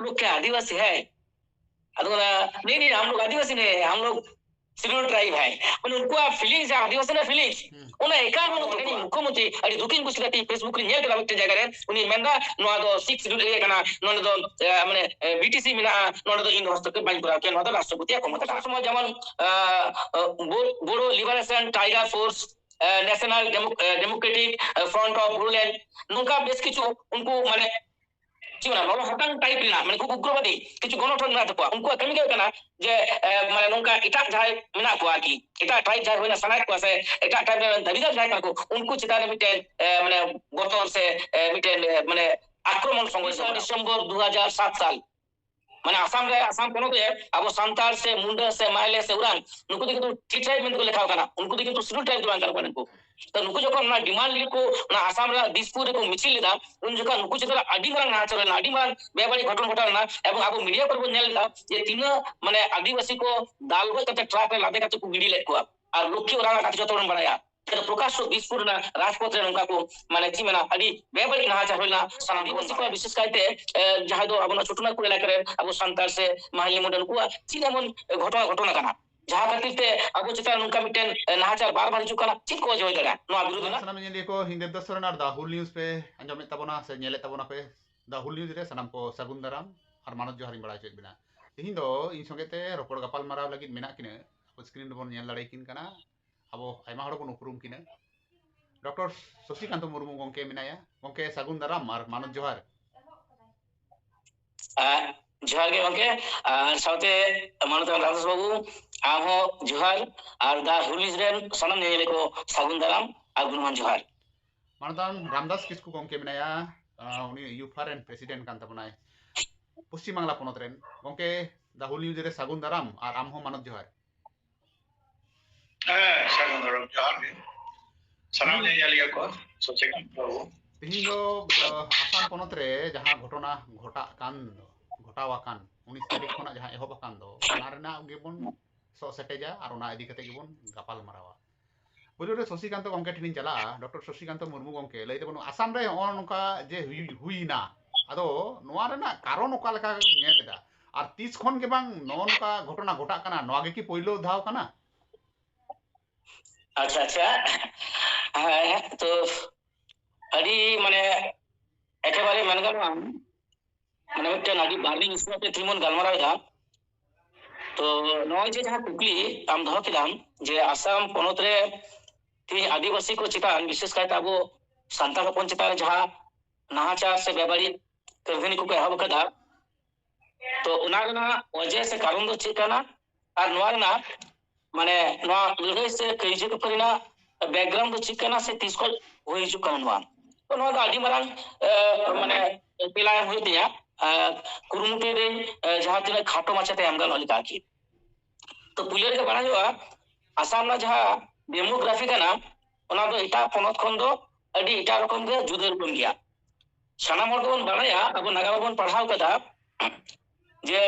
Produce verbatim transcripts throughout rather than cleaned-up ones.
लोग क्या आदिवासी है? ᱟᱫᱚ ᱚᱱᱟ, "नहीं नहीं, हम लोग आदिवासी नहीं है, हम लोग शेड्यूल ट्राइब है।" ᱢᱟᱱᱮ ᱩᱱᱠᱩᱣᱟᱜ ᱯᱷᱤᱞᱤᱝᱥ, ᱡᱟᱦᱟᱸ ᱟᱹᱫᱤᱵᱟᱹᱥᱤ ᱨᱮᱱᱟᱜ ᱯᱷᱤᱞᱤᱝᱥ, ᱦᱩᱸ᱾ ᱚᱱᱟ ᱮᱠᱟᱞ ᱵᱟᱹᱱᱩᱜ ᱛᱟᱠᱚᱣᱟ᱾ ᱢᱩᱠᱷᱭᱚᱢᱚᱱᱛᱨᱤ ᱟᱹᱰᱤ ᱫᱩᱠᱤᱧ ᱵᱩᱡ ᱠᱮᱫᱟ, ᱛᱮᱦᱮᱧ ᱯᱷᱮᱥᱵᱩᱠ ᱨᱮᱧ ᱧᱮᱞ ᱠᱮᱫᱟ ᱢᱤᱫᱴᱮᱱ ᱡᱟᱭᱜᱟ ᱨᱮ, ᱩᱱᱤ ᱢᱮᱱᱫᱟ, "ᱱᱚᱣᱟ ᱫᱚ ᱥᱤᱠᱥ ᱥᱤᱰᱩᱞ ᱮᱨᱤᱭᱟ ᱠᱟᱱᱟ, ᱱᱚᱰᱮ ᱫᱚ, ᱮ, ᱢᱟᱱᱮ, ᱮ, ᱵᱤᱴᱤᱥᱤ ᱢᱮᱱᱟᱜᱼᱟ, ᱱᱚᱰᱮ ᱫᱚ ᱤᱧ ᱫᱚ ᱦᱚᱥᱛᱚᱠᱠᱷᱮᱯ ᱵᱟᱹᱧ ᱠᱚᱨᱟᱣ ᱠᱮᱭᱟ, ᱱᱚᱣᱟ ᱫᱚ ᱨᱟᱥᱴᱨᱚᱯᱚᱛᱤᱭᱟᱜ ᱠᱷᱚᱢᱚᱛᱟ ᱠᱟᱱᱟ᱾" ᱥᱚᱢᱚᱭ ᱡᱮᱢᱚᱱ, ᱟ, ᱟ, ᱵᱳ-, ᱵᱳᱰᱳ ᱞᱤᱵᱟᱨᱮᱥᱚᱱ ᱴᱟᱭᱜᱟᱨ ᱯᱷᱳᱨᱥ, ᱮ, ᱱᱮᱥᱚᱱᱟᱞ ᱰᱮᱢᱳ-, ᱮ, ᱰᱮᱢᱳᱠᱨᱮᱴᱤᱠ, ᱮ, ᱯᱷᱨᱚᱱᱴ ᱚᱯᱷ ᱵᱳᱰᱳᱞᱮᱱᱰ, ᱱᱚᱝᱠᱟ ᱵᱮᱥ ᱠᱤᱪᱷᱩ ᱩᱱᱠᱩ, ᱢᱟᱱᱮ, ᱪᱮᱫ ᱢᱮᱱᱟ, ᱞᱚᱞᱚ ᱦᱟᱛᱟᱝ ᱴᱟᱭᱤᱯ ᱨᱮᱱᱟᱜ, ᱢᱟᱱᱮ, ᱠᱷᱩᱵ ᱩᱜᱽᱨᱚᱵᱟᱫᱤ ᱠᱤᱪᱷᱩ ᱜᱚᱱᱚᱴᱷᱚᱱ ᱢᱮᱱᱟᱜ ᱛᱟᱠᱚᱣᱟ᱾ ᱩᱱᱠᱩᱣᱟᱜ ᱠᱟᱹᱢᱤ ᱜᱮ ᱦᱩᱭᱩᱜ ᱠᱟᱱᱟ ᱡᱮ, ᱮ, ᱢᱟᱱᱮ, ᱱᱚᱝᱠᱟ ᱮᱴᱟᱜ ᱡᱟᱦᱟᱸᱭ ᱢᱮᱱᱟᱜ ᱠᱚᱣᱟ ᱟᱨᱠᱤ, ᱮᱴᱟᱜ ᱴᱨᱟᱭᱤᱵᱽ ᱡᱟᱦᱟᱸᱭ ᱦᱩᱭᱱᱟ, ᱥᱟᱱᱟᱭᱮᱫ ᱠᱚᱣᱟ ᱥᱮ ᱮᱴᱟᱜ ᱴᱨᱟᱭᱤᱵᱽ ᱨᱮᱱ ᱫᱟᱹᱵᱤᱫᱟᱨ ᱡᱟᱦᱟᱸᱭ ᱠᱟᱱᱟ ᱠᱚ, ᱩᱱᱠᱩ ᱪᱮᱛᱟᱱ ᱨᱮ ᱢᱤᱫᱴᱮᱱ, ᱮ, ᱢᱟᱱᱮ, ᱵᱚᱛᱚᱨ ᱥᱮ, ᱮ, ᱢᱤᱫᱴᱮᱱ, ᱮ, ᱢᱟᱱᱮ, ᱟᱠᱨᱚᱢᱚᱱ ᱥᱚᱝᱜᱚᱴᱷᱤᱛ ᱚᱱᱟ ᱠᱟᱱᱟ᱾ ᱰᱤᱥᱮᱢᱵᱚᱨ ᱫᱩ ᱦᱟᱡᱟᱨ ᱥᱟᱛ ᱥᱟᱞ, ᱢᱟᱱᱮ, ᱟᱥᱟᱢ ᱨᱮ, ᱟᱥᱟᱢ ᱯᱚᱱᱚᱛ ᱨᱮ ᱟᱵᱚ ᱥᱟᱱᱛᱟᱲ ᱥᱮ ᱢᱩᱱᱰᱟᱹ ᱥᱮ ᱢᱟᱭᱞᱮ ᱥᱮ ᱩᱨᱟᱝ, ᱱᱩᱠᱩ ᱫᱚ ᱠᱤᱱᱛᱩ ᱴᱤ ᱴᱨᱟᱭᱤᱵᱽ ᱢᱮᱱᱛᱮ ᱠᱚ ᱞᱮᱠᱷᱟᱣ ᱠᱟᱱᱟ, ᱩᱱᱠᱩ ᱫᱚ ᱠᱤᱱᱛᱩ ᱥᱤᱰᱩᱞ ᱴᱨᱟᱭᱤᱵᱽ ᱫᱚ ᱵᱟᱝ ᱠᱟᱱᱟ ᱠᱚ ᱱᱩᱠᱩ᱾ ᱛᱚ, ᱱᱩᱠᱩ ᱡᱚᱠᱷᱚᱱ ᱚᱱᱟ ᱰᱤᱢᱟᱱᱰ ᱞᱟᱹᱜᱤᱫ ᱠᱚ ᱚᱱᱟ ᱟᱥᱟᱢ ᱨᱮᱱᱟᱜ ᱫᱤᱥᱯᱩᱨ ᱨᱮᱠᱚ ᱢᱤᱪᱷᱤᱞ ᱞᱮᱫᱟ, ᱩᱱ ᱡᱚᱠᱷᱚᱱ ᱱᱩᱠᱩ ᱪᱮᱛᱟᱱ ᱨᱮ ᱟᱹᱰᱤ ᱢᱟᱨᱟᱝ ᱱᱟᱦᱟᱪᱟᱨ ᱞᱮᱱᱟ, ᱟᱹᱰᱤ ᱢᱟᱨᱟᱝ ᱵᱮᱵᱟᱹᱲᱤᱡ ᱜᱷᱚᱴᱚᱱ ᱜᱷᱚᱴᱟᱣ ᱞᱮᱱᱟ᱾ ᱮᱵᱚᱝ ᱟᱵᱚ ᱢᱤᱰᱤᱭᱟ ᱠᱚᱨᱮ ᱵᱚᱱ ᱧᱮᱞ ᱞᱮᱫᱟ ᱡᱮ ᱛᱤᱱᱟᱹᱜ, ᱢᱟᱱᱮ, ᱟᱹᱫᱤᱵᱟᱹᱥᱤ ᱠᱚ ᱫᱟᱞ ᱜᱚᱡ ᱠᱟᱛᱮ ᱴᱨᱟᱠ ᱨᱮ ᱞᱟᱫᱮ ᱠᱟᱛᱮ ᱠᱚ ᱜᱤᱰᱤ ᱞᱮᱫ ᱠᱚᱣᱟ᱾ ᱟᱨ ᱞᱚᱠᱠᱷᱤ ᱳᱨᱟᱝ ᱟᱜ ᱠᱟᱛᱷᱟ ᱡᱚᱛᱚ ᱵᱚᱱ ᱵᱟᱲᱟᱭᱟ᱾ ᱯᱨᱚᱠᱟᱥᱥᱚ ᱫᱤᱥᱯᱩᱨ ᱨᱮᱱᱟᱜ ᱨᱟᱡᱽᱯᱚᱛᱷ ᱨᱮ ᱱᱚᱝᱠᱟ ᱠᱚ, ᱢᱟᱱᱮ, ᱪᱮᱫ ᱢᱮᱱᱟ, ᱟᱹᱰᱤ ᱵᱮᱵᱟᱹᱲᱤᱡ ᱱᱟᱦᱟᱪᱟᱨ ᱦᱩᱭ ᱞᱮᱱᱟ ᱥᱟᱱᱟᱢ ᱟᱹᱫᱤᱵᱟᱹᱥᱤ ᱠᱚᱣᱟᱜ, ᱵᱤᱥᱮᱥ ᱠᱟᱭᱛᱮ, ᱮ, ᱡᱟᱦᱟᱸᱭ ᱫᱚ ᱟᱵᱚ ᱱᱚᱣᱟ ᱪᱷᱳᱴᱳᱱᱟᱜᱽᱯᱩᱨ ᱮᱞᱟᱠᱟ ᱨᱮ ᱟᱵᱚ ᱥᱟᱱᱛᱟᱲ ᱥᱮ ᱢᱟᱦᱞᱤ ᱢᱩᱱᱰᱟ, ᱱᱩᱠᱩᱣᱟᱜ ᱪᱮᱫ ᱮᱢᱚᱱ ᱜᱷᱚᱴᱚᱱᱟ ᱜᱷᱚᱴᱚᱱ ᱟᱠᱟᱱᱟ, ᱡᱟᱦᱟᱸ ᱠᱷᱟᱹᱛᱤᱨ ᱛᱮ ᱟᱵᱚ ᱪᱮᱛᱟᱱ ᱱᱚᱝᱠᱟ ᱢᱤᱫᱴᱮᱱ, ᱮ, ᱱᱟᱦᱟᱪᱟᱨ ᱵᱟᱨ ᱵᱟᱨ ᱦᱤᱡᱩᱜ ᱠᱟᱱᱟ? ᱪᱮᱫ ᱠᱚ ᱚᱡᱮ ᱦᱩᱭ ᱫᱟᱲᱮᱭᱟᱜᱼᱟ ᱱᱚᱣᱟ ᱵᱤᱨᱩᱫᱷ ᱨᱮᱱᱟᱜ? ᱥᱟᱱᱟᱢ ᱧᱮᱧᱮᱞᱤᱭᱟᱹ ᱠᱚ, ᱤᱧ ᱫᱮᱵᱽᱫᱟᱥ ᱥᱚᱨᱮᱱ ᱟᱨ The Whole News ᱯᱮ ᱟᱸᱡᱚᱢᱮᱫ ᱛᱟᱵᱚᱱᱟ ᱥᱮ ᱧᱮᱞᱮᱫ ᱛᱟᱵᱚᱱᱟ ᱯᱮ, The Whole News ᱨᱮ ᱥᱟᱱᱟᱢ ᱠᱚ ᱥᱟᱹᱜᱩᱱ ᱫᱟᱨᱟᱢ ᱟᱨ ᱢᱟᱱᱚᱛ ᱡᱚᱦᱟᱨ ᱤᱧ ᱵᱟᱲᱟᱭ ᱦᱚᱪᱚᱭᱮᱫ ᱵᱮᱱᱟ᱾ ᱛᱮᱦᱮᱧ ᱫᱚ ᱤᱧ ᱥᱚᱸᱜᱮ ᱛᱮ ᱨᱚᱯᱚᱲ ᱜᱟᱯᱟᱞ ᱢᱟᱨᱟᱣ ᱞᱟᱹᱜᱤᱫ ᱢᱮᱱᱟᱜ ᱠᱤᱱᱟᱹ, ᱟᱵᱚ ᱥᱠᱨᱤᱱ ᱨᱮᱵᱚᱱ ᱧᱮᱞ ᱫᱟᱲᱮᱭᱟᱠᱤᱱ ᱠᱟᱱᱟ᱾ ᱟᱵᱚ ᱟᱭᱢᱟ ᱦᱚᱲ ᱵᱚᱱ ᱩᱯᱨᱩᱢ ᱠᱤᱱᱟ᱾ ᱰᱚᱠᱴᱚᱨ ᱥᱚᱥᱤᱠᱟᱱᱛᱚ ᱢᱩᱨᱢᱩ ᱜᱚᱢᱠᱮ ᱢᱮᱱᱟᱭᱟ᱾ ᱜᱚᱢᱠᱮ, ᱥᱟᱹᱜᱩᱱ ᱫᱟᱨᱟᱢ ᱟᱨ ᱢᱟᱱᱚᱛ ᱡᱚᱦᱟᱨ᱾ ᱟᱨ ᱡᱚᱦᱟᱨ ᱜᱮ ᱜᱚᱢᱠᱮ, ᱟᱨ ᱥᱟᱶᱛᱮ ᱢᱟᱱᱚᱛᱟᱱ ᱨᱟᱢᱫᱟᱥ ᱵᱟᱹᱵᱩ, ᱟᱢ ᱦᱚᱸ ᱡᱚᱦᱟᱨ, ᱟᱨ The Whole News ᱨᱮᱱ ᱥᱟᱱᱟᱢ ᱧᱮᱧᱮᱞᱤᱭᱟᱹ ᱠᱚ ᱥᱟᱹᱜᱩᱱ ᱫᱟᱨᱟᱢ ᱟᱨ ᱜᱩᱱᱢᱟᱱ ᱡᱚᱦᱟᱨ᱾ ᱢᱟᱱᱚᱛᱟᱱ ᱨᱟᱢᱫᱟᱥ ᱠᱤᱥᱠᱩ ᱜᱚᱢᱠᱮ ᱢᱮᱱᱟᱭᱟ, ᱟᱸ, ᱩᱱᱤ ᱭᱩᱯᱷᱟ ᱨᱮᱱ ᱯᱨᱮᱥᱤᱰᱮᱱᱴ ᱠᱟᱱ ᱛᱟᱵᱚᱱᱟᱭ, ᱯᱚᱥᱪᱤᱢ ᱵᱟᱝᱞᱟ ᱯᱚᱱᱚᱛ ᱨᱮᱱ᱾ ᱜᱚᱢᱠᱮ, The Whole News ᱨᱮ ᱥᱟᱹᱜᱩᱱ ᱫᱟᱨᱟᱢ ᱟᱨ ᱟᱢ ᱦᱚᱸ ᱢᱟᱱᱚᱛ ᱡᱚᱦᱟᱨ᱾ ᱦᱮᱸ, ᱥᱟᱹᱜᱩᱱ ᱫᱟᱨᱟᱢ, ᱡᱚᱦᱟᱨ ᱜᱮ᱾ ᱥᱟᱱᱟᱢ ᱧᱮᱧᱮᱞᱤᱭᱟᱹ ᱠᱚ, ᱥᱚᱥᱤᱠᱟᱱᱛ ᱵᱟᱹᱵᱩ᱾ ᱛᱮᱦᱮᱧ ᱫᱚ, ᱟᱸ, ᱟᱥᱟᱢ ᱯᱚᱱᱚᱛ ᱨᱮ ᱡᱟᱦᱟᱸ ᱜᱷᱚᱴᱚᱱᱟ ᱜᱷᱚᱴᱟᱜ ᱠᱟᱱ ᱫᱚ, ᱜᱷᱚᱴᱟᱣ ᱟᱠᱟᱱ, ᱩᱱᱤᱥ ᱛᱟᱹᱨᱤᱠᱷ ᱠᱷᱚᱱᱟᱜ ᱡᱟᱦᱟᱸ ᱮᱦᱚᱵ ᱟᱠᱟᱱ ᱫᱚ, ᱚᱱᱟ ᱨᱮᱱᱟᱜ ᱜᱮᱵᱚᱱ ᱥᱚᱜ ᱥᱮᱴᱮᱡᱟ ᱟᱨ ᱚᱱᱟ ᱤᱫᱤ ᱠᱟᱛᱮ ᱜᱮᱵᱚᱱ ᱜᱟᱯᱟᱞ ᱢᱟᱨᱟᱣᱟ᱾ ᱯᱳᱭᱞᱳ ᱨᱮ ᱥᱚᱥᱤᱠᱟᱱᱛᱚ ᱜᱚᱢᱠᱮ ᱴᱷᱮᱱᱤᱧ ᱪᱟᱞᱟᱜᱼᱟ᱾ ᱰᱚᱠᱴᱚᱨ ᱥᱚᱥᱤᱠᱟᱱᱛᱚ ᱢᱩᱨᱢᱩ ᱜᱚᱢᱠᱮ, ᱞᱟᱹᱭ ᱛᱟᱵᱚᱱ, ᱟᱥᱟᱢ ᱨᱮ ᱱᱚᱜᱼᱚ ᱱᱚᱝᱠᱟ ᱡᱮ ᱦᱩᱭ-, ᱦᱩᱭᱱᱟ, ᱟᱫᱚ ᱱᱚᱣᱟ ᱨᱮᱱᱟᱜ ᱠᱟᱨᱚᱱ ᱚᱠᱟ ᱞᱮᱠᱟ ᱧᱮᱞ ᱮᱫᱟ? ᱟᱨ ᱛᱤᱥ ᱠᱷᱚᱱ ᱜᱮ ᱵᱟᱝ ᱱᱚᱜᱼᱚ ᱱᱚᱝᱠᱟ ᱜᱷᱚᱴᱚᱱᱟ ᱜᱷᱚᱴᱟᱜ ᱠᱟᱱᱟ? ᱱᱚᱣᱟ ᱜᱮ ᱠᱤ ᱯᱳᱭᱞᱳ ᱫᱷᱟᱣ ᱠᱟᱱᱟ? ᱟᱪᱪᱷᱟ, ᱟᱪᱪᱷᱟ᱾ ᱦᱮᱸ, ᱛᱚ ᱟᱹᱰᱤ, ᱢᱟᱱᱮ, ᱮᱠᱮᱵᱟᱨᱮ ᱢᱮᱱ ᱜᱟᱱᱚᱜᱼᱟ, ᱢᱟᱱᱮ, ᱢᱤᱫᱴᱮᱱ ᱟᱹᱰᱤ ᱵᱟᱨᱱᱤᱝ ᱤᱥᱩ ᱟᱛᱮ ᱛᱮᱦᱮᱧ ᱵᱚᱱ ᱜᱟᱞᱢᱟᱨᱟᱣ ᱮᱫᱟ᱾ ᱛᱚ ᱱᱚᱜᱼᱚᱭ ᱡᱮ ᱡᱟᱦᱟᱸ ᱠᱩᱠᱞᱤ ᱟᱢ ᱫᱚᱦᱚ ᱠᱮᱫᱟᱢ, ᱡᱮ ᱟᱥᱟᱢ ᱯᱚᱱᱚᱛ ᱨᱮ ᱛᱮᱦᱮᱧ ᱟᱹᱫᱤᱵᱟᱹᱥᱤ ᱠᱚ ᱪᱮᱛᱟᱱ, ᱵᱤᱥᱮᱥ ᱠᱟᱭᱛᱮ ᱟᱵᱚ ᱥᱟᱱᱛᱟᱲ ᱦᱚᱯᱚᱱ ᱪᱮᱛᱟᱱ ᱨᱮ ᱡᱟᱦᱟᱸ ᱱᱟᱦᱟᱪᱟᱨ ᱥᱮ ᱵᱮᱵᱟᱹᱲᱤᱡ ᱠᱟᱹᱨᱫᱷᱟᱹᱱᱤ ᱠᱚᱠᱚ ᱮᱦᱚᱵ ᱟᱠᱟᱫᱟ, ᱛᱚ ᱚᱱᱟ ᱨᱮᱱᱟᱜ ᱚᱡᱮ ᱥᱮ ᱠᱟᱨᱚᱱ ᱫᱚ ᱪᱮᱫ ᱠᱟᱱᱟ? ᱟᱨ ᱱᱚᱣᱟ ᱨᱮᱱᱟᱜ, ᱢᱟᱱᱮ, ᱱᱚᱣᱟ ᱞᱟᱹᱲᱦᱟᱹᱭ ᱥᱮ ᱠᱟᱹᱭᱡᱟᱹ ᱠᱷᱟᱹᱯᱟᱹᱨᱤ ᱨᱮᱱᱟᱜ ᱵᱮᱠᱜᱨᱟᱣᱩᱱᱰ ᱫᱚ ᱪᱮᱫ ᱠᱟᱱᱟ ᱥᱮ ᱛᱤᱥ ᱠᱷᱚᱱ ᱦᱩᱭ ᱦᱤᱡᱩᱜ ᱠᱟᱱᱟ ᱱᱚᱣᱟ? ᱛᱚ ᱱᱚᱣᱟ ᱫᱚ ᱟᱹᱰᱤ ᱢᱟᱨᱟᱝ, ᱮ, ᱢᱟᱱᱮ, ᱛᱮᱞᱟ ᱮᱢ ᱦᱩᱭᱩᱜ ᱛᱤᱧᱟ᱾ ᱮ, ᱠᱩᱨᱩᱢᱩᱴᱩᱭ ᱫᱟᱹᱧ, ᱮ, ᱡᱟᱦᱟᱸ ᱛᱤᱱᱟᱹᱜ ᱠᱷᱟᱴᱚ ᱢᱟᱪᱷᱟᱛᱮ ᱮᱢ ᱜᱟᱱᱚᱜ ᱞᱮᱠᱟ ᱟᱨᱠᱤ᱾ ᱛᱚ ᱯᱩᱭᱞᱩ ᱨᱮᱜᱮ ᱵᱟᱲᱟᱭ ᱦᱩᱭᱩᱜᱼᱟ, ᱟᱥᱟᱢ ᱨᱮᱱᱟᱜ ᱡᱟᱦᱟᱸ ᱰᱮᱢᱳᱜᱨᱟᱯᱷᱤ ᱠᱟᱱᱟ, ᱚᱱᱟ ᱫᱚ ᱮᱴᱟᱜ ᱯᱚᱱᱚᱛ ᱠᱷᱚᱱ ᱫᱚ ᱟᱹᱰᱤ ᱮᱴᱟᱜ ᱨᱚᱠᱚᱢ ᱜᱮ ᱡᱩᱫᱟᱹ ᱨᱚᱠᱚᱢ ᱜᱮᱭᱟ᱾ ᱥᱟᱱᱟᱢ ᱦᱚᱲ ᱜᱮᱵᱚᱱ ᱵᱟᱲᱟᱭᱟ, ᱟᱵᱚ ᱱᱟᱜᱟᱢ ᱨᱮᱵᱚᱱ ᱯᱟᱲᱦᱟᱣ ᱠᱟᱫᱟ ᱡᱮ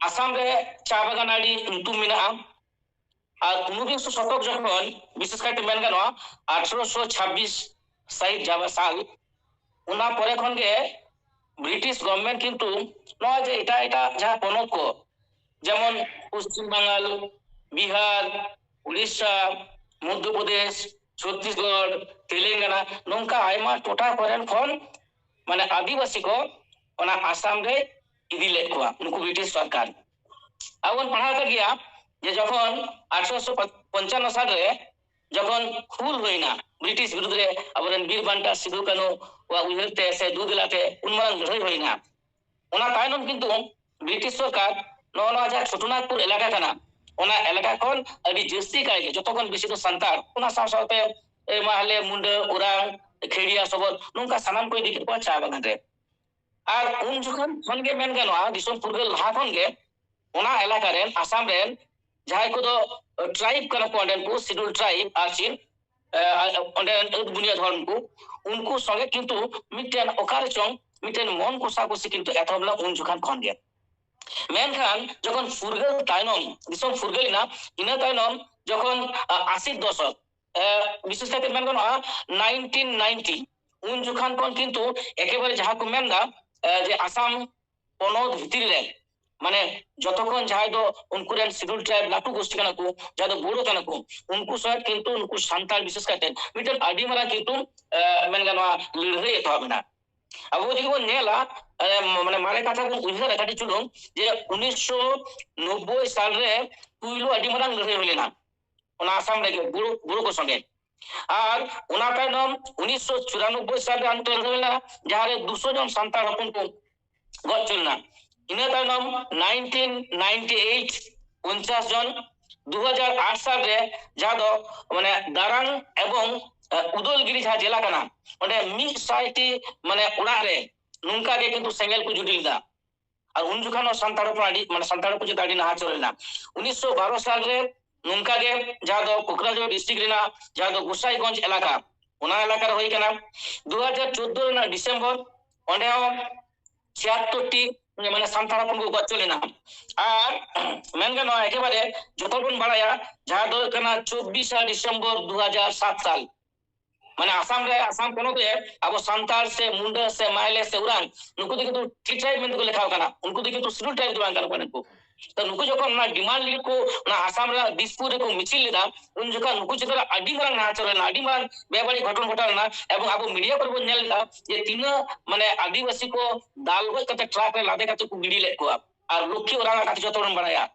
ᱟᱥᱟᱢ ᱨᱮ ᱪᱟ ᱵᱟᱜᱟᱱ ᱟᱹᱰᱤ ᱧᱩᱛᱩᱢ ᱢᱮᱱᱟᱜᱼᱟ᱾ ᱟᱨ ᱩᱱᱵᱤᱝᱥᱚ ᱥᱚᱛᱚᱠ ᱡᱚᱠᱷᱚᱱ, ᱵᱤᱥᱮᱥ ᱠᱟᱭᱛᱮ ᱢᱮᱱ ᱜᱟᱱᱚᱜᱼᱟ, ᱟᱴᱷᱨᱚᱥᱚ ᱪᱷᱟᱵᱵᱤᱥ ᱥᱟᱹᱦᱤᱛ ᱡᱟᱦᱟᱸ ᱥᱟᱞ, ᱚᱱᱟ ᱯᱚᱨᱮ ᱠᱷᱚᱱ ᱜᱮ ᱵᱨᱤᱴᱤᱥ ᱜᱚᱵᱷᱢᱮᱱᱴ ᱠᱤᱱᱛᱩ ᱱᱚᱣᱟ ᱡᱮ ᱮᱴᱟᱜ ᱮᱴᱟᱜ ᱡᱟᱦᱟᱸ ᱯᱚᱱᱚᱛ ᱠᱚ, ᱡᱮᱢᱚᱱ ᱯᱚᱥᱪᱤᱢ ᱵᱟᱝᱜᱟᱞ, ᱵᱤᱦᱟᱨ, ᱩᱲᱤᱥᱥᱟ, ᱢᱚᱫᱽᱫᱷᱚ ᱯᱨᱚᱫᱮᱥ, ᱪᱷᱚᱛᱛᱤᱥᱜᱚᱲ, ᱛᱮᱞᱮᱝᱜᱟᱱᱟ, ᱱᱚᱝᱠᱟ ᱟᱭᱢᱟ ᱴᱚᱴᱷᱟ ᱠᱚᱨᱮᱱ ᱠᱷᱚᱱ, ᱢᱟᱱᱮ, ᱟᱹᱫᱤᱵᱟᱹᱥᱤ ᱠᱚ ᱚᱱᱟ ᱟᱥᱟᱢ ᱨᱮ ᱤᱫᱤ ᱞᱮᱫ ᱠᱚᱣᱟ ᱱᱩᱠᱩ ᱵᱨᱤᱴᱤᱥ ᱥᱚᱨᱠᱟᱨ᱾ ᱟᱵᱚ ᱵᱚᱱ ᱯᱟᱲᱦᱟᱣ ᱟᱠᱟᱫ ᱜᱮᱭᱟ ᱡᱮ ᱡᱚᱠᱷᱚᱱ ᱟᱴᱷᱨᱚᱥᱚ ᱯᱚᱧᱪᱟᱱᱱᱚ ᱥᱟᱞ ᱨᱮ ᱡᱚᱠᱷᱚᱱ ᱦᱩᱞ ᱦᱩᱭᱱᱟ ᱵᱨᱤᱴᱤᱥ ᱵᱤᱨᱩᱫᱽ ᱨᱮ, ᱟᱵᱚᱨᱮᱱ ᱵᱤᱨ ᱵᱟᱱᱴᱟ ᱥᱤᱫᱩ ᱠᱟᱹᱱᱦᱩ ᱣᱟᱜ ᱩᱭᱦᱟᱹᱨ ᱛᱮ ᱥᱮ ᱫᱩ ᱫᱮᱞᱟ ᱛᱮ ᱩᱱ ᱢᱟᱨᱟᱝ ᱞᱟᱹᱲᱦᱟᱹᱭ ᱦᱩᱭᱱᱟ, ᱚᱱᱟ ᱛᱟᱭᱱᱚᱢ ᱠᱤᱱᱛᱩ ᱵᱨᱤᱴᱤᱥ ᱥᱚᱨᱠᱟᱨ ᱱᱚᱜᱼᱚ ᱱᱚᱣᱟ ᱡᱟᱦᱟᱸ ᱪᱷᱳᱴᱳᱱᱟᱜᱽᱯᱩᱨ ᱮᱞᱟᱠᱟ ᱠᱟᱱᱟ, ᱚᱱᱟ ᱮᱞᱟᱠᱟ ᱠᱷᱚᱱ ᱟᱹᱰᱤ ᱡᱟᱹᱥᱛᱤ ᱠᱟᱭᱜᱮ, ᱡᱚᱛᱚ ᱠᱷᱚᱱ ᱵᱮᱥᱤ ᱫᱚ ᱥᱟᱱᱛᱟᱲ, ᱚᱱᱟ ᱥᱟᱶ ᱥᱟᱶᱛᱮ, ᱮ, ᱢᱟᱦᱞᱮ, ᱢᱩᱱᱰᱟᱹ, ᱳᱨᱟᱝ, ᱠᱷᱮᱲᱤᱭᱟ, ᱥᱚᱵᱚᱨ, ᱱᱚᱝᱠᱟ ᱥᱟᱱᱟᱢ ᱠᱚ ᱤᱫᱤ ᱠᱮᱫ ᱠᱚᱣᱟ ᱪᱟ ᱵᱟᱜᱟᱱ ᱨᱮ᱾ ᱟᱨ ᱩᱱ ᱡᱚᱠᱷᱚᱱ ᱠᱷᱚᱱ ᱜᱮ ᱢᱮᱱ ᱜᱟᱱᱚᱜᱼᱟ, ᱫᱤᱥᱚᱢ ᱯᱷᱩᱨᱜᱟᱹᱞ ᱞᱟᱦᱟ ᱠᱷᱚᱱ ᱜᱮ ᱚᱱᱟ ᱮᱞᱟᱠᱟ ᱨᱮᱱ, ᱟᱥᱟᱢ ᱨᱮᱱ ᱡᱟᱦᱟᱸᱭ ᱠᱚᱫᱚ ᱴᱨᱟᱭᱤᱵᱽ ᱠᱟᱱᱟ ᱠᱚ, ᱚᱸᱰᱮᱱ ᱠᱚ ᱥᱤᱰᱩᱞ ᱴᱨᱟᱭᱤᱵᱽ, ᱟᱨ ᱪᱮᱫ, ᱮ, ᱚᱸᱰᱮ ᱟᱹᱫ ᱵᱩᱱᱤᱭᱟᱹᱫ ᱦᱚᱲ ᱩᱱᱠᱩ, ᱩᱱᱠᱩ ᱥᱚᱸᱜᱮ ᱠᱤᱱᱛᱩ ᱢᱤᱫᱴᱮᱱ ᱚᱠᱟ ᱨᱮᱪᱚᱝ ᱢᱤᱫᱴᱮᱱ ᱢᱚᱱ ᱠᱚᱥᱟᱠᱚᱥᱤ ᱠᱤᱱᱛᱩ ᱮᱛᱚᱦᱚᱵ ᱞᱮᱱᱟ ᱩᱱ ᱡᱚᱠᱷᱚᱱ ᱠᱷᱚᱱ ᱜᱮ᱾ ᱢᱮᱱᱠᱷᱟᱱ ᱡᱚᱠᱷᱚᱱ ᱯᱷᱩᱨᱜᱟᱹᱞ ᱛᱟᱭᱱᱚᱢ, ᱫᱤᱥᱚᱢ ᱯᱷᱩᱨᱜᱟᱹᱞ ᱮᱱᱟ, ᱤᱱᱟᱹ ᱛᱟᱭᱱᱚᱢ ᱡᱚᱠᱷᱚᱱ, ᱟ, ᱟᱥᱤ ᱫᱚᱥᱚᱠ, ᱮ, ᱵᱤᱥᱮᱥ ᱠᱟᱭᱛᱮ ᱢᱮᱱ ᱜᱟᱱᱚᱜᱼᱟ, nineteen ninety, ᱩᱱ ᱡᱚᱠᱷᱟᱱ ᱠᱷᱚᱱ ᱠᱤᱱᱛᱩ ᱮᱠᱮᱵᱟᱨᱮ ᱡᱟᱦᱟᱸ ᱠᱚ ᱢᱮᱱᱫᱟ, ᱮ, ᱡᱮ ᱟᱥᱟᱢ ᱯᱚᱱᱚᱛ ᱵᱷᱤᱛᱤᱨ ᱨᱮ, ᱢᱟᱱᱮ, ᱡᱚᱛᱚ ᱠᱷᱚᱱ ᱡᱟᱦᱟᱸᱭ ᱫᱚ ᱩᱱᱠᱩ ᱨᱮᱱ scheduled tribe ᱞᱟᱹᱴᱩ ᱜᱳᱥᱴᱤ ᱠᱟᱱᱟ ᱠᱚ, ᱡᱟᱦᱟᱸᱭ ᱫᱚ ᱵᱳᱰᱳ ᱠᱟᱱᱟ ᱠᱚ, ᱩᱱᱠᱩ ᱥᱚᱸᱜᱮ ᱠᱤᱱᱛᱩ ᱩᱱᱠᱩ ᱥᱟᱱᱛᱟᱲ ᱵᱤᱥᱮᱥ ᱠᱟᱭᱛᱮ ᱢᱤᱫᱴᱮᱱ ᱟᱹᱰᱤ ᱢᱟᱨᱟᱝ ᱠᱤᱱᱛᱩ, ᱮ, ᱢᱮᱱ ᱜᱟᱱᱚᱜᱼᱟ, ᱞᱟᱹᱲᱦᱟᱹᱭ ᱮᱛᱚᱦᱚᱵ ᱮᱱᱟ᱾ ᱟᱵᱚ ᱡᱩᱫᱤ ᱵᱚᱱ ᱧᱮᱞᱟ, ᱮ, ᱢᱟᱱᱮ, ᱢᱟᱨᱮ ᱠᱟᱛᱷᱟ ᱵᱚᱱ ᱩᱭᱦᱟᱹᱨᱟ ᱠᱟᱹᱴᱤᱡ ᱪᱩᱞᱩᱝ, ᱡᱮ ᱩᱱᱤᱥᱥᱚ ᱱᱚᱵᱵᱳᱭ ᱥᱟᱞ ᱨᱮ ᱯᱩᱭᱞᱩ ᱟᱹᱰᱤ ᱢᱟᱨᱟᱝ ᱞᱟᱹᱲᱦᱟᱹᱭ ᱦᱩᱭ ᱞᱮᱱᱟ ᱚᱱᱟ ᱟᱥᱟᱢ ᱨᱮᱜᱮ ᱵᱳᱰᱳ, ᱵᱳᱰᱳ ᱠᱚ ᱥᱚᱸᱜᱮ᱾ ᱟᱨ ᱚᱱᱟ ᱛᱟᱭᱱᱚᱢ ᱩᱱᱤᱥᱥᱚ ᱪᱩᱨᱟᱱᱚᱵᱵᱳᱭ ᱥᱟᱞ ᱨᱮ ᱟᱨ ᱢᱤᱫᱴᱮᱱ ᱞᱟᱹᱲᱦᱟᱹᱭ ᱦᱩᱭ ᱞᱮᱱᱟ, ᱡᱟᱦᱟᱸ ᱨᱮ ᱫᱩᱥᱚ ᱡᱚᱱ ᱥᱟᱱᱛᱟᱲ ᱦᱚᱯᱚᱱ ᱠᱚ ᱜᱚᱡ ᱦᱚᱪᱚ ᱞᱮᱱᱟ᱾ ᱤᱱᱟᱹ ᱛᱟᱭᱱᱚᱢ nineteen ninety eight, ᱯᱚᱧᱪᱟᱥ ᱡᱚᱱ, ᱫᱩ ᱦᱟᱡᱟᱨ ᱟᱴ ᱥᱟᱞ ᱨᱮ, ᱡᱟᱦᱟᱸ ᱫᱚ, ᱢᱟᱱᱮ, ᱫᱟᱨᱟᱝ ᱮᱵᱚᱝ, ᱮ, ᱩᱫᱚᱞᱜᱤᱨᱤ ᱡᱟᱦᱟᱸ ᱡᱮᱞᱟ ᱠᱟᱱᱟ, ᱚᱸᱰᱮ ᱢᱤᱫ ᱥᱟᱭ ᱴᱤ, ᱢᱟᱱᱮ, ᱚᱲᱟᱜ ᱨᱮ ᱱᱚᱝᱠᱟ ᱜᱮ ᱠᱤᱱᱛᱩ ᱥᱮᱸᱜᱮᱞ ᱠᱚ ᱡᱩᱴᱤ ᱞᱮᱫᱟ᱾ ᱟᱨ ᱩᱱ ᱡᱚᱠᱷᱚᱱ ᱦᱚᱸ ᱥᱟᱱᱛᱟᱲ ᱦᱚᱯᱚᱱ ᱟᱹᱰᱤ, ᱢᱟᱱᱮ, ᱥᱟᱱᱛᱟᱲ ᱦᱚᱯᱚᱱ ᱪᱮᱛᱟᱱ ᱟᱹᱰᱤ ᱱᱟᱦᱟᱪᱟᱨ ᱞᱮᱱᱟ᱾ ᱩᱱᱤᱥᱥᱚ ᱵᱟᱨᱚ ᱥᱟᱞ ᱨᱮ ᱱᱚᱝᱠᱟ ᱜᱮ, ᱡᱟᱦᱟᱸ ᱫᱚ ᱠᱳᱠᱨᱟᱡᱷᱚᱨ district ᱨᱮᱱᱟᱜ ᱡᱟᱦᱟᱸ ᱫᱚ ᱜᱳᱥᱟᱭᱜᱚᱸᱡᱽ ᱮᱞᱟᱠᱟ, ᱚᱱᱟ ᱮᱞᱟᱠᱟ ᱨᱮ ᱦᱩᱭ ᱠᱟᱱᱟ᱾ ᱫᱩ ᱦᱟᱡᱟᱨ ᱪᱳᱫᱫᱳ ᱨᱮᱱᱟᱜ December, ᱚᱸᱰᱮ ᱦᱚᱸ ᱪᱷᱤᱭᱟᱛᱛᱳᱨ ᱴᱤ, ᱢᱟᱱᱮ, ᱥᱟᱱᱛᱟᱲ ᱦᱚᱯᱚᱱ ᱠᱚ ᱜᱚᱡ ᱦᱚᱪᱚ ᱞᱮᱱᱟ᱾ ᱟᱨ ᱢᱮᱱ ᱜᱟᱱᱚᱜᱼᱟ, ᱮᱠᱮᱵᱟᱨᱮ ᱡᱚᱛᱚ ᱵᱚᱱ ᱵᱟᱲᱟᱭᱟ, ᱡᱟᱦᱟᱸ ᱫᱚ ᱦᱩᱭᱩᱜ ᱠᱟᱱᱟ ᱪᱚᱵᱵᱤᱥᱟ December ᱫᱩ ᱦᱟᱡᱟᱨ ᱥᱟᱛ ᱥᱟᱞ᱾ ᱢᱟᱱᱮ, ᱟᱥᱟᱢ ᱨᱮ, ᱟᱥᱟᱢ ᱯᱚᱱᱚᱛ ᱨᱮ ᱟᱵᱚ ᱥᱟᱱᱛᱟᱲ ᱥᱮ ᱢᱩᱱᱰᱟᱹ ᱥᱮ ᱢᱟᱭᱞᱮ ᱥᱮ ᱳᱨᱟᱝ, ᱱᱩᱠᱩ ᱫᱚ ᱠᱤᱱᱛᱩ ᱴᱤ ᱴᱨᱟᱭᱤᱵᱽ ᱢᱮᱱᱛᱮ ᱠᱚ ᱞᱮᱠᱷᱟᱣ ᱠᱟᱱᱟ, ᱩᱱᱠᱩ ᱫᱚ ᱠᱤᱱᱛᱩ scheduled tribe ᱫᱚ ᱵᱟᱝ ᱠᱟᱱᱟ ᱠᱚ ᱱᱩᱠᱩ᱾ ᱛᱚ, ᱱᱩᱠᱩ ᱡᱚᱠᱷᱚᱱ ᱚᱱᱟ demand ᱞᱟᱹᱜᱤᱫ ᱠᱚ ᱚᱱᱟ ᱟᱥᱟᱢ ᱨᱮᱱᱟᱜ ᱫᱤᱥᱯᱩᱨ ᱨᱮᱠᱚ ᱢᱤᱪᱷᱤᱞ ᱞᱮᱫᱟ, ᱩᱱ ᱡᱚᱠᱷᱚᱱ ᱱᱩᱠᱩ ᱪᱮᱛᱟᱱ ᱨᱮ ᱟᱹᱰᱤ ᱢᱟᱨᱟᱝ ᱱᱟᱦᱟᱪᱟᱨ ᱞᱮᱱᱟ, ᱟᱹᱰᱤ ᱢᱟᱨᱟᱝ ᱵᱮᱵᱟᱹᱲᱤᱡ ᱜᱷᱚᱴᱚᱱ ᱜᱷᱚᱴᱟᱣ ᱞᱮᱱᱟ᱾ ᱮᱵᱚᱝ ᱟᱵᱚ media ᱠᱚᱨᱮ ᱵᱚᱱ ᱧᱮᱞ ᱞᱮᱫᱟ ᱡᱮ ᱛᱤᱱᱟᱹᱜ, ᱢᱟᱱᱮ, ᱟᱹᱫᱤᱵᱟᱹᱥᱤ ᱠᱚ ᱫᱟᱞ ᱜᱚᱡ ᱠᱟᱛᱮ ᱴᱨᱟᱠ ᱨᱮ ᱞᱟᱫᱮ ᱠᱟᱛᱮ ᱠᱚ ᱜᱤᱰᱤ ᱞᱮᱫ ᱠᱚᱣᱟ᱾ ᱟᱨ ᱞᱚᱠᱠᱷᱤ ᱳᱨᱟᱝ ᱟᱜ ᱠᱟᱛᱷᱟ ᱡᱚᱛᱚ ᱵᱚᱱ ᱵᱟᱲᱟᱭᱟ,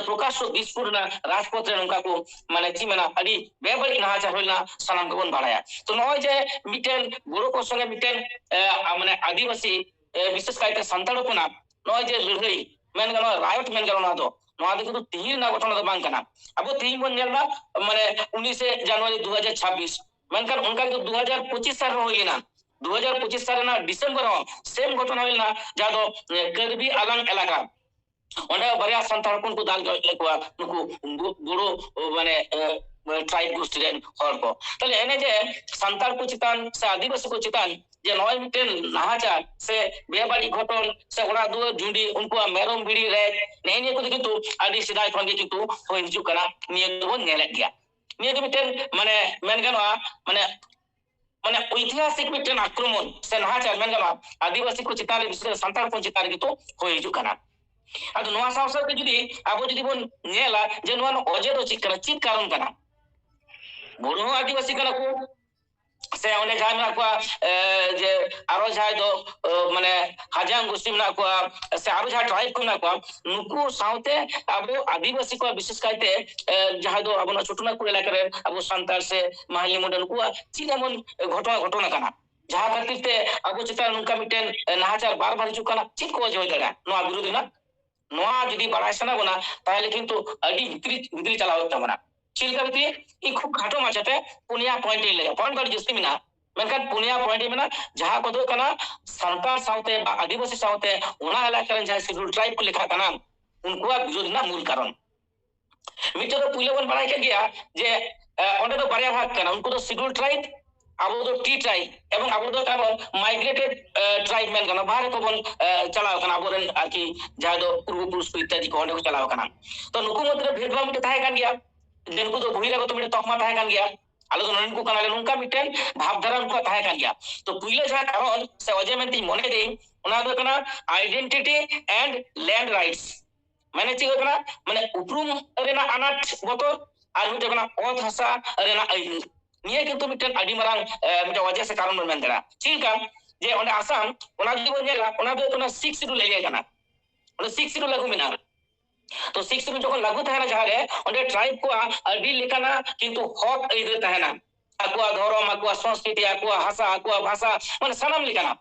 ᱯᱨᱚᱠᱟᱥ ᱫᱤᱥᱯᱩᱨ ᱨᱮᱱᱟᱜ ᱨᱟᱡᱽᱯᱚᱛᱷ ᱨᱮ ᱱᱚᱝᱠᱟ ᱠᱚ, ᱢᱟᱱᱮ, ᱪᱮᱫ ᱢᱮᱱᱟ, ᱟᱹᱰᱤ ᱵᱮᱵᱟᱹᱲᱤᱡ ᱱᱟᱦᱟᱪᱟᱨ ᱦᱩᱭ ᱞᱮᱱᱟ, ᱥᱟᱱᱟᱢ ᱜᱮᱵᱚᱱ ᱵᱟᱲᱟᱭᱟ᱾ ᱛᱚ, ᱱᱚᱜᱼᱚᱭ ᱡᱮ ᱢᱤᱫᱴᱮᱱ ᱵᱳᱰᱳ ᱠᱚ ᱥᱚᱸᱜᱮ ᱢᱤᱫᱴᱮᱱ, ᱮ, ᱟ, ᱢᱟᱱᱮ, ᱟᱹᱫᱤᱵᱟᱹᱥᱤ, ᱮ, ᱵᱤᱥᱮᱥ ᱠᱟᱭᱛᱮ ᱥᱟᱱᱛᱟᱲ ᱦᱚᱯᱚᱱᱟᱜ ᱱᱚᱜᱼᱚᱭ ᱡᱮ ᱞᱟᱹᱲᱦᱟᱹᱭ ᱢᱮᱱ ᱜᱟᱱᱚᱜᱼᱟ, riot ᱢᱮᱱ ᱜᱟᱱᱚᱜᱼᱟ, ᱱᱚᱣᱟ ᱫᱚ, ᱱᱚᱣᱟ ᱫᱚ ᱠᱤᱱᱛᱩ ᱛᱤᱦᱤᱧ ᱨᱮᱱᱟᱜ ᱜᱷᱚᱴᱚᱱᱟ ᱫᱚ ᱵᱟᱝ ᱠᱟᱱᱟ᱾ ᱟᱵᱚ ᱛᱤᱦᱤᱧ ᱵᱚᱱ ᱧᱮᱞ ᱮᱫᱟ, ᱢᱟᱱᱮ, ᱩᱱᱤᱥᱮ ᱡᱟᱱᱩᱣᱟᱨᱤ ᱫᱩ ᱦᱟᱡᱟᱨ ᱪᱷᱟᱵᱵᱤᱥ, ᱢᱮᱱᱠᱷᱟᱱ ᱚᱱᱠᱟ ᱜᱮ ᱫᱩ ᱦᱟᱡᱟᱨ ᱯᱚᱸᱪᱤᱥ ᱥᱟᱞ ᱨᱮ ᱦᱩᱭ ᱞᱮᱱᱟ᱾ ᱫᱩ ᱦᱟᱡᱟᱨ ᱯᱚᱸᱪᱤᱥ ᱥᱟᱞ ᱨᱮᱱᱟᱜ December ᱦᱚᱸ same ᱜᱷᱚᱴᱚᱱᱟ ᱦᱩᱭ ᱞᱮᱱᱟ, ᱡᱟᱦᱟᱸ ᱫᱚ, ᱮ, ᱠᱟᱨᱵᱤ ᱟᱞᱟᱝ ᱮᱞᱟᱠᱟ᱾ ᱚᱸᱰᱮ ᱵᱟᱨᱭᱟ ᱥᱟᱱᱛᱟᱲ ᱦᱚᱯᱚᱱ ᱠᱚ ᱫᱟᱞ ᱜᱚᱡ ᱞᱮᱫ ᱠᱚᱣᱟ, ᱱᱩᱠᱩ ᱵᱳ-, ᱵᱳᱰᱳ, ᱢᱟᱱᱮ, ᱮ, tribe ᱜᱳᱥᱴᱤ ᱨᱮᱱ ᱦᱚᱲ ᱠᱚ᱾ ᱛᱟᱦᱞᱮ ᱮᱱᱮ ᱡᱮ ᱥᱟᱱᱛᱟᱲ ᱠᱚ ᱪᱮᱛᱟᱱ ᱥᱮ ᱟᱹᱫᱤᱵᱟᱹᱥᱤ ᱠᱚ ᱪᱮᱛᱟᱱ ᱡᱮ ᱱᱚᱜᱼᱚᱭ ᱢᱤᱫᱴᱮᱱ ᱱᱟᱦᱟᱪᱟᱨ ᱥᱮ ᱵᱮᱵᱟᱹᱲᱤᱡ ᱜᱷᱚᱴᱚᱱ ᱥᱮ ᱚᱲᱟᱜ ᱫᱩᱣᱟᱹᱨ ᱡᱩᱸᱰᱤ, ᱩᱱᱠᱩᱣᱟᱜ ᱢᱮᱨᱚᱢ ᱵᱷᱤᱲᱤ ᱨᱮ, ᱱᱮᱜᱼᱮ ᱱᱤᱭᱟᱹ ᱠᱚᱫᱚ ᱠᱤᱱᱛᱩ ᱟᱹᱰᱤ ᱥᱮᱫᱟᱭ ᱠᱷᱚᱱ ᱜᱮ ᱠᱤᱱᱛᱩ ᱦᱩᱭ ᱦᱤᱡᱩᱜ ᱠᱟᱱᱟ᱾ ᱱᱤᱭᱟᱹ ᱫᱚᱵᱚᱱ ᱧᱮᱞᱮᱫ ᱜᱮᱭᱟ᱾ ᱱᱤᱭᱟᱹ ᱫᱚ ᱢᱤᱫᱴᱮᱱ, ᱢᱟᱱᱮ, ᱢᱮᱱ ᱜᱟᱱᱚᱜᱼᱟ, ᱢᱟᱱᱮ, ᱢᱟᱱᱮ ᱳᱭᱛᱤᱦᱟᱥᱤᱠ ᱢᱤᱫᱴᱮᱱ ᱟᱠᱨᱚᱢᱚᱱ ᱥᱮ ᱱᱟᱦᱟᱪᱟᱨ ᱢᱮᱱ ᱜᱟᱱᱚᱜᱼᱟ ᱟᱹᱫᱤᱵᱟᱹᱥᱤ ᱠᱚ ᱪᱮᱛᱟᱱ ᱨᱮ, ᱵᱤᱥᱮᱥ ᱠᱟᱛᱮ ᱥᱟᱱᱛᱟᱲ ᱦᱚᱯᱚᱱ ᱪᱮᱛᱟᱱ ᱨᱮ ᱠᱤᱱᱛᱩ ᱦᱩᱭ ᱦᱤᱡᱩᱜ ᱠᱟᱱᱟ᱾ ᱟᱫᱚ ᱱᱚᱣᱟ ᱥᱟᱶ ᱥᱟᱶᱛᱮ ᱡᱩᱫᱤ ᱟᱵᱚ ᱡᱩᱫᱤ ᱵᱚᱱ ᱧᱮᱞᱟ ᱡᱮ ᱱᱚᱣᱟ ᱨᱮᱱᱟᱜ ᱚᱡᱮ ᱫᱚ ᱪᱮᱫ ᱠᱟᱱᱟ, ᱪᱮᱫ ᱠᱟᱨᱚᱱ ᱠᱟᱱᱟ? ᱵᱳᱰᱳ ᱦᱚᱸ ᱟᱹᱫᱤᱵᱟᱹᱥᱤ ᱠᱟᱱᱟ ᱠᱚ, ᱥᱮ ᱚᱸᱰᱮ ᱡᱟᱦᱟᱸᱭ ᱢᱮᱱᱟᱜ ᱠᱚᱣᱟ, ᱮ, ᱡᱮ ᱟᱨᱚ ᱡᱟᱦᱟᱸᱭ ᱫᱚ, ᱮ, ᱢᱟᱱᱮ ᱦᱟᱡᱟᱝ ᱜᱩᱥᱴᱤ ᱢᱮᱱᱟᱜ ᱠᱚᱣᱟ, ᱥᱮ ᱟᱨᱚ ᱡᱟᱦᱟᱸᱭ ᱴᱨᱟᱭᱤᱵᱽ ᱠᱚ ᱢᱮᱱᱟᱜ ᱠᱚᱣᱟ, ᱱᱩᱠᱩ ᱥᱟᱶᱛᱮ ᱟᱵᱚ ᱟᱹᱫᱤᱵᱟᱹᱥᱤ ᱠᱚᱣᱟᱜ ᱵᱤᱥᱮᱥ ᱠᱟᱭᱛᱮ, ᱮ, ᱡᱟᱦᱟᱸᱭ ᱫᱚ ᱟᱵᱚ ᱱᱚᱣᱟ ᱪᱷᱳᱴᱳ ᱱᱟᱜᱽᱯᱩᱨ ᱮᱞᱟᱠᱟ ᱨᱮ ᱟᱵᱚ ᱥᱟᱱᱛᱟᱲ ᱥᱮ ᱢᱟᱦᱞᱤ ᱢᱩᱱᱰᱟ, ᱱᱩᱠᱩᱣᱟᱜ ᱪᱮᱫ ᱮᱢᱚᱱ ᱜᱷᱚᱴᱚᱱᱟ ᱜᱷᱚᱴᱚᱱᱟ ᱠᱟᱱᱟ ᱡᱟᱦᱟᱸ ᱠᱷᱟᱹᱛᱤᱨ ᱛᱮ ᱟᱵᱚ ᱪᱮᱛᱟᱱ ᱱᱚᱝᱠᱟ ᱢᱤᱫᱴᱮᱱ, ᱮ, ᱱᱟᱦᱟᱪᱟᱨ ᱵᱟᱨ ᱵᱟᱨ ᱦᱤᱡᱩᱜ ᱠᱟᱱᱟ? ᱪᱮᱫ ᱠᱚ ᱚᱡᱮ ᱦᱩᱭ ᱫᱟᱲᱮᱭᱟᱜᱼᱟ ᱱᱚᱣᱟ ᱵᱤᱨᱩᱫᱷ ᱨᱮᱱᱟᱜ? ᱱᱚᱣᱟ ᱡᱩᱫᱤ ᱵᱟᱲᱟᱭ ᱥᱟᱱᱟ ᱵᱚᱱᱟ, ᱛᱟᱦᱚᱞᱮ ᱠᱤᱱᱛᱩ ᱟᱹᱰᱤ ᱵᱷᱤᱛᱨᱤ, ᱵᱷᱤᱛᱨᱤ ᱪᱟᱞᱟᱣ ᱦᱩᱭᱩᱜ ᱛᱟᱵᱚᱱᱟ᱾ ᱪᱮᱫ ᱞᱮᱠᱟ ᱵᱷᱤᱛᱨᱤ? ᱤᱧ ᱠᱷᱩᱵ ᱠᱷᱟᱴᱚ ᱢᱟᱪᱷᱟᱛᱮ ᱯᱩᱱᱭᱟ ᱯᱚᱭᱮᱱᱴ ᱤᱧ ᱞᱟᱹᱭᱟ, ᱯᱚᱭᱮᱱᱴ ᱫᱚ ᱟᱹᱰᱤ ᱡᱟᱹᱥᱛᱤ ᱢᱮᱱᱟᱜᱼᱟ, ᱢᱮᱱᱠᱷᱟᱱ ᱯᱩᱱᱭᱟ ᱯᱚᱭᱮᱱᱴ ᱢᱮᱱᱟᱜᱼᱟ, ᱡᱟᱦᱟᱸ ᱠᱚᱫᱚ ᱦᱩᱭᱩᱜ ᱠᱟᱱᱟ ᱥᱟᱱᱛᱟᱲ ᱥᱟᱶᱛᱮ ᱵᱟ ᱟᱹᱫᱤᱵᱟᱹᱥᱤ ᱥᱟᱶᱛᱮ ᱚᱱᱟ ᱮᱞᱟᱠᱟ ᱨᱮᱱ ᱡᱟᱦᱟᱸᱭ ᱥᱤᱰᱩᱞ ᱴᱨᱟᱭᱤᱵᱽ ᱠᱚ ᱞᱮᱠᱷᱟᱜ ᱠᱟᱱᱟ, ᱩᱱᱠᱩᱣᱟᱜ ᱵᱤᱨᱳᱫᱷ ᱨᱮᱱᱟᱜ ᱢᱩᱞ ᱠᱟᱨᱚᱱ᱾ ᱢᱤᱫᱴᱮᱱ ᱫᱚ ᱯᱩᱭᱞᱩ ᱵᱚᱱ ᱵᱟᱲᱟᱭ ᱠᱮᱫ ᱜᱮᱭᱟ ᱡᱮ, ᱮ, ᱚᱸᱰᱮ ᱫᱚ ᱵᱟᱨᱭᱟ ᱵᱷᱟᱜᱽ ᱠᱟᱱᱟ, ᱩᱱᱠᱩ ᱫᱚ ᱥᱤᱰᱩᱞ ᱴᱨᱟᱭᱤᱵᱽ, ᱟᱵᱚ ᱫᱚ ᱴᱤ ᱴᱨᱟᱭᱤᱵᱽ, ᱮᱵᱚᱝ ᱟᱵᱚ ᱫᱚ ᱠᱟᱱᱟ ᱵᱚᱱ ᱢᱟᱭᱜᱨᱮᱴᱮᱰ, ᱮ, ᱴᱨᱟᱭᱤᱵᱽ ᱢᱮᱱ ᱜᱟᱱᱚᱜᱼᱟ, ᱵᱟᱦᱨᱮ ᱠᱚᱵᱚᱱ, ᱮ, ᱪᱟᱞᱟᱣ ᱠᱟᱱᱟ, ᱟᱵᱚᱨᱮᱱ ᱟᱨᱠᱤ ᱡᱟᱦᱟᱸᱭ ᱫᱚ ᱯᱩᱨᱵᱚ ᱯᱩᱨᱩᱥ ᱠᱚ ᱤᱛᱛᱟᱫᱤ ᱠᱚ ᱚᱸᱰᱮ ᱠᱚ ᱪᱟᱞᱟᱣ ᱠᱟᱱᱟ᱾ ᱛᱚ ᱱᱩᱠᱩ ᱢᱚᱫᱽᱫᱷᱮ ᱨᱮ ᱵᱷᱮᱫᱽᱵᱷᱟᱵᱽ ᱢᱤᱫᱴᱮᱱ ᱛᱟᱦᱮᱸ ᱠᱟᱱ ᱜᱮᱭᱟ, ᱡᱮ ᱱᱩᱠᱩ ᱫᱚ ᱵᱚᱦᱤᱨᱟᱜᱚᱛᱚ ᱢᱤᱫᱴᱮᱱ ᱛᱚᱠᱢᱟ ᱛᱟᱦᱮᱸ ᱠᱟᱱ ᱜᱮᱭᱟ, ᱟᱞᱮ ᱫᱚ ᱱᱚᱰᱮᱱ ᱠᱚ ᱠᱟᱱᱟᱞᱮ, ᱱᱚᱝᱠᱟ ᱢᱤᱫᱴᱮᱱ ᱵᱷᱟᱵᱽᱫᱷᱟᱨᱟ ᱩᱱᱠᱩᱣᱟᱜ ᱛᱟᱦᱮᱸ ᱠᱟᱱ ᱜᱮᱭᱟ᱾ ᱛᱚ ᱯᱩᱭᱞᱩ ᱡᱟᱦᱟᱸ ᱠᱟᱨᱚᱱ ᱥᱮ ᱚᱡᱮ ᱢᱮᱱᱛᱮᱧ ᱢᱚᱱᱮᱭᱮᱫᱟᱹᱧ, ᱚᱱᱟ ᱫᱚ ᱠᱟᱱᱟ identity and land rights᱾ ᱢᱟᱱᱮ ᱪᱮᱫ ᱦᱩᱭᱩᱜ ᱠᱟᱱᱟ? ᱢᱟᱱᱮ ᱩᱯᱨᱩᱢ ᱨᱮᱱᱟᱜ ᱟᱱᱟᱴ ᱵᱚᱛᱚᱨ ᱟᱨ ᱢᱤᱫᱴᱮᱱ ᱠᱟᱱᱟ ᱚᱛ ᱦᱟᱥᱟ ᱨᱮᱱᱟᱜ ᱟᱹᱭᱫᱟᱹᱨ᱾ ᱱᱤᱭᱟᱹ ᱠᱤᱱᱛᱩ ᱢᱤᱫᱴᱮᱱ ᱟᱹᱰᱤ ᱢᱟᱨᱟᱝ, ᱮ, ᱢᱤᱫᱴᱮᱱ ᱚᱡᱮ ᱥᱮ ᱠᱟᱨᱚᱱ ᱵᱚᱱ ᱢᱮᱱ ᱫᱟᱲᱮᱭᱟᱜᱼᱟ᱾ ᱪᱮᱫ ᱞᱮᱠᱟ? ᱡᱮ ᱚᱸᱰᱮ ᱟᱥᱟᱢ, ᱚᱱᱟ ᱡᱩᱫᱤ ᱵᱚᱱ ᱧᱮᱞᱟ, ᱚᱱᱟ ᱫᱚ ᱦᱩᱭᱩᱜ ᱠᱟᱱᱟ ᱥᱤᱠᱥ ᱥᱤᱰᱩᱞ ᱮᱨᱤᱭᱟ ᱠᱟᱱᱟ, ᱚᱸᱰᱮ ᱥᱤᱠᱥ ᱥᱤᱰᱩᱞ ᱞᱟᱹᱜᱩ ᱢᱮᱱᱟᱜᱼᱟ᱾ ᱛᱚ ᱥᱤᱠᱥ ᱥᱤᱰᱩᱞ ᱡᱚᱠᱷᱚᱱ ᱞᱟᱹᱜᱩ ᱛᱟᱦᱮᱱᱟ ᱡᱟᱦᱟᱸ ᱨᱮ, ᱚᱸᱰᱮ ᱴᱨᱟᱭᱤᱵᱽ ᱠᱚᱣᱟᱜ ᱟᱹᱰᱤ ᱞᱮᱠᱟᱱᱟᱜ ᱠᱤᱱᱛᱩ ᱦᱚᱠ ᱟᱹᱭᱫᱟᱹᱨ ᱛᱟᱦᱮᱱᱟ, ᱟᱠᱚᱣᱟᱜ ᱫᱷᱚᱨᱚᱢ, ᱟᱠᱚᱣᱟᱜ ᱥᱚᱝᱥᱠᱨᱤᱛᱤ, ᱟᱠᱚᱣᱟᱜ ᱵᱷᱟᱥᱟ, ᱟᱠᱚᱣᱟᱜ ᱵᱷᱟᱥᱟ, ᱢᱟᱱᱮ ᱥᱟᱱᱟᱢ ᱞᱮᱠᱟᱱᱟᱜ᱾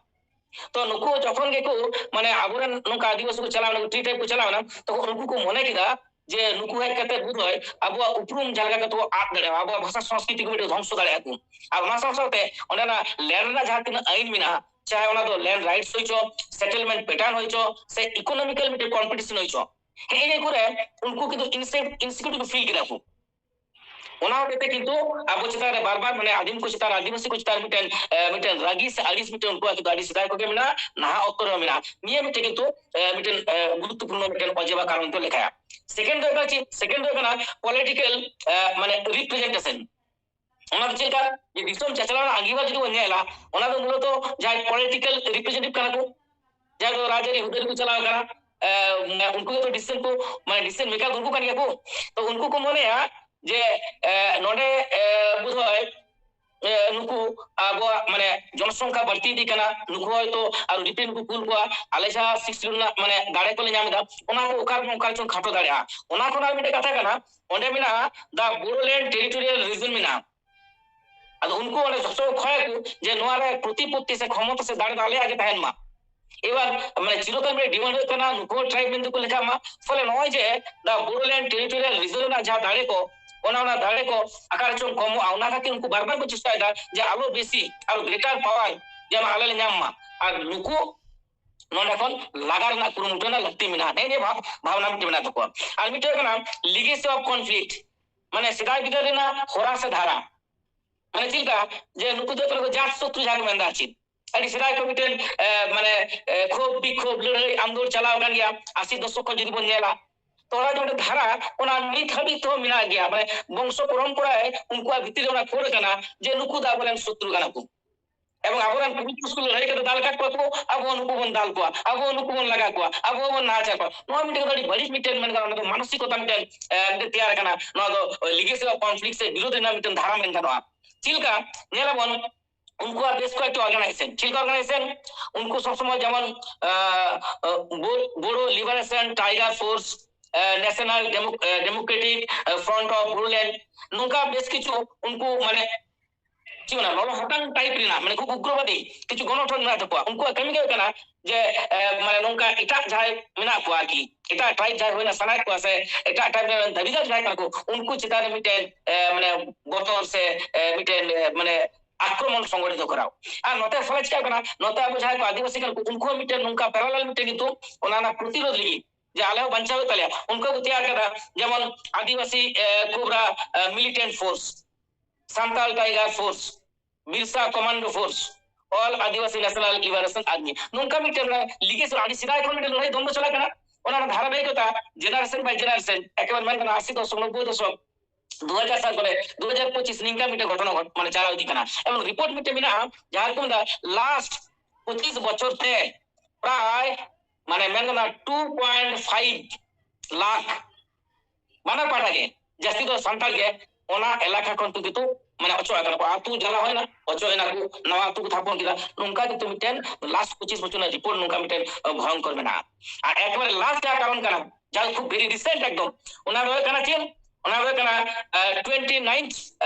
ᱛᱚ ᱱᱩᱠᱩ ᱡᱚᱠᱷᱚᱱ ᱜᱮᱠᱚ, ᱢᱟᱱᱮ ᱟᱵᱚᱨᱮᱱ ᱱᱚᱝᱠᱟ ᱟᱹᱫᱤᱵᱟᱹᱥᱤ ᱠᱚ ᱪᱟᱞᱟᱣ ᱮᱱᱟ, ᱴᱤ ᱴᱨᱟᱭᱤᱵᱽ ᱠᱚ ᱪᱟᱞᱟᱣ ᱮᱱᱟ, ᱛᱚᱠᱷᱚᱱ ᱩᱱᱠᱩ ᱠᱚ ᱢᱚᱱᱮ ᱠᱮᱫᱟ ᱡᱮ ᱱᱩᱠᱩ ᱦᱮᱡ ᱠᱟᱛᱮ ᱵᱳᱫᱷᱚᱭ ᱟᱵᱚᱣᱟᱜ ᱩᱯᱨᱩᱢ ᱡᱟᱦᱟᱸ ᱞᱮᱠᱟ ᱠᱟᱛᱮ ᱵᱚ ᱟᱫ ᱫᱟᱲᱮᱭᱟᱜᱼᱟ, ᱟᱵᱚᱣᱟᱜ ᱵᱷᱟᱥᱟ ᱥᱚᱝᱥᱠᱨᱤᱛᱤ ᱠᱚ ᱢᱤᱫᱴᱮᱱ ᱫᱷᱚᱝᱥᱚ ᱫᱟᱲᱮᱭᱟᱜᱼᱟ ᱠᱚ᱾ ᱟᱨ ᱚᱱᱟ ᱥᱟᱶ ᱥᱟᱶᱛᱮ ᱚᱸᱰᱮᱱᱟᱜ ᱞᱮᱱᱰ ᱨᱮᱱᱟᱜ ᱡᱟᱦᱟᱸ ᱛᱤᱱᱟᱹᱜ ᱟᱹᱭᱤᱱ ᱢᱮᱱᱟᱜᱼᱟ, ᱪᱟᱦᱮ ᱚᱱᱟ ᱫᱚ ᱞᱮᱱᱰ ᱨᱟᱭᱤᱴᱥ ᱦᱩᱭ ᱪᱚ, ᱥᱮᱴᱮᱞᱢᱮᱱᱴ ᱯᱮᱴᱟᱨᱱ ᱦᱩᱭ ᱪᱚ, ᱥᱮ ᱤᱠᱳᱱᱚᱢᱤᱠᱟᱞ ᱢᱤᱫᱴᱮᱱ ᱠᱚᱢᱯᱤᱴᱤᱥᱚᱱ ᱦᱩᱭ ᱪᱚ, ᱦᱮᱸ, ᱤᱱᱟᱹ ᱠᱚᱨᱮ ᱩᱱᱠᱩ ᱠᱤᱱᱛᱩ ᱤᱱᱥᱤᱠᱤᱭᱩᱨ ᱠᱚ ᱯᱷᱤᱞ ᱠᱮᱫᱟ ᱠᱚ᱾ ᱚᱱᱟ ᱦᱚᱛᱮᱡ ᱛᱮ ᱠᱤᱱᱛᱩ ᱟᱵᱚ ᱪᱮᱛᱟᱱ ᱨᱮ ᱵᱟᱨ ᱵᱟᱨ, ᱢᱟᱱᱮ ᱟᱹᱫᱤᱢ ᱠᱚ ᱪᱮᱛᱟᱱ ᱨᱮ, ᱟᱹᱫᱤᱵᱟᱹᱥᱤ ᱠᱚ ᱪᱮᱛᱟᱱ ᱨᱮ ᱢᱤᱫᱴᱮᱱ, ᱮ, ᱢᱤᱫᱴᱮᱱ ᱨᱟᱹᱜᱤ ᱥᱮ ᱟᱹᱲᱤᱥ ᱢᱤᱫᱴᱮᱱ ᱩᱱᱠᱩᱣᱟᱜ ᱠᱤᱱᱛᱩ ᱟᱹᱰᱤ ᱥᱮᱫᱟᱭ ᱠᱷᱚᱱ ᱜᱮ ᱢᱮᱱᱟᱜᱼᱟ, ᱱᱟᱦᱟᱜ ᱚᱠᱛᱚ ᱨᱮᱦᱚᱸ ᱢᱮᱱᱟᱜᱼᱟ᱾ ᱱᱤᱭᱟᱹ ᱢᱤᱫᱴᱮᱱ ᱠᱤᱱᱛᱩ, ᱮ, ᱢᱤᱫᱴᱮᱱ, ᱮ, ᱜᱩᱨᱩᱛᱛᱚᱯᱩᱨᱱᱚ ᱢᱤᱫᱴᱮᱱ ᱚᱡᱮ ᱵᱟ ᱠᱟᱨᱚᱱ ᱠᱚ ᱞᱮᱠᱷᱟᱭᱟ᱾ ᱥᱮᱠᱮᱱᱰ ᱫᱚ ᱦᱩᱭᱩᱜ ᱠᱟᱱᱟ ᱪᱮᱫ? ᱥᱮᱠᱮᱱᱰ ᱫᱚ ᱦᱩᱭᱩᱜ ᱠᱟᱱᱟ ᱯᱚᱞᱤᱴᱤᱠᱟᱞ, ᱮ, ᱢᱟᱱᱮ ᱨᱤᱯᱨᱮᱡᱮᱱᱴᱮᱥᱚᱱ᱾ ᱚᱱᱟ ᱫᱚ ᱪᱮᱫ ᱞᱮᱠᱟ? ᱡᱮ ᱫᱤᱥᱚᱢ ᱪᱟᱪᱞᱟᱣ ᱨᱮᱱᱟᱜ ᱟᱸᱜᱤᱵᱷᱟᱨ ᱡᱩᱫᱤ ᱵᱚᱱ ᱧᱮᱞᱟ, ᱚᱱᱟ ᱫᱚ ᱢᱩᱞᱚᱛᱚ ᱡᱟᱦᱟᱸᱭ ᱯᱚᱞᱤᱴᱤᱠᱟᱞ ᱨᱤᱯᱨᱮᱡᱮᱱᱴᱮᱴᱤᱵᱷ ᱠᱟᱱᱟ ᱠᱚ, ᱡᱟᱦᱟᱸᱭ ᱫᱚ ᱨᱟᱡᱽᱟᱹᱨᱤ ᱦᱩᱫᱟᱹ ᱨᱮᱠᱚ ᱪᱟᱞᱟᱣ ᱠᱟᱱᱟ, ᱮ, ᱩᱱᱠᱩ ᱜᱮᱛᱚ ᱰᱤᱥᱤᱥᱚᱱ ᱠᱚ, ᱢᱟᱱᱮ ᱰᱤᱥᱤᱥᱚᱱ ᱢᱮᱠᱟᱨ ᱩᱱᱠᱩ ᱠᱟᱱ ᱜᱮᱭᱟ ᱠᱚ᱾ ᱛᱚ ᱩᱱᱠᱩ ᱠᱚ ᱢᱚᱱᱮᱭᱟ ᱡᱮ, ᱮ, ᱱᱚᱰᱮ, ᱮ, ᱵᱳᱫᱷᱚᱭ, ᱮ, ᱱᱩᱠᱩ ᱟᱵᱚᱣᱟᱜ ᱢᱟᱱᱮ ᱡᱚᱱᱚᱥᱚᱝᱠᱷᱟ ᱵᱟᱹᱲᱛᱤ ᱤᱫᱤᱜ ᱠᱟᱱᱟ, ᱱᱩᱠᱩ ᱦᱚᱭᱛᱳ ᱟᱨᱚ ᱨᱤᱯᱤᱴ ᱠᱚ ᱠᱩᱞ ᱠᱚᱣᱟ, ᱟᱞᱮ ᱡᱟᱦᱟᱸ ᱥᱤᱠᱥ ᱨᱮᱱᱟᱜ ᱢᱟᱱᱮ ᱫᱟᱲᱮ ᱠᱚᱞᱮ ᱧᱟᱢ ᱮᱫᱟ, ᱚᱱᱟ ᱠᱚ ᱚᱠᱟ ᱨᱮ ᱚᱱᱠᱟ ᱨᱮᱪᱚᱝ ᱠᱷᱟᱴᱚ ᱫᱟᱲᱮᱭᱟᱜᱼᱟ᱾ ᱚᱱᱟ ᱠᱷᱚᱱᱟᱜ ᱢᱤᱫᱴᱮᱱ ᱠᱟᱛᱷᱟ ᱠᱟᱱᱟ, ᱚᱸᱰᱮ ᱢᱮᱱᱟᱜᱼᱟ the Bodoland Territorial Region ᱢᱮᱱᱟᱜᱼᱟ᱾ ᱟᱫᱚ ᱩᱱᱠᱩ ᱚᱸᱰᱮ ᱥᱚᱵ ᱥᱚᱢᱚᱭ ᱠᱷᱚᱭ ᱟᱠᱚ ᱡᱮ ᱱᱚᱣᱟ ᱨᱮ ᱯᱨᱚᱛᱤᱯᱚᱛᱛᱤ ᱥᱮ ᱠᱷᱚᱢᱚᱛᱟ ᱥᱮ ᱫᱟᱲᱮ ᱫᱚ ᱟᱞᱮᱭᱟᱜ ᱜᱮ ᱛᱟᱦᱮᱱ ᱢᱟ᱾ ᱮᱵᱟᱨ ᱢᱟᱱᱮ ᱪᱤᱨᱚᱠᱟᱞ ᱢᱤᱫᱴᱮᱱ ᱰᱤᱢᱟᱱᱰ ᱦᱩᱭᱩᱜ ᱠᱟᱱᱟ, ᱱᱩᱠᱩ ᱦᱚᱸ ᱴᱨᱟᱭᱤᱵᱽ ᱢᱮᱱᱛᱮ ᱠᱚ ᱞᱮᱠᱷᱟᱜ ᱢᱟ᱾ ᱯᱷᱚᱞᱮ ᱱᱚᱜᱼᱚᱭ ᱡᱮ the Bodoland Territorial Region ᱨᱮᱱᱟᱜ ᱡᱟᱦᱟᱸ ᱫᱟᱲᱮ ᱠᱚ, ᱚᱱᱟ, ᱚᱱᱟ ᱫᱟᱲᱮ ᱠᱚ ᱚᱠᱟ ᱨᱮᱪᱚᱝ ᱠᱚᱢᱚᱜᱼᱟ, ᱚᱱᱟ ᱠᱷᱟᱹᱛᱤᱨ ᱩᱱᱠᱩ ᱵᱟᱨ ᱵᱟᱨ ᱠᱚ ᱪᱮᱥᱴᱟᱭᱮᱫᱟ ᱡᱮ ᱟᱞᱚ ᱵᱮᱥᱤ, ᱟᱨᱚ ᱜᱨᱮᱴᱟᱨ ᱯᱟᱣᱟᱨ ᱡᱮᱱᱚ ᱟᱞᱮ ᱞᱮ ᱧᱟᱢ ᱢᱟ᱾ ᱟᱨ ᱱᱩᱠᱩ ᱱᱚᱰᱮ ᱠᱷᱚᱱ ᱞᱟᱜᱟ ᱨᱮᱱᱟᱜ ᱠᱩᱨᱩᱢᱩᱴᱩ ᱨᱮᱱᱟᱜ ᱞᱟᱹᱠᱛᱤ ᱢᱮᱱᱟᱜᱼᱟ᱾ ᱱᱮᱜᱼᱮ ᱱᱤᱭᱟᱹ ᱵᱷᱟᱵᱽ, ᱵᱷᱟᱵᱽᱱᱟ ᱢᱤᱫᱴᱮᱱ ᱢᱮᱱᱟᱜ ᱛᱟᱠᱚᱣᱟ᱾ ᱟᱨ ᱢᱤᱫᱴᱮᱱ ᱦᱩᱭᱩᱜ ᱠᱟᱱᱟ legacy of conflict, ᱢᱟᱱᱮ ᱥᱮᱫᱟᱭ ᱵᱤᱫᱟᱹᱞ ᱨᱮᱱᱟᱜ ᱦᱚᱨᱟ ᱥᱮ ᱫᱷᱟᱨᱟ, ᱢᱟᱱᱮ ᱪᱮᱫ ᱞᱮᱠᱟ ᱡᱮ ᱱᱩᱠᱩ ᱫᱚ ᱡᱟᱛ ᱥᱚᱛᱨᱩ ᱡᱟᱦᱟᱸ ᱠᱚ ᱢᱮᱱᱫᱟ ᱪᱮᱫ, ᱟᱹᱰᱤ ᱥᱮᱫᱟᱭ ᱠᱷᱚᱱ ᱢᱤᱫᱴᱮᱱ, ᱮ, ᱢᱟᱱᱮ, ᱮ, ᱠᱷᱳᱵᱽ ᱵᱤᱠᱷᱳᱵᱽ ᱞᱟᱹᱲᱦᱟᱹᱭ ᱟᱱᱫᱳᱲ ᱪᱟᱞᱟᱣ ᱟᱠᱟᱱ ᱜᱮᱭᱟ᱾ ᱟᱥᱤ ᱫᱚᱥᱚᱠ ᱠᱷᱚᱱ ᱡᱩᱫᱤ ᱵᱚᱱ ᱧᱮᱞᱟ, ᱛᱚ ᱚᱱᱟ ᱡᱮ ᱢᱤᱫᱴᱮᱱ ᱫᱷᱟᱨᱟ, ᱚᱱᱟ ᱱᱤᱛ ᱦᱟᱹᱵᱤᱡ ᱛᱮᱦᱚᱸ ᱢᱮᱱᱟᱜ ᱜᱮᱭᱟ᱾ ᱢᱟᱱᱮ ᱵᱚᱝᱥᱚ ᱯᱚᱨᱚᱢᱯᱚᱨᱟ ᱨᱮ ᱩᱱᱠᱩᱣᱟᱜ ᱵᱷᱤᱛᱤᱨ ᱨᱮ ᱚᱱᱟ ᱠᱷᱳᱲ ᱟᱠᱟᱱᱟ ᱡᱮ ᱱᱩᱠᱩ ᱫᱚ ᱟᱵᱚᱨᱮᱱ ᱥᱚᱛᱨᱩ ᱠᱟᱱᱟ ᱠᱚ᱾ ᱮᱵᱚᱝ ᱟᱵᱚᱨᱮᱱ ᱯᱩᱨᱩᱫᱷᱩᱞ ᱠᱚ ᱞᱟᱹᱲᱦᱟᱹᱭ ᱠᱟᱛᱮ ᱫᱟᱞ ᱟᱠᱟᱫ ᱠᱚᱣᱟ ᱠᱚ, ᱟᱵᱚ ᱱᱩᱠᱩ ᱵᱚᱱ ᱫᱟᱞ ᱠᱚᱣᱟ, ᱟᱵᱚ ᱱᱩᱠᱩ ᱵᱚᱱ ᱞᱟᱜᱟ ᱠᱚᱣᱟ, ᱟᱵᱚ ᱵᱚᱱ ᱱᱟᱦᱟᱪᱟᱨ ᱠᱚᱣᱟ᱾ ᱱᱚᱣᱟ ᱢᱤᱫᱴᱮᱱ ᱟᱹᱰᱤ ᱵᱟᱹᱲᱤᱡ ᱢᱤᱫᱴᱮᱱ ᱢᱮᱱ ᱜᱟᱱᱚᱜᱼᱟ, ᱚᱱᱟ ᱫᱚ ᱢᱟᱱᱚᱥᱤᱠᱚᱛᱟ ᱢᱤᱫᱴᱮᱱ, ᱮ, ᱢᱤᱫᱴᱮᱱ ᱛᱮᱭᱟᱨ ᱟᱠᱟᱱᱟ᱾ ᱱᱚᱣᱟ ᱫᱚ legacy of conflict ᱥᱮ ᱵᱤᱨᱳᱫᱷ ᱨᱮᱱᱟᱜ ᱢᱤᱫᱴᱮᱱ ᱫᱷᱟᱨᱟ ᱢᱮᱱ ᱜᱟᱱᱚᱜᱼᱟ᱾ ᱪᱮᱫ ᱞᱮᱠᱟ ᱧᱮᱞ ᱟᱵᱚᱱ, ᱩᱱᱠᱩᱣᱟᱜ ᱵᱮᱥ ᱠᱚᱭᱮᱠᱴᱤ ᱚᱨᱜᱟᱱᱟᱭᱡᱮᱥᱚᱱ, ᱪᱮᱫ ᱞᱮᱠᱟ ᱚᱨᱜᱟᱱᱟᱭᱡᱮᱥᱚᱱ? ᱩᱱᱠᱩ ᱥᱚᱵ ᱥᱚᱢᱚᱭ ᱡᱮᱢᱚᱱ, ᱟ, ᱟ, ᱵᱳ-, ᱵᱳᱰᱳ ᱞᱤᱵᱟᱨᱮᱥᱚᱱ ᱴᱟᱭᱜᱟᱨ ᱯᱷᱳᱨᱥ, ᱟ, ᱱᱮᱥᱚᱱᱟᱞ ᱰᱮᱢᱳ-, ᱟ, ᱰᱮᱢᱳᱠᱨᱮᱴᱤᱠ, ᱟ, ᱯᱷᱨᱚᱱᱴ ᱚᱯᱷ ᱵᱳᱰᱳᱞᱮᱱᱰ, ᱱᱚᱝᱠᱟ ᱵᱮᱥ ᱠᱤᱪᱷᱩ ᱩᱱᱠᱩ ᱢᱟᱱᱮ ᱪᱮᱫ ᱢᱮᱱᱟ, ᱞᱚᱞᱚ ᱦᱟᱛᱟᱝ ᱴᱟᱭᱤᱯ ᱨᱮᱱᱟᱜ, ᱢᱟᱱᱮ ᱠᱷᱩᱵ ᱩᱜᱽᱨᱚᱵᱟᱫᱤ ᱠᱤᱪᱷᱩ ᱜᱚᱱᱚᱴᱷᱚᱱ ᱢᱮᱱᱟᱜ ᱛᱟᱠᱚᱣᱟ᱾ ᱩᱱᱠᱩᱣᱟᱜ ᱠᱟᱹᱢᱤ ᱜᱮ ᱦᱩᱭᱩᱜ ᱠᱟᱱᱟ ᱡᱮ, ᱮ, ᱢᱟᱱᱮ ᱱᱚᱝᱠᱟ ᱮᱴᱟᱜ ᱡᱟᱦᱟᱸᱭ ᱢᱮᱱᱟᱜ ᱠᱚᱣᱟ ᱟᱨᱠᱤ, ᱮᱴᱟᱜ ᱴᱨᱟᱭᱤᱵᱽ ᱡᱟᱦᱟᱸᱭ ᱦᱩᱭᱱᱟ ᱥᱟᱱᱟᱭᱮᱫ ᱠᱚᱣᱟ ᱥᱮ ᱮᱴᱟᱜ ᱴᱨᱟᱭᱤᱵᱽ ᱨᱮᱱ ᱫᱟᱹᱵᱤᱫᱟᱨ ᱡᱟᱦᱟᱸᱭ ᱠᱟᱱᱟ ᱠᱚ, ᱩᱱᱠᱩ ᱪᱮᱛᱟᱱ ᱨᱮ ᱢᱤᱫᱴᱮᱱ, ᱮ, ᱢᱟᱱᱮ ᱵᱚᱛᱚᱨ ᱥᱮ, ᱮ, ᱢᱤᱫᱴᱮᱱ, ᱮ, ᱢᱟᱱᱮ ᱟᱠᱨᱚᱢᱚᱱ ᱥᱚᱝᱜᱚᱴᱷᱤᱛ ᱠᱚᱨᱟᱣ᱾ ᱟᱨ ᱱᱚᱛᱮ ᱯᱷᱚᱞᱮ ᱪᱤᱠᱟᱹᱜ ᱠᱟᱱᱟ, ᱱᱚᱛᱮ ᱟᱵᱚ ᱡᱟᱦᱟᱸᱭ ᱠᱚ ᱟᱹᱫᱤᱵᱟᱹᱥᱤ ᱠᱟᱱᱟ ᱠᱚ, ᱩᱱᱠᱩ ᱦᱚᱸ ᱢᱤᱫᱴᱮᱱ ᱱᱚᱝᱠᱟ ᱯᱮᱨᱟᱞᱟᱞ ᱢᱤᱫᱴᱮᱱ ᱠᱤᱱᱛᱩ ᱚᱱᱟ ᱨᱮᱱᱟᱜ ᱯᱨᱚᱛᱤᱨᱳᱫᱷ ᱞᱟᱹᱜᱤᱫ ᱡᱮ ᱟᱞᱮ ᱦᱚᱸ ᱵᱟᱧᱪᱟᱣ ᱦᱩᱭᱩᱜ ᱛᱟᱞᱮᱭᱟ, ᱩᱱᱠᱩ ᱠᱚ ᱛᱮᱭᱟᱨ ᱠᱟᱫᱟ᱾ ᱡᱮᱢᱚᱱ ᱟᱹᱫᱤᱵᱟᱹᱥᱤ, ᱮ, ᱠᱳᱵᱨᱟ, ᱮ, militant force, Santal tiger force, Birsa commando force, all Adivasi national liberation army, ᱱᱚᱝᱠᱟ ᱢᱤᱫᱴᱮᱱ ᱞᱤᱜᱮᱥᱤ ᱟᱹᱰᱤ ᱥᱮᱫᱟᱭ ᱠᱷᱚᱱ ᱢᱤᱫᱴᱮᱱ ᱞᱟᱹᱲᱦᱟᱹᱭ ᱫᱚᱱ ᱫᱚ ᱪᱟᱞᱟᱜ ᱠᱟᱱᱟ᱾ ᱚᱱᱟ ᱨᱮᱱᱟᱜ ᱫᱷᱟᱨᱟᱵᱟᱦᱤᱠᱚᱛᱟ ᱡᱮᱱᱟᱨᱮᱥᱚᱱ ᱵᱟᱭ ᱡᱮᱱᱟᱨᱮᱥᱚᱱ, ᱮᱠᱮᱵᱟᱨᱮ ᱢᱮᱱ ᱜᱟᱱᱚᱜᱼᱟ ᱟᱥᱤ ᱫᱚᱥᱚᱠ, ᱱᱚᱵᱵᱳᱭ ᱫᱚᱥᱚᱠ, ᱫᱩ ᱦᱟᱡᱟᱨ ᱥᱟᱞ ᱠᱚᱨᱮ, ᱫᱩ ᱦᱟᱡᱟᱨ ᱯᱚᱸᱪᱤᱥ ᱱᱤᱝᱠᱟ ᱢᱤᱫᱴᱮᱱ ᱜᱷᱚᱴᱚᱱᱟ ᱜᱷᱚᱴ- ᱢᱟᱱᱮ ᱪᱟᱞᱟᱣ ᱤᱫᱤᱜ ᱠᱟᱱᱟ᱾ ᱮᱵᱚᱝ ᱨᱤᱯᱳᱨᱴ ᱢᱤᱫᱴᱮᱱ ᱢᱮᱱᱟᱜᱼᱟ, ᱡᱟᱦᱟᱸ ᱨᱮᱠᱚ ᱢᱮᱱᱫᱟ ᱞᱟᱥᱴ ᱯᱚᱸᱪᱤᱥ ᱵᱚᱪᱷᱚᱨ ᱛᱮ ᱯᱨᱟᱭ ᱢᱟᱱᱮ ᱢᱮᱱ ᱜᱟᱱᱚᱜᱼᱟ two point five ᱞᱟᱠᱷ ᱵᱟᱱᱟᱨ ᱯᱟᱦᱴᱟ ᱜᱮ, ᱡᱟᱹᱥᱛᱤ ᱫᱚ ᱥᱟᱱᱛᱟᱲ ᱜᱮ ᱚᱱᱟ ᱮᱞᱟᱠᱟ ᱠᱷᱚᱱ ᱠᱚ ᱠᱤᱱᱛᱩ ᱢᱟᱱᱮ ᱚᱪᱚᱜ ᱟᱠᱟᱱᱟ ᱠᱚ᱾ ᱟᱹᱛᱩ ᱡᱟᱞᱟ ᱦᱩᱭᱱᱟ, ᱚᱪᱚᱜ ᱮᱱᱟ ᱠᱚ, ᱱᱟᱣᱟ ᱟᱹᱛᱩ ᱠᱚ ᱛᱷᱟᱯᱚᱱ ᱠᱮᱫᱟ᱾ ᱱᱚᱝᱠᱟ ᱠᱤᱱᱛᱩ ᱢᱤᱫᱴᱮᱱ ᱞᱟᱥᱴ ᱯᱚᱸᱪᱤᱥ ᱵᱚᱪᱷᱚᱨ ᱨᱮᱱᱟᱜ ᱨᱤᱯᱳᱨᱴ ᱱᱚᱝᱠᱟ ᱢᱤᱫᱴᱮᱱ ᱵᱷᱚᱭᱚᱝᱠᱚᱨ ᱢᱮᱱᱟᱜᱼᱟ᱾ ᱟᱨ ᱮᱠᱵᱟᱨᱮ ᱞᱟᱥᱴ ᱡᱟᱦᱟᱸ ᱠᱟᱨᱚᱱ ᱠᱟᱱᱟ, ᱡᱟᱦᱟᱸ ᱠᱷᱩᱵ ᱵᱷᱮᱨᱤ ᱨᱤᱥᱮᱱᱴ ᱮᱠᱫᱚᱢ, ᱚᱱᱟ ᱫᱚ ᱦᱩᱭᱩᱜ ᱠᱟᱱᱟ ᱪᱮᱫ? ᱚᱱᱟ ᱫᱚ ᱦᱩᱭᱩᱜ ᱠᱟᱱᱟ ᱴᱩᱭᱮᱱᱴᱤ ᱱᱟᱭᱤᱱᱛᱷ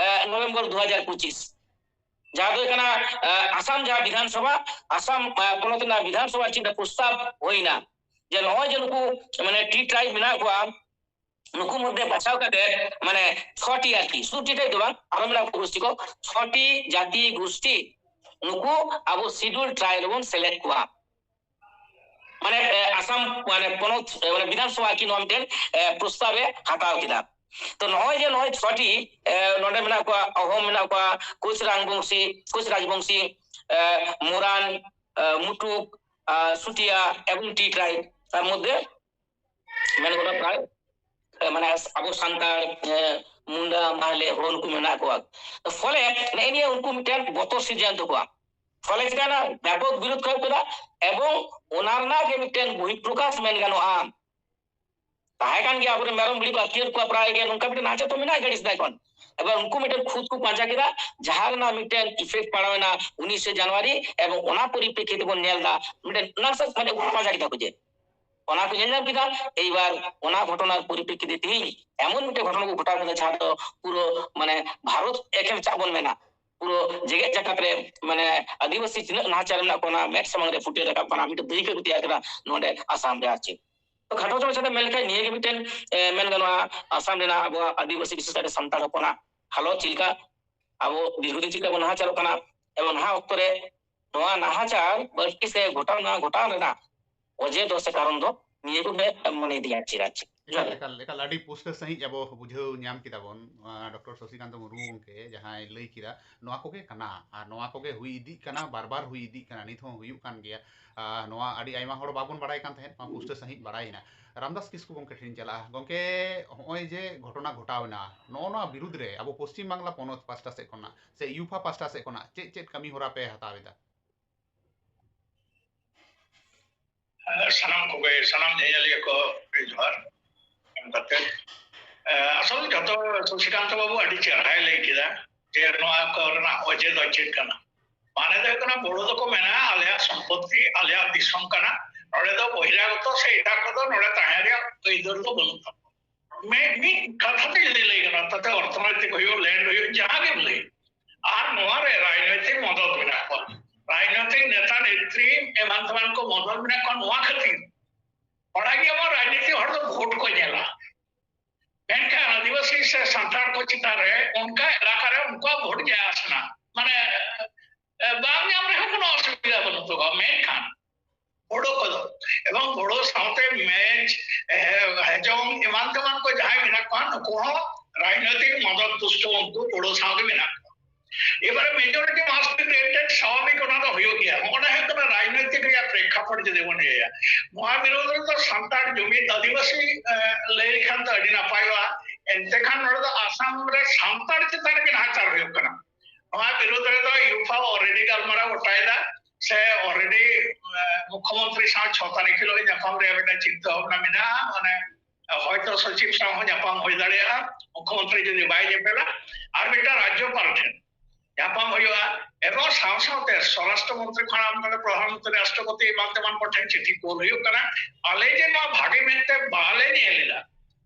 ᱱᱚᱵᱷᱮᱢᱵᱚᱨ ᱫᱩ ᱦᱟᱡᱟᱨ ᱯᱚᱸᱪᱤᱥ, ᱡᱟᱦᱟᱸ ᱫᱚ ᱦᱩᱭᱩᱜ ᱠᱟᱱᱟ ᱟᱥᱟᱢ ᱡᱟᱦᱟᱸ ᱵᱤᱫᱷᱟᱱ ᱥᱚᱵᱷᱟ, ᱟᱥᱟᱢ ᱯᱚᱱᱚᱛ ᱨᱮᱱᱟᱜ ᱵᱤᱫᱷᱟᱱ ᱥᱚᱵᱷᱟ ᱪᱮᱫ ᱯᱨᱚᱥᱛᱟᱵ ᱦᱩᱭᱱᱟ ᱡᱮ ᱱᱚᱜᱼᱚᱭ ᱡᱮ ᱱᱩᱠᱩ ᱢᱟᱱᱮ ᱴᱤ ᱴᱨᱟᱭᱤᱵᱽ ᱢᱮᱱᱟᱜ ᱠᱚᱣᱟ, ᱱᱩᱠᱩ ᱢᱚᱫᱽᱫᱷᱮ ᱵᱟᱪᱷᱟᱣ ᱠᱟᱛᱮ ᱢᱟᱱᱮ ᱪᱷᱚᱴᱤ ᱟᱨᱠᱤ, ᱥᱩᱫᱷᱩ ᱴᱤ ᱴᱨᱟᱭᱤᱵᱽ ᱫᱚ ᱵᱟᱝ, ᱟᱨᱚ ᱢᱮᱱᱟᱜ ᱠᱚ ᱜᱳᱥᱴᱤ ᱠᱚ, ᱪᱷᱚᱴᱤ ᱡᱟᱛᱤ ᱜᱳᱥᱴᱤ ᱱᱩᱠᱩ ᱟᱵᱚ ᱥᱤᱰᱩᱞ ᱴᱨᱟᱭᱤᱵᱽ ᱨᱮᱵᱚᱱ ᱥᱮᱞᱮᱫ ᱠᱚᱣᱟ᱾ ᱢᱟᱱᱮ ᱟᱥᱟᱢ ᱢᱟᱱᱮ ᱯᱚᱱᱚᱛ ᱢᱟᱱᱮ ᱵᱤᱫᱷᱟᱱ ᱥᱚᱵᱷᱟ ᱟᱨᱠᱤ ᱱᱚᱣᱟ ᱢᱤᱫᱴᱮᱱ ᱯᱨᱚᱥᱛᱟᱵ ᱮ ᱦᱟᱛᱟᱣ ᱠᱮᱫᱟ᱾ ᱛᱚ ᱱᱚᱜᱼᱚᱭ ᱡᱮ ᱱᱚᱜᱼᱚᱭ ᱪᱷᱚᱴᱤ ᱱᱚᱰᱮ ᱢᱮᱱᱟᱜ ᱠᱚᱣᱟ, ᱚᱦᱚᱢ ᱢᱮᱱᱟᱜ ᱠᱚᱣᱟ, ᱠᱳᱪ ᱨᱟᱡᱽᱵᱚᱝᱥᱤ, ᱠᱳᱪ ᱨᱟᱡᱽᱵᱚᱝᱥᱤ, ᱢᱚᱨᱟᱱ, ᱢᱩᱴᱩᱠ, ᱥᱩᱴᱤᱭᱟ ᱮᱵᱚᱝ ᱴᱤ ᱴᱨᱟᱭᱤᱵᱽ, ᱛᱟᱨ ᱢᱚᱫᱽᱫᱷᱮ ᱢᱮᱱ ᱜᱟᱱᱚᱜᱼᱟ ᱯᱨᱟᱭ ᱢᱟᱱᱮ ᱟᱵᱚ ᱥᱟᱱᱛᱟᱲ, ᱢᱩᱱᱰᱟ, ᱢᱟᱦᱞᱮ, ᱦᱳ, ᱱᱩᱠᱩ ᱢᱮᱱᱟᱜ ᱠᱚᱣᱟ᱾ ᱯᱷᱚᱞᱮ ᱱᱮᱜᱼᱮ ᱱᱤᱭᱟᱹ ᱩᱱᱠᱩ ᱢᱤᱫᱴᱮᱱ ᱵᱚᱛᱚᱨ ᱥᱤᱨᱡᱟᱹᱣ ᱛᱟᱠᱚᱣᱟ᱾ ᱯᱷᱚᱞᱮ ᱪᱤᱠᱟᱹᱭᱮᱱᱟ? ᱵᱮᱯᱚᱠ ᱵᱤᱨᱳᱫ ᱠᱚ ᱮᱦᱚᱵ ᱠᱮᱫᱟ ᱮᱵᱚᱝ ᱚᱱᱟ ᱨᱮᱱᱟᱜ ᱜᱮ ᱢᱤᱫᱴᱮᱱ ᱵᱚᱦᱤᱯᱨᱚᱠᱟᱥ ᱢᱮᱱ ᱜᱟᱱᱚᱜᱼᱟ᱾ ᱛᱟᱦᱮᱸ ᱠᱟᱱ ᱜᱮᱭᱟ, ᱟᱵᱚᱨᱮᱱ ᱢᱮᱨᱚᱢ ᱵᱷᱤᱲᱤ ᱠᱚ ᱟᱹᱛᱠᱤᱨ ᱠᱚᱣᱟ ᱯᱨᱟᱭ ᱜᱮ, ᱱᱚᱝᱠᱟ ᱢᱤᱫᱴᱮᱱ ᱱᱟᱦᱟᱪᱟᱨ ᱫᱚ ᱢᱮᱱᱟᱜ ᱜᱮᱭᱟ ᱟᱹᱰᱤ ᱥᱮᱫᱟᱭ ᱠᱷᱚᱱ᱾ ᱮᱵᱟᱨ ᱩᱱᱠᱩ ᱢᱤᱫᱴᱮᱱ ᱠᱷᱩᱫ ᱠᱚ ᱯᱟᱸᱡᱟ ᱠᱮᱫᱟ, ᱡᱟᱦᱟᱸ ᱨᱮᱱᱟᱜ ᱢᱤᱫᱴᱮᱱ ᱤᱯᱷᱮᱠᱴ ᱯᱟᱲᱟᱣ ᱮᱱᱟ ᱩᱱᱤᱥᱮ ᱡᱟᱱᱩᱣᱟᱨᱤ, ᱮᱵᱚᱝ ᱚᱱᱟ ᱯᱚᱨᱤᱯᱨᱮᱠᱠᱷᱤᱛ ᱛᱮᱵᱚᱱ ᱧᱮᱞ ᱮᱫᱟ ᱢᱤᱫᱴᱮᱱ ᱚᱱᱟ ᱥᱮᱫ ᱢᱟᱱᱮ ᱩᱱᱠᱩ ᱯᱟᱸᱡᱟ ᱠᱮᱫᱟ ᱠᱚ ᱡᱮ ᱚᱱᱟ ᱠᱚ ᱧᱮᱞ ᱧᱟᱢ ᱠᱮᱫᱟ᱾ ᱮᱭᱵᱟᱨ ᱚᱱᱟ ᱜᱷᱚᱴᱚᱱᱟ ᱯᱚᱨᱤᱯᱨᱮᱠᱠᱷᱤᱛ ᱛᱮ ᱛᱮᱦᱤᱧ ᱮᱢᱚᱱ ᱢᱤᱫᱴᱮᱱ ᱜᱷᱚᱴᱚᱱᱟ ᱠᱚ ᱜᱷᱚᱴᱟᱣ ᱠᱮᱫᱟ ᱡᱟᱦᱟᱸ ᱫᱚ ᱯᱩᱨᱟᱹ ᱢᱟᱱᱮ ᱵᱷᱟᱨᱚᱛ ᱮᱠᱷᱮᱱ ᱪᱟᱜ ᱵᱚᱱ ᱢᱮᱱᱟ, ᱯᱩᱨᱟᱹ ᱡᱮᱜᱮᱛ ᱡᱟᱠᱟᱛ ᱨᱮ ᱢᱟᱱᱮ ᱟᱹᱫᱤᱵᱟᱹᱥᱤ ᱛᱤᱱᱟᱹᱜ ᱱᱟᱦᱟᱪᱟᱨ ᱢᱮᱱᱟᱜ ᱠᱚ ᱚᱱᱟ ᱢᱮᱫ ᱥᱟᱢᱟᱝ ᱨᱮ ᱯᱷᱩᱴᱮᱞ ᱨᱟᱠᱟᱵ ᱠᱟᱱᱟ, ᱢᱤᱫᱴᱮᱱ ᱫᱟᱹᱭᱠᱟᱹ ᱠᱚ ᱛᱮᱭᱟᱨ ᱠᱮᱫᱟ ᱱᱚᱰᱮ ᱟᱥᱟᱢ ᱨᱮ᱾ ᱟᱨ ᱪᱮᱫ ᱛᱚ ᱠᱷᱟᱴᱚ ᱢᱟᱪᱷᱟ ᱛᱮ ᱢᱮᱱ ᱞᱮᱠᱷᱟᱱ ᱱᱤᱭᱟᱹ ᱜᱮ ᱢᱤᱫᱴᱮᱱ ᱮ, ᱢᱮᱱ ᱜᱟᱱᱚᱜᱼᱟ ᱟᱥᱟᱢ ᱨᱮᱱᱟᱜ ᱟᱵᱚᱣᱟᱜ ᱟᱹᱫᱤᱵᱟᱹᱥᱤ ᱵᱤᱥᱮᱥ ᱠᱟᱭᱛᱮ ᱥᱟᱱᱛᱟᱲ ᱦᱚᱯᱚᱱᱟᱜ ᱦᱟᱞᱚᱛ ᱪᱮᱫ ᱞᱮᱠᱟ, ᱟᱵᱚ ᱫᱤᱨᱜᱷᱚᱫᱤᱱ ᱪᱮᱫ ᱞᱮᱠᱟ ᱵᱚᱱ ᱱᱟᱦᱟᱪᱟᱨᱚᱜ ᱠᱟᱱᱟ, ᱮᱵᱚᱝ ᱱᱟᱦᱟᱜ ᱚᱠᱛᱚ ᱨᱮ ᱱᱚᱣᱟ ᱱᱟᱦᱟᱪᱟᱨ ᱵᱟᱹᱲᱛᱤ ᱥᱮ ᱜᱷᱚᱴᱟᱣ ᱱᱚᱣᱟ ᱜᱷᱚᱴᱟᱣ ᱨᱮᱱᱟᱜ ᱚᱡᱮ ᱫᱚ ᱥᱮ ᱠᱟᱨᱚᱱ ᱫᱚ ᱱᱤᱭᱟᱹ ᱠᱚᱜᱮ ᱢᱚᱱᱮ ᱤᱫᱤᱭᱟ ᱪᱮᱫ ᱟᱨ ᱪᱮᱫ᱾ ᱡᱚᱦᱟᱨ᱾ ᱮᱠᱟᱞ ᱮᱠᱟᱞ ᱟᱹᱰᱤ ᱯᱩᱥᱴᱟᱹ ᱥᱟᱺᱦᱤᱡ ᱟᱵᱚ ᱵᱩᱡᱷᱟᱹᱣ ᱧᱟᱢ ᱠᱮᱫᱟ ᱵᱚᱱ᱾ ᱰᱚᱠᱴᱚᱨ ᱥᱚᱥᱤᱠᱟᱱᱛ ᱢᱩᱨᱢᱩ ᱜᱚᱢᱠᱮ ᱡᱟᱦᱟᱸᱭ ᱞᱟᱹᱭ ᱠᱮᱫᱟ, ᱱᱚᱣᱟ ᱠᱚᱜᱮ ᱠᱟᱱᱟ ᱟᱨ ᱱᱚᱣᱟ ᱠᱚᱜᱮ ᱦᱩᱭ ᱤᱫᱤᱜ ᱠᱟᱱᱟ, ᱵᱟᱨ ᱵᱟᱨ ᱦᱩᱭ ᱤᱫᱤᱜ ᱠᱟᱱᱟ, ᱱᱤᱛ ᱦᱚᱸ ᱦᱩᱭᱩᱜ ᱠᱟᱱ ᱜᱮᱭᱟ᱾ ᱱᱚᱣᱟ ᱟᱹᱰᱤ ᱟᱭᱢᱟ ᱦᱚᱲ ᱵᱟᱵᱚᱱ ᱵᱟᱲᱟᱭ ᱠᱟᱱ ᱛᱟᱦᱮᱸᱫ, ᱱᱚᱣᱟ ᱯᱩᱥᱴᱟᱹ ᱥᱟᱺᱦᱤᱡ ᱵᱟᱲᱟᱭᱮᱱᱟ᱾ ᱨᱟᱢᱫᱟᱥ ᱠᱤᱥᱠᱩ ᱜᱚᱢᱠᱮ ᱴᱷᱮᱱ ᱪᱟᱞᱟᱜᱼᱟ᱾ ᱜᱚᱢᱠᱮ, ᱱᱚᱜᱼᱚᱭ ᱡᱮ ᱜᱷᱚᱴᱚᱱᱟ ᱜᱷᱚᱴᱟᱣ ᱮᱱᱟ, ᱱᱚᱜᱼᱚ ᱱᱚᱣᱟ ᱵᱤᱨᱩᱫᱽ ᱨᱮ ᱟᱵᱚ ᱯᱚᱥᱪᱤᱢ ᱵᱟᱝᱞᱟ ᱯᱚᱱᱚᱛ ᱯᱟᱥᱴᱟ ᱥᱮᱫ ᱠᱷᱚᱱᱟᱜ ᱥᱮ ᱭᱩᱯᱷᱟ ᱯᱟᱥᱴᱟ ᱥᱮᱫ ᱠᱷᱚᱱᱟᱜ ᱪᱮᱫ ᱪᱮᱫ ᱠᱟᱹᱢᱤ ᱦᱚᱨᱟ ᱯᱮ ᱦᱟᱛᱟᱣ ᱮᱫᱟ? ᱥᱟᱱᱟᱢ ᱠᱚᱜᱮ, ᱥᱟᱱᱟᱢ ᱧᱮᱧᱮᱞᱤᱭᱟᱹ ᱠᱚ ᱡᱚᱦᱟᱨ᱾ ᱮᱢ ᱠᱟᱛᱮ, ᱟᱥᱚᱞ ᱡᱚᱛᱚ ᱥᱚᱥᱤᱠᱟᱱᱛ ᱵᱟᱵᱩ ᱟᱹᱰᱤ ᱪᱮᱦᱨᱟᱭ ᱞᱟᱹᱭ ᱠᱮᱫᱟ ᱡᱮ ᱱᱚᱣᱟ ᱠᱚ ᱨᱮᱱᱟᱜ ᱚᱡᱮ ᱫᱚ ᱪᱮᱫ ᱠᱟᱱᱟ᱾ ᱢᱟᱱᱮ ᱫᱚ ᱦᱩᱭᱩᱜ ᱠᱟᱱᱟ, ᱵᱳᱰᱳ ᱫᱚᱠᱚ ᱢᱮᱱᱟ ᱟᱞᱮᱭᱟᱜ ᱥᱚᱢᱯᱚᱛᱤ, ᱟᱞᱮᱭᱟᱜ ᱫᱤᱥᱚᱢ ᱠᱟᱱᱟ, ᱱᱚᱰᱮ ᱫᱚ ᱵᱚᱦᱤᱨᱟᱜᱚᱛᱚ ᱥᱮ ᱮᱴᱟᱜ ᱠᱚᱫᱚ ᱱᱚᱰᱮ ᱛᱟᱦᱮᱸ ᱨᱮᱭᱟᱜ ᱟᱹᱭᱫᱟᱹᱨ ᱫᱚ ᱵᱟᱹᱱᱩᱜ ᱛᱟᱠᱚᱣᱟ᱾ ᱢᱤᱫ ᱢᱤᱫ ᱠᱟᱛᱷᱟ ᱛᱮ ᱡᱩᱫᱤ ᱞᱟᱹᱭ ᱜᱟᱱᱚᱜᱼᱟ, ᱛᱟᱛᱮ ᱚᱨᱛᱷᱚᱱᱳᱭᱛᱤᱠ ᱦᱩᱭᱩᱜ, ᱞᱮᱱᱰ ᱦᱩᱭᱩᱜ, ᱡᱟᱦᱟᱸ ᱜᱮᱢ ᱞᱟᱹᱭ, ᱟᱨ ᱱᱚᱣᱟ ᱨᱮ ᱨᱟᱡᱽᱱᱳᱭᱛᱤᱠ ᱢᱚᱫᱚᱫ ᱢᱮᱱᱟᱜ ᱠᱚᱣᱟ, ᱨᱟᱡᱽᱱᱳᱭᱛᱤᱠ ᱱᱮᱛᱟ ᱱᱮᱛᱨᱤ ᱮᱢᱟᱱ ᱛᱮᱢᱟᱱ ᱠᱚ ᱢᱚᱫᱚᱫ ᱢᱮᱱᱟᱜ ᱠᱚᱣᱟ᱾ ᱱᱚᱣᱟ ᱠᱷᱟᱹᱛᱤᱨ ᱚᱱᱟ ᱜᱮ ᱟᱵᱚ ᱨᱟᱡᱽᱱᱤᱛᱤ ᱦᱚᱲ ᱫᱚ ᱵᱷᱳᱴ ᱠᱚ ᱧᱮᱞᱟ, ᱢᱮᱱᱠᱷᱟᱱ ᱟᱹᱫᱤᱵᱟᱹᱥᱤ ᱥᱮ ᱥᱟᱱᱛᱟᱲ ᱠᱚ ᱪᱮᱛᱟᱱ ᱨᱮ ᱚᱱᱠᱟ ᱮᱞᱟᱠᱟ ᱨᱮ ᱩᱱᱠᱩᱣᱟᱜ ᱵᱷᱳᱴ ᱡᱟᱭ ᱟᱥᱮ ᱱᱟ, ᱢᱟᱱᱮ ᱮ, ᱵᱟᱝ ᱧᱟᱢ ᱨᱮᱦᱚᱸ ᱠᱳᱱᱳ ᱚᱥᱩᱵᱤᱫᱷᱟ ᱵᱟᱹᱱᱩᱜ ᱛᱟᱠᱚᱣᱟ, ᱢᱮᱱᱠᱷᱟᱱ ᱵᱳᱰᱳ ᱠᱚᱫᱚ ᱮᱵᱚᱝ ᱵᱳᱰᱳ ᱥᱟᱶᱛᱮ ᱢᱮᱪ, ᱮ, ᱦᱮᱡᱚᱝ ᱮᱢᱟᱱ ᱛᱮᱢᱟᱱ ᱠᱚ ᱡᱟᱦᱟᱸᱭ ᱢᱮᱱᱟᱜ ᱠᱚᱣᱟ, ᱱᱩᱠᱩ ᱦᱚᱸ ᱨᱟᱡᱽᱱᱳᱭᱛᱤᱠ ᱢᱚᱫᱚᱫ ᱯᱩᱥᱴᱟᱹ ᱩᱱᱠᱩ ᱵᱳᱰᱳ ᱥᱟᱶᱜᱮ ᱢᱮᱱᱟᱜ ᱠᱚᱣᱟ᱾ ᱮᱵᱟᱨᱮ majority must be granted, ᱥᱟᱵᱷᱟᱵᱤᱠ ᱚᱱᱟ ᱫᱚ ᱦᱩᱭᱩᱜ ᱜᱮᱭᱟ᱾ ᱱᱚᱜᱼᱚ ᱱᱟ ᱦᱩᱭᱩᱜ ᱠᱟᱱᱟ ᱨᱟᱡᱽᱱᱳᱭᱛᱤᱠ ᱨᱮᱭᱟᱜ ᱯᱨᱮᱠᱠᱷᱟᱯᱚᱴ ᱡᱩᱫᱤ ᱵᱚᱱ ᱤᱭᱟᱹᱭᱟ᱾ ᱱᱚᱣᱟ ᱵᱤᱨᱳᱫᱷ ᱨᱮᱫᱚ ᱥᱟᱱᱛᱟᱲ ᱡᱩᱢᱤᱫ ᱟᱹᱫᱤᱵᱟᱹᱥᱤ, ᱮ, ᱞᱟᱹᱭ ᱞᱮᱠᱷᱟᱱ ᱫᱚ ᱟᱹᱰᱤ ᱱᱟᱯᱟᱭᱚᱜᱼᱟ᱾ ᱮᱱᱛᱮ ᱠᱷᱟᱱ ᱱᱚᱰᱮ ᱫᱚ ᱟᱥᱟᱢ ᱨᱮ ᱥᱟᱱᱛᱟᱲ ᱪᱮᱛᱟᱱ ᱨᱮᱜᱮ ᱱᱟᱦᱟᱪᱟᱨ ᱦᱩᱭᱩᱜ ᱠᱟᱱᱟ᱾ ᱱᱚᱣᱟ ᱵᱤᱨᱳᱫᱷ ᱨᱮᱫᱚ ᱭᱩᱯᱷᱟ already ᱜᱟᱞᱢᱟᱨᱟᱣ ᱜᱚᱴᱟᱭᱮᱫᱟ, ᱥᱮ already, ᱮ, ᱢᱩᱠᱷᱭᱚᱢᱚᱱᱛᱨᱤ ᱥᱟᱶ ᱪᱷᱚ ᱛᱟᱹᱨᱤᱠᱷ ᱦᱤᱞᱳᱜ ᱧᱟᱯᱟᱢ ᱨᱮᱭᱟᱜ ᱢᱤᱫᱴᱟᱝ ᱪᱤᱱᱛᱟᱹ ᱵᱷᱟᱵᱽᱱᱟ ᱢᱮᱱᱟᱜᱼᱟ᱾ ᱢᱟᱱᱮ ᱦᱚᱭᱛᱚ ᱥᱚᱪᱤᱵᱽ ᱥᱟᱶ ᱦᱚᱸ ᱧᱟᱯᱟᱢ ᱦᱩᱭ ᱫᱟᱲᱮᱭᱟᱜᱼᱟ, ᱢᱩᱠᱷᱭᱚᱢᱚᱱᱛᱨᱤ ᱡᱩᱫᱤ ᱵᱟᱭ ᱧᱮᱯᱮᱞᱟ, ᱟᱨ ᱢᱤᱫᱴᱟᱝ ᱨᱟᱡᱽᱡᱚᱯᱟᱞ ᱴᱷᱮᱱ ᱧᱟᱯᱟᱢ ᱦᱩᱭᱩᱜᱼᱟ᱾ ᱮᱵᱚᱝ ᱥᱟᱶ ᱥᱟᱶᱛᱮ ᱥᱚᱨᱟᱥᱴᱨᱚ ᱢᱚᱱᱛᱨᱤ ᱠᱷᱚᱱᱟᱜ ᱟᱨᱟᱢᱵᱷᱚ ᱠᱟᱛᱮ ᱯᱨᱚᱫᱷᱟᱱ ᱢᱚᱱᱛᱨᱤ, ᱨᱟᱥᱴᱨᱚᱯᱚᱛᱤ ᱮᱢᱟᱱ ᱛᱮᱢᱟᱱ ᱠᱚ ᱴᱷᱮᱱ ᱪᱤᱴᱷᱤ ᱠᱳᱞ ᱦᱩᱭᱩᱜ ᱠᱟᱱᱟ, ᱟᱞᱮ ᱡᱮ ᱱᱚᱣᱟ ᱵᱷᱟᱜᱮ ᱢᱮᱫ ᱛᱮ ᱵᱟᱞᱮ ᱧᱮᱞ ᱮᱫᱟ,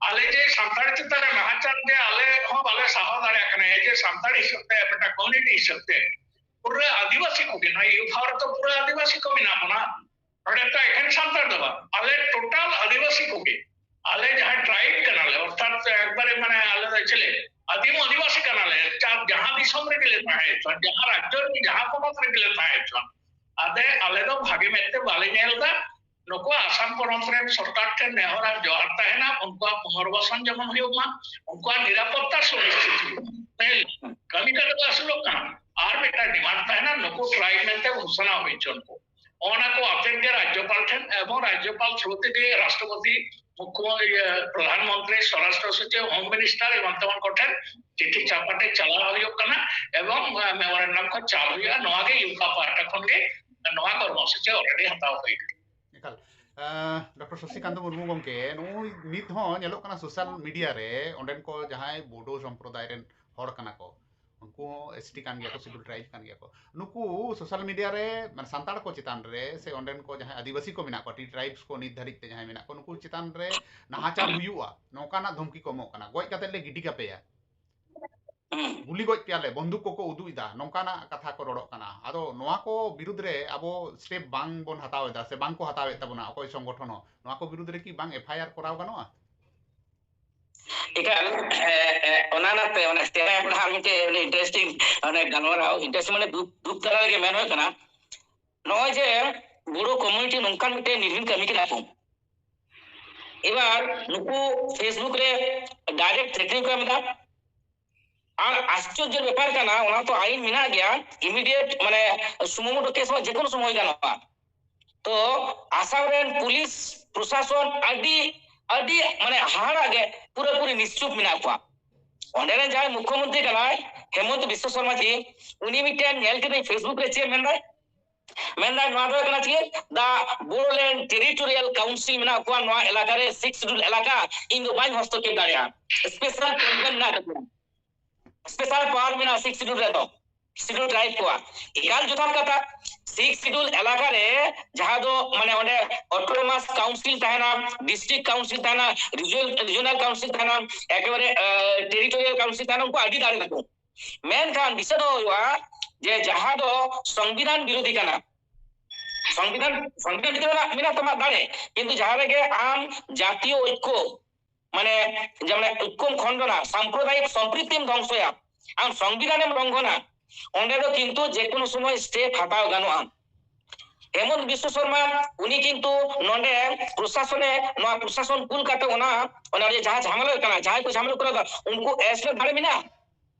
ᱟᱞᱮ ᱡᱮ ᱥᱟᱱᱛᱟᱲ ᱪᱮᱛᱟᱱ ᱨᱮ ᱱᱟᱦᱟᱪᱟᱨ ᱡᱮ ᱟᱞᱮ ᱦᱚᱸ ᱵᱟᱞᱮ ᱥᱟᱦᱟᱣ ᱫᱟᱲᱮᱭᱟᱜ ᱠᱟᱱᱟ, ᱮ ᱡᱮ ᱥᱟᱱᱛᱟᱲ ᱦᱤᱥᱟᱹᱵ ᱛᱮ, ᱢᱤᱫᱴᱟᱝ ᱠᱚᱢᱭᱩᱱᱤᱴᱤ ᱦᱤᱥᱟᱹᱵ ᱛᱮ ᱯᱩᱨᱟᱹ ᱟᱹᱫᱤᱵᱟᱹᱥᱤ ᱠᱚᱜᱮ, ᱱᱚᱣᱟ ᱭᱩᱯᱷᱟ ᱨᱮᱫᱚ ᱯᱩᱨᱟᱹ ᱟᱹᱫᱤᱵᱟᱹᱥᱤ ᱠᱚ ᱢᱮᱱᱟᱜ ᱵᱚᱱᱟ᱾ ᱱᱚᱰᱮ ᱫᱚ ᱮᱠᱷᱮᱱ ᱥᱟᱱᱛᱟᱲ ᱫᱚ ᱵᱟᱝ, ᱟᱞᱮ ᱴᱳᱴᱟᱞ ᱟᱹᱫᱤᱵᱟᱹᱥᱤ ᱠᱚᱜᱮ, ᱟᱞᱮ ᱡᱟᱦᱟᱸ ᱴᱨᱟᱭᱤᱵᱽ ᱠᱟᱱᱟᱞᱮ, ᱚᱨᱛᱷᱟᱛ ᱮᱠᱵᱟᱨᱮ ᱢᱟᱱᱮ ᱟᱞᱮ ᱫᱚ ᱪᱮᱞᱮ ᱟᱹᱫᱤᱢ ᱟᱹᱫᱤᱵᱟᱹᱥᱤ ᱠᱟᱱᱟᱞᱮ, ᱪᱟ-, ᱡᱟᱦᱟᱸ ᱫᱤᱥᱚᱢ ᱨᱮᱜᱮ ᱞᱮ ᱛᱟᱦᱮᱸ ᱦᱚᱪᱚᱣᱟᱱ, ᱡᱟᱦᱟᱸ ᱨᱟᱡᱽᱡᱚ ᱨᱮᱜᱮ, ᱡᱟᱦᱟᱸ ᱯᱚᱱᱚᱛ ᱨᱮᱜᱮ ᱞᱮ ᱛᱟᱦᱮᱸ ᱦᱚᱪᱚᱣᱟᱱ, ᱟᱫᱮ ᱟᱞᱮ ᱫᱚ ᱵᱷᱟᱜᱮ ᱢᱮᱫ ᱛᱮ ᱵᱟᱞᱮ ᱧᱮᱞ ᱮᱫᱟ᱾ ᱱᱩᱠᱩᱣᱟᱜ ᱟᱥᱟᱢ ᱯᱚᱱᱚᱛ ᱨᱮᱱ ᱥᱚᱨᱠᱟᱨ ᱴᱷᱮᱱ ᱱᱮᱦᱚᱨ ᱟᱨ ᱡᱚᱦᱟᱨ ᱛᱟᱦᱮᱱᱟ, ᱩᱱᱠᱩᱣᱟᱜ ᱯᱩᱱᱚᱨᱵᱟᱥᱚᱱ ᱡᱮᱢᱚᱱ ᱦᱩᱭᱩᱜ ᱢᱟ, ᱩᱱᱠᱩᱣᱟᱜ ᱱᱤᱨᱟᱯᱚᱛᱛᱟ ᱥᱩᱱᱤᱥᱪᱤᱛ ᱦᱩᱭᱩᱜ ᱢᱟ᱾ ᱯᱟᱹᱦᱤᱞ ᱠᱟᱹᱢᱤ ᱠᱟᱛᱮ ᱠᱚ ᱟᱹᱥᱩᱞᱚᱜ ᱠᱟᱱᱟ, ᱟᱨ ᱢᱤᱫᱴᱟᱝ ᱰᱤᱢᱟᱱᱰ ᱛᱟᱦᱮᱱᱟ, ᱱᱩᱠᱩ ᱴᱨᱟᱭᱤᱵᱽ ᱢᱮᱱᱛᱮ ᱜᱷᱳᱥᱚᱱᱟ ᱦᱩᱭ ᱦᱚᱪᱚ ᱠᱚ᱾ ᱚᱱᱟ ᱠᱚ ᱟᱛᱮᱫ ᱜᱮ ᱨᱟᱡᱽᱡᱚᱯᱟᱞ ᱴᱷᱮᱱ ᱮᱵᱚᱝ ᱨᱟᱡᱽᱡᱚᱯᱟᱞ ᱛᱷᱨᱩ ᱛᱮᱜᱮ ᱨᱟᱥᱴᱨᱚᱯᱚᱛᱤ, ᱢᱩᱠᱷᱭᱚ, ᱤᱭᱟᱹ, ᱯᱨᱚᱫᱷᱟᱱ ᱢᱚᱱᱛᱨᱤ, ᱥᱚᱨᱟᱥᱴᱨᱚ ᱥᱚᱪᱤᱵᱽ, ᱦᱳᱢ ᱢᱤᱱᱤᱥᱴᱟᱨ ᱮᱢᱟᱱ ᱛᱮᱢᱟᱱ ᱠᱚᱴᱷᱮᱱ ᱪᱤᱴᱷᱤ ᱪᱟᱯᱟᱴᱮ ᱪᱟᱞᱟᱣ ᱦᱩᱭᱩᱜ ᱠᱟᱱᱟ ᱮᱵᱚᱝ, ᱟᱸ, ᱢᱮᱢᱳᱨᱮᱱᱰᱟᱢ ᱠᱚ ᱪᱟᱞ ᱦᱩᱭᱩᱜᱼᱟ᱾ ᱱᱚᱣᱟ ᱜᱮ ᱭᱩᱠᱟ ᱯᱟᱦᱴᱟ ᱠᱷᱚᱱ ᱜᱮ ᱱᱚᱣᱟ ᱠᱚᱨᱢᱚᱥᱩᱪᱤ already ᱦᱟᱛᱟᱣ ᱦᱩᱭ ᱟᱠᱟᱱᱟ᱾ ᱮᱠᱟᱞ᱾ ᱟᱸ, ᱰᱚᱠᱴᱚᱨ ᱥᱚᱥᱤᱠᱟᱱᱛ ᱢᱩᱨᱢᱩ ᱜᱚᱢᱠᱮ, ᱱᱩᱭ ᱱᱤᱛ ᱦᱚᱸ ᱧᱮᱞᱚᱜ ᱠᱟᱱᱟ ᱥᱳᱥᱟᱞ ᱢᱤᱰᱤᱭᱟ ᱨᱮ ᱚᱸᱰᱮᱱ ᱠᱚ ᱡᱟᱦᱟᱸᱭ ᱵᱳᱰᱳ ᱥᱚᱢᱯᱨᱚᱫᱟᱭ ᱨᱮᱱ ᱦᱚᱲ ᱠᱟᱱᱟ ᱠᱚ, ᱩᱱᱠᱩ ᱦᱚᱸ ᱮᱥ ᱴᱤ ᱠᱟᱱ ᱜᱮᱭᱟ ᱠᱚ, ᱥᱤᱰᱩᱞ ᱴᱨᱟᱭᱤᱵᱽ ᱠᱟᱱ ᱜᱮᱭᱟ ᱠᱚ, ᱱᱩᱠᱩ ᱥᱳᱥᱟᱞ ᱢᱤᱰᱤᱭᱟ ᱨᱮ, ᱢᱟᱱᱮ, ᱥᱟᱱᱛᱟᱲ ᱠᱚ ᱪᱮᱛᱟᱱ ᱨᱮ ᱥᱮ ᱚᱸᱰᱮᱱ ᱠᱚ ᱡᱟᱦᱟᱸᱭ ᱟᱹᱫᱤᱵᱟᱹᱥᱤ ᱠᱚ ᱢᱮᱱᱟᱜ ᱠᱚᱣᱟ, ᱴᱤ ᱴᱨᱟᱭᱤᱵᱽᱥ ᱠᱚ ᱱᱤᱛ ᱫᱷᱟᱹᱨᱤᱡ ᱛᱮ ᱡᱟᱦᱟᱸᱭ ᱢᱮᱱᱟᱜ ᱠᱚᱣᱟ, ᱱᱩᱠᱩ ᱪᱮᱛᱟᱱ ᱨᱮ ᱱᱟᱦᱟᱪᱟᱨ ᱦᱩᱭᱩᱜᱼᱟ, ᱱᱚᱝᱠᱟᱱᱟᱜ ᱫᱷᱚᱢᱠᱤ ᱠᱚ ᱮᱢᱚᱜ ᱠᱟᱱᱟ, ᱜᱚᱡ ᱠᱟᱛᱮ ᱞᱮ ᱜᱤᱰᱤ ᱠᱟᱯᱮᱭᱟ, ᱦᱩᱸ᱾ ᱜᱩᱞᱤ ᱜᱚᱡ ᱯᱮᱭᱟᱞᱮ, ᱵᱚᱱᱫᱩᱠ ᱠᱚᱠᱚ ᱩᱫᱩᱜ ᱮᱫᱟ, ᱱᱚᱝᱠᱟᱱᱟᱜ ᱠᱟᱛᱷᱟ ᱠᱚ ᱨᱚᱲᱚᱜ ᱠᱟᱱᱟ᱾ ᱟᱫᱚ ᱱᱚᱣᱟ ᱠᱚ ᱵᱤᱨᱩᱫᱽ ᱨᱮ ᱟᱵᱚ ᱥᱴᱮᱯ ᱵᱟᱝ ᱵᱚᱱ ᱦᱟᱛᱟᱣ ᱮᱫᱟ ᱥᱮ ᱵᱟᱝ ᱠᱚ ᱦᱟᱛᱟᱣᱮᱫ ᱛᱟᱵᱚᱱᱟ ᱚᱠᱚᱭ ᱥᱚᱝᱜᱚᱴᱷᱚᱱ ᱦᱚᱸ, ᱱᱚᱣᱟ ᱠᱚ ᱵᱤᱨᱩᱫᱽ ᱨᱮ ᱠᱤ ᱵᱟᱝ ᱮᱯᱷ ᱟᱭ ᱟᱨ ᱠᱚᱨᱟᱣ ᱜᱟᱱᱚᱜᱼᱟ? ᱮᱠᱟᱞ, ᱮ, ᱮ, ᱚᱱᱟ ᱱᱟᱛᱮ ᱚᱱᱟ ᱥᱴᱮᱯ ᱟᱨ ᱢᱤᱫᱴᱮᱱ ᱚᱱᱮ ᱤᱱᱴᱟᱨᱮᱥᱴᱤᱝ ᱚᱱᱮ ᱜᱟᱞᱢᱟᱨᱟᱣ, ᱤᱱᱴᱟᱨᱮᱥᱴᱤᱝ ᱢᱟᱱᱮ ᱫᱩᱠ, ᱫᱩᱠ ᱛᱟᱞᱟ ᱨᱮᱜᱮ ᱢᱮᱱ ᱦᱩᱭᱩᱜ ᱠᱟᱱᱟ, ᱱᱚᱜᱼᱚᱭ ᱡᱮ ᱵᱳᱰᱳ ᱠᱚᱢᱤᱭᱩᱱᱤᱴᱤ ᱱᱚᱝᱠᱟᱱ ᱢᱤᱫᱴᱮᱱ ᱱᱤᱨᱵᱷᱤᱱ ᱠᱟᱹᱢᱤ ᱠᱟᱱᱟ ᱠᱚ, ᱮᱵᱟᱨ ᱱᱩᱠᱩ Facebook ᱨᱮ direct threatening ᱠᱚ ᱮᱢ ᱮᱫᱟ᱾ ᱟᱨ ᱟᱥᱪᱚᱨᱡᱚ ᱵᱮᱯᱟᱨ ᱠᱟᱱᱟ, ᱚᱱᱟ ᱛᱚ ᱟᱭᱤᱱ ᱢᱮᱱᱟᱜ ᱜᱮᱭᱟ, immediate ᱢᱟᱱᱮ suo motu case ᱦᱚᱸ ᱡᱮᱠᱳᱱᱳ ᱥᱚᱢᱚᱭ ᱜᱟᱱᱚᱜᱼᱟ᱾ ᱛᱚ ᱟᱥᱟᱢ ᱨᱮᱱ ᱯᱩᱞᱤᱥ ᱯᱨᱚᱥᱟᱥᱚᱱ ᱟᱹᱰᱤ, ᱟᱹᱰᱤ ᱢᱟᱱᱮ ᱦᱟᱦᱟᱲᱟᱜ ᱜᱮ ᱯᱩᱨᱟᱹᱯᱩᱨᱤ ᱱᱤᱥᱪᱩᱯ ᱢᱮᱱᱟᱜ ᱠᱚᱣᱟ᱾ ᱚᱸᱰᱮ ᱨᱮᱱ ᱡᱟᱦᱟᱸᱭ ᱢᱩᱠᱷᱭᱚᱢᱚᱱᱛᱨᱤ ᱠᱟᱱᱟᱭ ᱦᱮᱢᱚᱱᱛ ᱵᱤᱥᱥᱚ ᱥᱚᱨᱢᱟ ᱡᱤ, ᱩᱱᱤ ᱢᱤᱫᱴᱮᱱ ᱧᱮᱞ ᱠᱮᱫᱟᱹᱧ Facebook ᱨᱮ ᱪᱮᱫ ᱢᱮᱱᱫᱟᱭ, ᱢᱮᱱᱫᱟᱭ ᱱᱚᱣᱟ ᱫᱚ ᱦᱩᱭᱩᱜ ᱠᱟᱱᱟ ᱪᱮᱫ, the Bodoland Territorial Council ᱢᱮᱱᱟᱜ ᱠᱚᱣᱟ ᱱᱚᱣᱟ ᱮᱞᱟᱠᱟ ᱨᱮ, Sixth Schedule ᱮᱞᱟᱠᱟ, ᱤᱧ ᱫᱚ ᱵᱟᱹᱧ ᱦᱚᱥᱛᱚᱠᱷᱮᱯ ᱫᱟᱲᱮᱭᱟᱜᱼᱟ᱾ ᱥᱯᱮᱥᱟᱞ ᱯᱨᱚᱵᱷᱤᱡᱚᱱ ᱢᱮᱱᱟᱜ ᱛᱟᱠᱚᱣᱟ, ᱥᱯᱮᱥᱟᱞ ᱯᱟᱣᱟᱨ ᱢᱮᱱᱟᱜᱼᱟ Sixth Schedule ᱨᱮᱫᱚ, Schedule ᱴᱨᱟᱭᱤᱵᱽ ᱠᱚᱣᱟᱜ᱾ ᱮᱠᱟᱞ ᱡᱚᱛᱷᱟᱛ ᱠᱟᱛᱷᱟ᱾ Sixth Schedule ᱮᱞᱟᱠᱟ ᱨᱮ ᱡᱟᱦᱟᱸ ᱫᱚ ᱢᱟᱱᱮ ᱚᱸᱰᱮ autonomous council ᱛᱟᱦᱮᱱᱟ, district council ᱛᱟᱦᱮᱱᱟ, regional, regional council ᱛᱟᱦᱮᱱᱟ, ᱮᱠᱮᱵᱟᱨᱮ, ᱟᱸ, territorial council ᱛᱟᱦᱮᱱᱟ, ᱩᱱᱠᱩ ᱟᱹᱰᱤ ᱫᱟᱲᱮ ᱛᱟᱠᱚ᱾ ᱢᱮᱱᱠᱷᱟᱱ ᱫᱤᱥᱟᱹ ᱫᱚᱦᱚ ᱦᱩᱭᱩᱜᱼᱟ ᱡᱮ ᱡᱟᱦᱟᱸ ᱫᱚ ᱥᱚᱝᱵᱤᱫᱷᱟᱱ ᱵᱤᱨᱳᱫᱷᱤ ᱠᱟᱱᱟ᱾ ᱥᱚᱝᱵᱤᱫᱷᱟᱱ, ᱥᱚᱝᱵᱤᱫᱷᱟᱱ ᱵᱷᱤᱛᱨᱤ ᱨᱮ ᱢᱮᱱᱟᱜ, ᱢᱮᱱᱟᱜ ᱛᱟᱢᱟ ᱫᱟᱲᱮ, ᱠᱤᱱᱛᱩ ᱡᱟᱦᱟᱸ ᱨᱮᱜᱮ ᱟᱢ ᱡᱟᱛᱤᱭᱚ ᱳᱭᱠᱚ, ᱢᱟᱱᱮ, ᱡᱮ ᱢᱟᱱᱮ ᱳᱭᱠᱚᱢ ᱠᱷᱚᱱᱰᱚᱱᱟ, ᱥᱟᱢᱯᱨᱚᱫᱟᱭᱤᱠ ᱥᱚᱢᱯᱨᱤᱛᱤᱢ ᱫᱷᱚᱝᱥᱚᱭᱟ, ᱟᱢ ᱥᱚᱝᱵᱤᱫᱷᱟᱱᱮᱢ ᱞᱚᱝᱜᱷᱚᱱᱟ, ᱚᱸᱰᱮ ᱫᱚ ᱠᱤᱱᱛᱩ ᱡᱮᱠᱳᱱᱳ ᱥᱚᱢᱚᱭ ᱥᱴᱮᱯ ᱦᱟᱛᱟᱣ ᱜᱟᱱᱚᱜᱼᱟ᱾ ᱦᱮᱢᱚᱱᱛ ᱵᱤᱥᱣᱚ ᱥᱚᱨᱢᱟ ᱩᱱᱤ ᱠᱤᱱᱛᱩ ᱱᱚᱰᱮ ᱯᱨᱚᱥᱟᱥᱚᱱᱮ, ᱱᱚᱣᱟ ᱯᱨᱚᱥᱟᱥᱚᱱ ᱠᱩᱞ ᱠᱟᱛᱮ ᱚᱱᱟ, ᱚᱱᱟ ᱨᱮ ᱡᱟᱦᱟᱸ ᱡᱷᱟᱢᱮᱞᱟ ᱦᱩᱭᱩᱜ ᱠᱟᱱᱟ, ᱡᱟᱦᱟᱸᱭ ᱠᱚ ᱡᱷᱟᱢᱮᱞᱟ ᱠᱚᱨᱟᱣ ᱮᱫᱟ, ᱩᱱᱠᱩ ᱮᱥ ᱨᱮ ᱫᱟᱲᱮ ᱢᱮᱱᱟᱜᱼᱟ᱾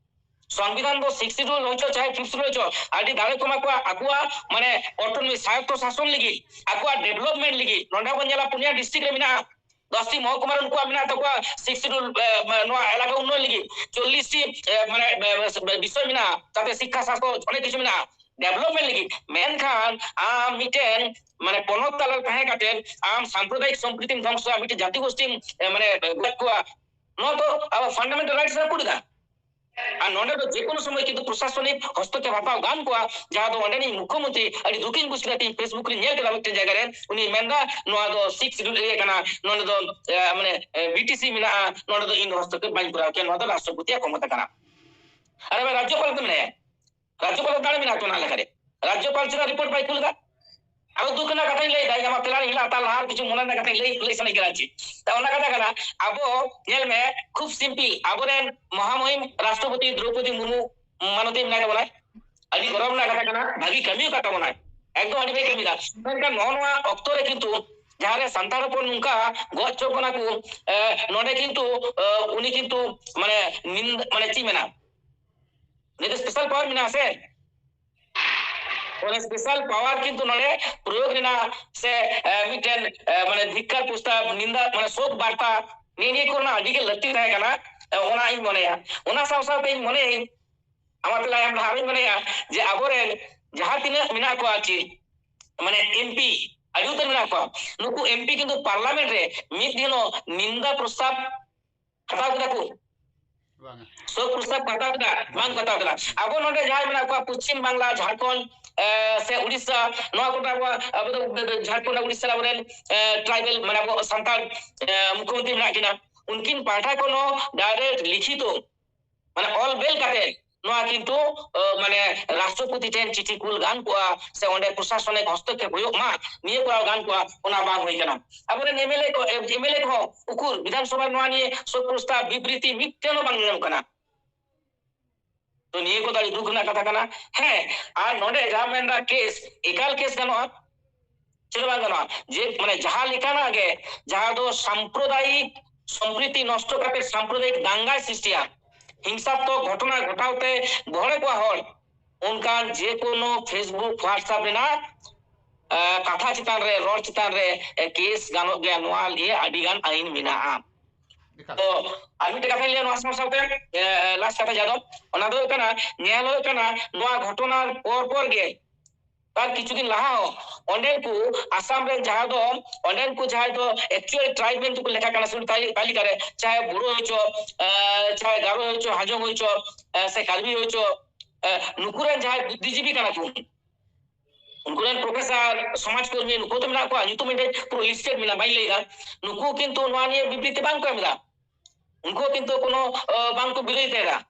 ᱥᱚᱝᱵᱤᱫᱷᱟᱱ ᱫᱚ ᱥᱤᱠᱥ ᱥᱤᱰᱩᱞ ᱦᱚᱪᱚ ᱪᱟᱦᱮ ᱯᱷᱤᱯᱛᱷ ᱥᱤᱰᱩᱞ ᱦᱚᱪᱚ, ᱟᱹᱰᱤ ᱫᱟᱲᱮ ᱠᱚ ᱮᱢᱟ ᱠᱚᱣᱟ ᱟᱠᱚᱣᱟᱜ ᱢᱟᱱᱮ ᱚᱴᱳᱱᱚᱢᱤ, ᱥᱟᱭᱚᱛᱛᱚ ᱥᱟᱥᱚᱱ ᱞᱟᱹᱜᱤᱫ, ᱟᱠᱚᱣᱟᱜ ᱰᱮᱵᱷᱞᱚᱯᱢᱮᱱᱴ ᱞᱟᱹᱜᱤᱫ᱾ ᱱᱚᱰᱮ ᱵᱚᱱ ᱧᱮᱞᱟ ᱯᱩᱱᱭᱟ ᱰᱤᱥᱴᱨᱤᱠᱴ ᱨᱮ ᱢᱮᱱᱟᱜᱼᱟ, ᱫᱚᱥᱴᱤ ᱢᱚᱦᱚᱠᱩᱢᱟ ᱨᱮ ᱩᱱᱠᱩᱣᱟᱜ ᱢᱮᱱᱟᱜ ᱛᱟᱠᱚᱣᱟ ᱥᱤᱠᱥ ᱥᱤᱰᱩᱞ, ᱮ, ᱢᱟ-, ᱱᱚᱣᱟ ᱮᱞᱟᱠᱟ ᱩᱱᱱᱚᱭᱚᱱ ᱞᱟᱹᱜᱤᱫ ᱪᱚᱞᱞᱤᱥᱴᱤ, ᱮ, ᱢᱟᱱᱮ, ᱮ, ᱮ, ᱵᱤᱥᱚᱭ ᱢᱮᱱᱟᱜᱼᱟ, ᱛᱟᱛᱮ ᱥᱤᱠᱠᱷᱟ, ᱥᱟᱥᱛᱷᱚ, ᱚᱱᱮᱠ ᱠᱤᱪᱷᱩ ᱢᱮᱱᱟᱜᱼᱟ ᱰᱮᱵᱷᱞᱚᱯᱢᱮᱱᱴ ᱞᱟᱹᱜᱤᱫ᱾ ᱢᱮᱱᱠᱷᱟᱱ ᱟᱢ ᱢᱤᱫᱴᱮᱱ ᱢᱟᱱᱮ ᱯᱚᱱᱚᱛ ᱛᱟᱞᱟ ᱨᱮ ᱛᱟᱦᱮᱸ ᱠᱟᱛᱮ ᱟᱢ ᱥᱟᱢᱯᱨᱚᱫᱟᱭᱤᱠ ᱥᱚᱢᱯᱨᱤᱛᱤᱢ ᱫᱷᱚᱝᱥᱚᱭᱟ, ᱢᱤᱫᱴᱮᱱ ᱡᱟᱹᱛᱤ ᱜᱳᱥᱴᱤᱢ, ᱮ, ᱢᱟᱱᱮ, ᱜᱚᱡ ᱠᱚᱣᱟ, ᱱᱚᱣᱟ ᱫᱚ ᱟᱵᱚ ᱯᱷᱟᱱᱰᱟᱢᱮᱱᱴᱟᱞ ᱨᱟᱭᱤᱴᱥ ᱨᱮ ᱨᱟᱹᱯᱩᱫ ᱮᱫᱟ᱾ ᱟᱨ ᱱᱚᱰᱮ ᱫᱚ ᱡᱮᱠᱳᱱᱳ ᱥᱚᱢᱚᱭ ᱠᱤᱱᱛᱩ ᱯᱨᱚᱥᱟᱥᱚᱱᱤᱠ ᱦᱚᱥᱛᱚᱠᱷᱮᱯ ᱦᱟᱛᱟᱣ ᱜᱟᱱ ᱠᱚᱜᱼᱟ, ᱡᱟᱦᱟᱸ ᱫᱚ ᱚᱸᱰᱮᱱᱤᱡ ᱢᱩᱠᱷᱭᱚᱢᱚᱱᱛᱨᱤ, ᱟᱹᱰᱤ ᱫᱩᱠᱤᱧ ᱵᱩᱡ ᱠᱮᱫᱟ, ᱛᱮᱦᱮᱧ ᱯᱷᱮᱥᱵᱩᱠ ᱨᱮᱧ ᱧᱮᱞ ᱠᱮᱫᱟ ᱢᱤᱫᱴᱮᱱ ᱡᱟᱭᱜᱟ ᱨᱮ, ᱩᱱᱤ ᱢᱮᱱᱫᱟ ᱱᱚᱣᱟ ᱫᱚ ᱥᱤᱠᱥ ᱥᱤᱰᱩᱞ ᱮᱨᱤᱭᱟ ᱠᱟᱱᱟ, ᱱᱚᱰᱮ ᱫᱚ, ᱮ, ᱢᱟᱱᱮ, ᱮ, ᱵᱤ ᱴᱤ ᱥᱤ ᱢᱮᱱᱟᱜᱼᱟ, ᱱᱚᱰᱮ ᱫᱚ ᱤᱧ ᱫᱚ ᱦᱚᱥᱛᱚᱠᱷᱮᱯ ᱵᱟᱹᱧ ᱠᱚᱨᱟᱣ ᱠᱮᱭᱟ, ᱱᱚᱣᱟ ᱫᱚ ᱨᱟᱥᱴᱨᱚᱯᱚᱛᱤᱭᱟᱜ ᱠᱷᱚᱢᱚᱛᱟ ᱠᱟᱱᱟ᱾ ᱟᱨ ᱟᱵᱟᱨ ᱨᱟᱡᱽᱡᱚᱯᱟᱞ ᱫᱚ ᱢᱮᱱᱟᱭᱟ, ᱨᱟᱡᱽᱡᱚᱯᱟᱞ ᱫᱟᱲᱮ ᱢᱮᱱᱟᱜ ᱛᱚ ᱚᱱᱟ ᱞᱮᱠᱟᱨᱮ᱾ ᱨᱟᱡᱽᱡᱚᱯᱟᱞ ᱪᱮᱫᱟᱜ ᱨᱤᱯᱳᱨᱴ ᱵᱟᱭ ᱠᱩᱞ ᱮᱫᱟ? ᱟᱨᱚ ᱫᱩᱠ ᱨᱮᱱᱟᱜ ᱠᱟᱛᱷᱟᱧ ᱞᱟᱹᱭ ᱮᱫᱟ, ᱟᱢᱟᱜ ᱛᱮᱞᱟ ᱨᱤᱧ ᱦᱮᱞᱟᱜ, ᱛᱟᱨ ᱞᱟᱦᱟ ᱠᱤᱪᱷᱩ ᱢᱚᱱᱮ ᱨᱮᱱᱟᱜ ᱠᱟᱛᱷᱟᱧ ᱞᱟᱹᱭ, ᱞᱟᱹᱭ ᱥᱟᱱᱟᱧ ᱠᱟᱱᱟ ᱪᱮᱫ᱾ ᱛᱟ ᱚᱱᱟ ᱠᱟᱛᱷᱟ ᱠᱟᱱᱟ, ᱟᱵᱚ ᱧᱮᱞ ᱢᱮ, ᱠᱷᱩᱵ ᱥᱤᱢᱯᱤᱞ, ᱟᱵᱚᱨᱮᱱ ᱢᱚᱦᱟᱢᱚᱦᱤᱢ ᱨᱟᱥᱴᱨᱚᱯᱚᱛᱤ ᱫᱨᱚᱣᱯᱚᱫᱤ ᱢᱩᱨᱢᱩ ᱢᱟᱱᱚᱛᱤ ᱢᱮᱱᱟᱭ ᱛᱟᱵᱚᱱᱟᱭ, ᱟᱹᱰᱤ ᱜᱚᱨᱚᱵᱽ ᱨᱮᱱᱟᱜ ᱠᱟᱛᱷᱟ ᱠᱟᱱᱟ, ᱵᱷᱟᱹᱜᱤ ᱠᱟᱹᱢᱤ ᱟᱠᱟᱫ ᱛᱟᱵᱚᱱᱟᱭ, ᱮᱠᱫᱚᱢ ᱟᱹᱰᱤ ᱵᱷᱟᱹᱜᱤ ᱠᱟᱹᱢᱤ ᱟᱠᱟᱫ᱾ ᱢᱮᱱᱠᱷᱟᱱ ᱱᱚᱜᱼᱚ ᱱᱚᱣᱟ ᱚᱠᱛᱚ ᱨᱮ ᱠᱤᱱᱛᱩ ᱡᱟᱦᱟᱸ ᱨᱮ ᱥᱟᱱᱛᱟᱲ ᱦᱚᱯᱚᱱ ᱱᱚᱝᱠᱟ ᱜᱚᱡ ᱦᱚᱪᱚᱜ ᱠᱟᱱᱟ ᱠᱚ, ᱮ, ᱱᱚᱰᱮ ᱠᱤᱱᱛᱩ, ᱮ, ᱩᱱᱤ ᱠᱤᱱᱛᱩ ᱢᱟᱱᱮ ᱱᱤᱱ-, ᱢᱟᱱᱮ ᱪᱮᱫ ᱢᱮᱱᱟ, ᱱᱤᱭᱟᱹ ᱫᱚ ᱥᱯᱮᱥᱟᱞ ᱯᱟᱣᱟᱨ ᱢᱮᱱᱟᱜᱼᱟ ᱥᱮ? ᱚᱱᱟ ᱥᱯᱮᱥᱟᱞ ᱯᱟᱣᱟᱨ ᱠᱤᱱᱛᱩ ᱱᱚᱰᱮ ᱯᱨᱚᱭᱳᱜ ᱨᱮᱱᱟᱜ ᱥᱮ, ᱮ, ᱢᱤᱫᱴᱮᱱ, ᱮ, ᱢᱟᱱᱮ ᱫᱷᱤᱠᱠᱟᱨ ᱯᱨᱚᱥᱛᱟᱵ, ᱱᱤᱱᱫᱟ, ᱢᱟᱱᱮ ᱥᱳᱠ ᱵᱟᱨᱛᱟ, ᱱᱤᱭᱟᱹ ᱱᱤᱭᱟᱹ ᱠᱚᱨᱮᱱᱟᱜ ᱟᱹᱰᱤ ᱜᱮ ᱞᱟᱹᱠᱛᱤ ᱛᱟᱦᱮᱸ ᱠᱟᱱᱟ᱾ ᱮ, ᱚᱱᱟ ᱤᱧ ᱢᱚᱱᱮᱭᱟ᱾ ᱚᱱᱟ ᱥᱟᱶ ᱥᱟᱶᱛᱮ ᱤᱧ ᱢᱚᱱᱮᱭᱟᱹᱧ, ᱟᱢᱟᱜ ᱛᱮᱞᱟ ᱮᱢ ᱞᱟᱦᱟ ᱨᱤᱧ ᱢᱚᱱᱮᱭᱟ ᱡᱮ ᱟᱵᱚᱨᱮᱱ ᱡᱟᱦᱟᱸ ᱛᱤᱱᱟᱹᱜ ᱢᱮᱱᱟᱜ ᱠᱚᱣᱟ ᱟᱨ ᱪᱮᱫ, ᱢᱟᱱᱮ ᱮᱢ ᱯᱤ ᱟᱹᱰᱤ ᱩᱛᱟᱹᱨ ᱢᱮᱱᱟᱜ ᱠᱚᱣᱟ, ᱱᱩᱠᱩ ᱮᱢ ᱯᱤ ᱠᱤᱱᱛᱩ ᱯᱟᱨᱞᱟᱢᱮᱱᱴ ᱨᱮ ᱢᱤᱫ ᱫᱤᱱ ᱦᱚᱸ ᱱᱤᱱᱫᱟ ᱯᱨᱚᱥᱛᱟᱵ ᱦᱟᱛᱟᱣ ᱠᱮᱫᱟ ᱠᱚ? ᱵᱟᱝᱟ᱾ ᱥᱳᱠ ᱯᱨᱚᱥᱛᱟᱵ ᱠᱚ ᱦᱟᱛᱟᱣ ᱠᱮᱫᱟ? ᱵᱟᱝ ᱠᱚ ᱦᱟᱛᱟᱣ ᱠᱮᱫᱟ᱾ ᱟᱵᱚ ᱱᱚᱰᱮ ᱡᱟᱦᱟᱸᱭ ᱢᱮᱱᱟᱜ ᱠᱚᱣᱟ, ᱯᱚᱪᱷᱤᱢ ᱵᱟᱝᱞᱟ, ᱡᱷᱟᱲᱠᱷᱚᱸᱰ, ᱮ, ᱥᱮ ᱩᱲᱤᱥᱥᱟ, ᱱᱚᱣᱟ ᱠᱚᱨᱮ ᱟᱵᱚ, ᱟᱵᱚ ᱫᱚ ᱡᱷᱟᱲᱠᱷᱚᱸᱰ ᱟᱨ ᱩᱲᱤᱥᱥᱟ ᱨᱮ ᱟᱵᱚᱨᱮᱱ, ᱮ, ᱴᱨᱟᱭᱵᱮᱞ, ᱢᱟᱱᱮ ᱟᱵᱚ ᱥᱟᱱᱛᱟᱲ, ᱮ, ᱢᱩᱠᱷᱭᱚᱢᱚᱱᱛᱨᱤ ᱢᱮᱱᱟᱜ ᱠᱤᱱᱟ, ᱩᱱᱠᱤᱱ ᱯᱟᱦᱴᱟ ᱠᱷᱚᱱ ᱦᱚᱸ ᱰᱟᱭᱨᱮᱠᱴ ᱞᱤᱠᱷᱤᱛᱚ, ᱢᱟᱱᱮ ᱚᱞ ᱵᱮᱞ ᱠᱟᱛᱮ ᱱᱚᱣᱟ ᱠᱤᱱᱛᱩ, ᱮ, ᱢᱟᱱᱮ ᱨᱟᱥᱴᱨᱚᱯᱚᱛᱤ ᱴᱷᱮᱱ ᱪᱤᱴᱷᱤ ᱠᱩᱞ ᱜᱟᱱ ᱠᱚᱜᱼᱟ, ᱥᱮ ᱚᱸᱰᱮ ᱯᱨᱚᱥᱟᱥᱚᱱᱤᱠ ᱦᱚᱥᱛᱚᱠᱷᱮᱯ ᱦᱩᱭᱩᱜ ᱢᱟ, ᱱᱤᱭᱟᱹ ᱠᱚᱨᱟᱣ ᱜᱟᱱ ᱠᱚᱜᱼᱟ, ᱚᱱᱟ ᱵᱟᱝ ᱦᱩᱭ ᱠᱟᱱᱟ᱾ ᱟᱵᱚᱨᱮᱱ ᱮᱢ ᱮᱞ ᱮ ᱠᱚ, ᱮᱢ ᱮᱞ ᱮ ᱠᱚᱦᱚᱸ ᱩᱠᱩᱨ ᱵᱤᱫᱷᱟᱱ ᱥᱚᱵᱷᱟ ᱱᱚᱣᱟ ᱱᱤᱭᱮ ᱥᱳᱠ ᱯᱨᱚᱥᱛᱟᱵ, ᱵᱤᱵᱨᱤᱛᱤ ᱢᱤᱫᱴᱮᱱ ᱦᱚᱸ ᱵᱟᱝ ᱧᱮᱞᱚᱜ ᱠᱟᱱᱟ᱾ ᱛᱚ ᱱᱤᱭᱟᱹ ᱠᱚᱫᱚ ᱟᱹᱰᱤ ᱫᱩᱠ ᱨᱮᱱᱟᱜ ᱠᱟᱛᱷᱟ ᱠᱟᱱᱟ᱾ ᱦᱮᱸ, ᱟᱨ ᱱᱚᱰᱮ ᱡᱟᱦᱟᱸ ᱢᱮᱱᱫᱟ ᱠᱮᱥ, ᱮᱠᱟᱞ ᱠᱮᱥ ᱜᱟᱱᱚᱜᱼᱟ, ᱪᱮᱫ ᱵᱟᱝ ᱜᱟᱱᱚᱜᱼᱟ? ᱡᱮ ᱢᱟᱱᱮ ᱡᱟᱦᱟᱸ ᱞᱮᱠᱟᱱᱟᱜ ᱜᱮ ᱡᱟᱦᱟᱸ ᱫᱚ ᱥᱟᱢᱯᱨᱚᱫᱟᱭᱤᱠ ᱥᱚᱢᱯᱨᱤᱛᱤ ᱱᱚᱥᱴᱚ ᱠᱟᱛᱮ ᱥᱟᱢᱯᱨᱚᱫᱟᱭᱤᱠ ᱫᱟᱝᱜᱟᱭ ᱥᱨᱤᱥᱴᱤᱭᱟ, ᱦᱤᱝᱥᱟᱛᱢᱚᱠ ᱜᱷᱚᱴᱚᱱᱟ ᱜᱷᱚᱴᱟᱣ ᱛᱮ ᱜᱚᱦᱚᱲᱮᱫ ᱠᱚᱣᱟ ᱦᱚᱲ, ᱚᱱᱠᱟᱱ ᱡᱮ ᱠᱳᱱᱳ Facebook, WhatsApp ᱨᱮᱱᱟᱜ ᱠᱟᱛᱷᱟ ᱪᱮᱛᱟᱱ ᱨᱮ, ᱨᱚᱲ ᱪᱮᱛᱟᱱ ᱨᱮ ᱠᱮᱥ ᱜᱟᱱᱚᱜ ᱜᱮᱭᱟ᱾ ᱱᱚᱣᱟ ᱞᱤᱭᱮ ᱟᱹᱰᱤ ᱜᱟᱱ ᱟᱹᱭᱤᱱ ᱢᱮᱱᱟᱜᱼᱟ᱾ ᱛᱚ ᱟᱨ ᱢᱤᱫᱴᱮᱱ ᱠᱟᱛᱷᱟᱧ ᱞᱟᱹᱭᱟ ᱱᱚᱣᱟ ᱥᱟᱶ ᱥᱟᱶᱛᱮ, ᱞᱟᱥᱴ ᱠᱟᱛᱷᱟ ᱡᱟᱦᱟᱸ ᱫᱚ, ᱚᱱᱟ ᱫᱚ ᱦᱩᱭᱩᱜ ᱠᱟᱱᱟ, ᱧᱮᱞ ᱦᱩᱭᱩᱜ ᱠᱟᱱᱟ ᱱᱚᱣᱟ ᱜᱷᱚᱴᱚᱱᱟ ᱯᱚᱨ ᱯᱚᱨ ᱜᱮ ᱟᱨ ᱠᱤᱪᱷᱩ ᱫᱤᱱ ᱞᱟᱦᱟ ᱦᱚᱸ ᱚᱸᱰᱮᱱ ᱠᱚ ᱟᱥᱟᱢ ᱨᱮᱱ ᱡᱟᱦᱟᱸ ᱫᱚ, ᱚᱸᱰᱮᱱ ᱠᱚ ᱡᱟᱦᱟᱸᱭ ᱫᱚ ᱮᱠᱪᱩᱭᱟᱞ ᱴᱨᱟᱭᱤᱵᱽ ᱢᱮᱱᱛᱮ ᱠᱚ ᱞᱮᱠᱷᱟ ᱠᱟᱱᱟ ᱥᱩᱫᱷᱩ ᱛᱟᱹᱞᱤ-, ᱛᱟᱹᱞᱤᱠᱟ ᱨᱮ, ᱪᱟᱦᱮ ᱵᱳᱨᱳ ᱦᱩᱭᱪᱚ, ᱪᱟᱦᱮ ᱜᱟᱨᱳ ᱦᱩᱭᱪᱚ, ᱦᱟᱡᱚᱝ ᱦᱩᱭᱪᱚ, ᱥᱮ ᱠᱟᱨᱵᱤ ᱦᱩᱭᱪᱚ, ᱱᱩᱠᱩ ᱨᱮᱱ ᱡᱟᱦᱟᱸᱭ ᱵᱩᱫᱽᱫᱷᱤᱡᱤᱵᱤ ᱠᱟᱱᱟ ᱠᱚ, ᱩᱱᱠᱩ ᱨᱮᱱ ᱯᱨᱚᱯᱷᱮᱥᱟᱨ, ᱥᱚᱢᱟᱡᱽ ᱠᱚᱨᱢᱤ, ᱱᱩᱠᱩ ᱛᱚ ᱢᱮᱱᱟᱜ ᱠᱚᱣᱟ, ᱧᱩᱛᱩᱢ ᱤᱧ ᱴᱷᱮᱱ ᱯᱩᱨᱟᱹ ᱞᱤᱥᱴᱮᱰ ᱢᱮᱱᱟᱜᱼᱟ, ᱵᱟᱹᱧ ᱞᱟᱹᱭ ᱮᱫᱟ᱾ ᱱᱩᱠᱩ ᱠᱤᱱᱛᱩ ᱱᱚᱣᱟ ᱱᱤᱭᱮ ᱵᱤᱵᱨᱤᱛᱤ ᱵᱟᱝ ᱠᱚ ᱮᱢ ᱮᱫᱟ᱾ ᱩᱱᱠᱩ ᱠᱤᱱᱛᱩ ᱠᱳᱱᱳ, ᱟᱸ, ᱵᱟᱝ ᱠᱚ ᱵᱤᱨᱳᱫᱷ ᱮᱫᱟ᱾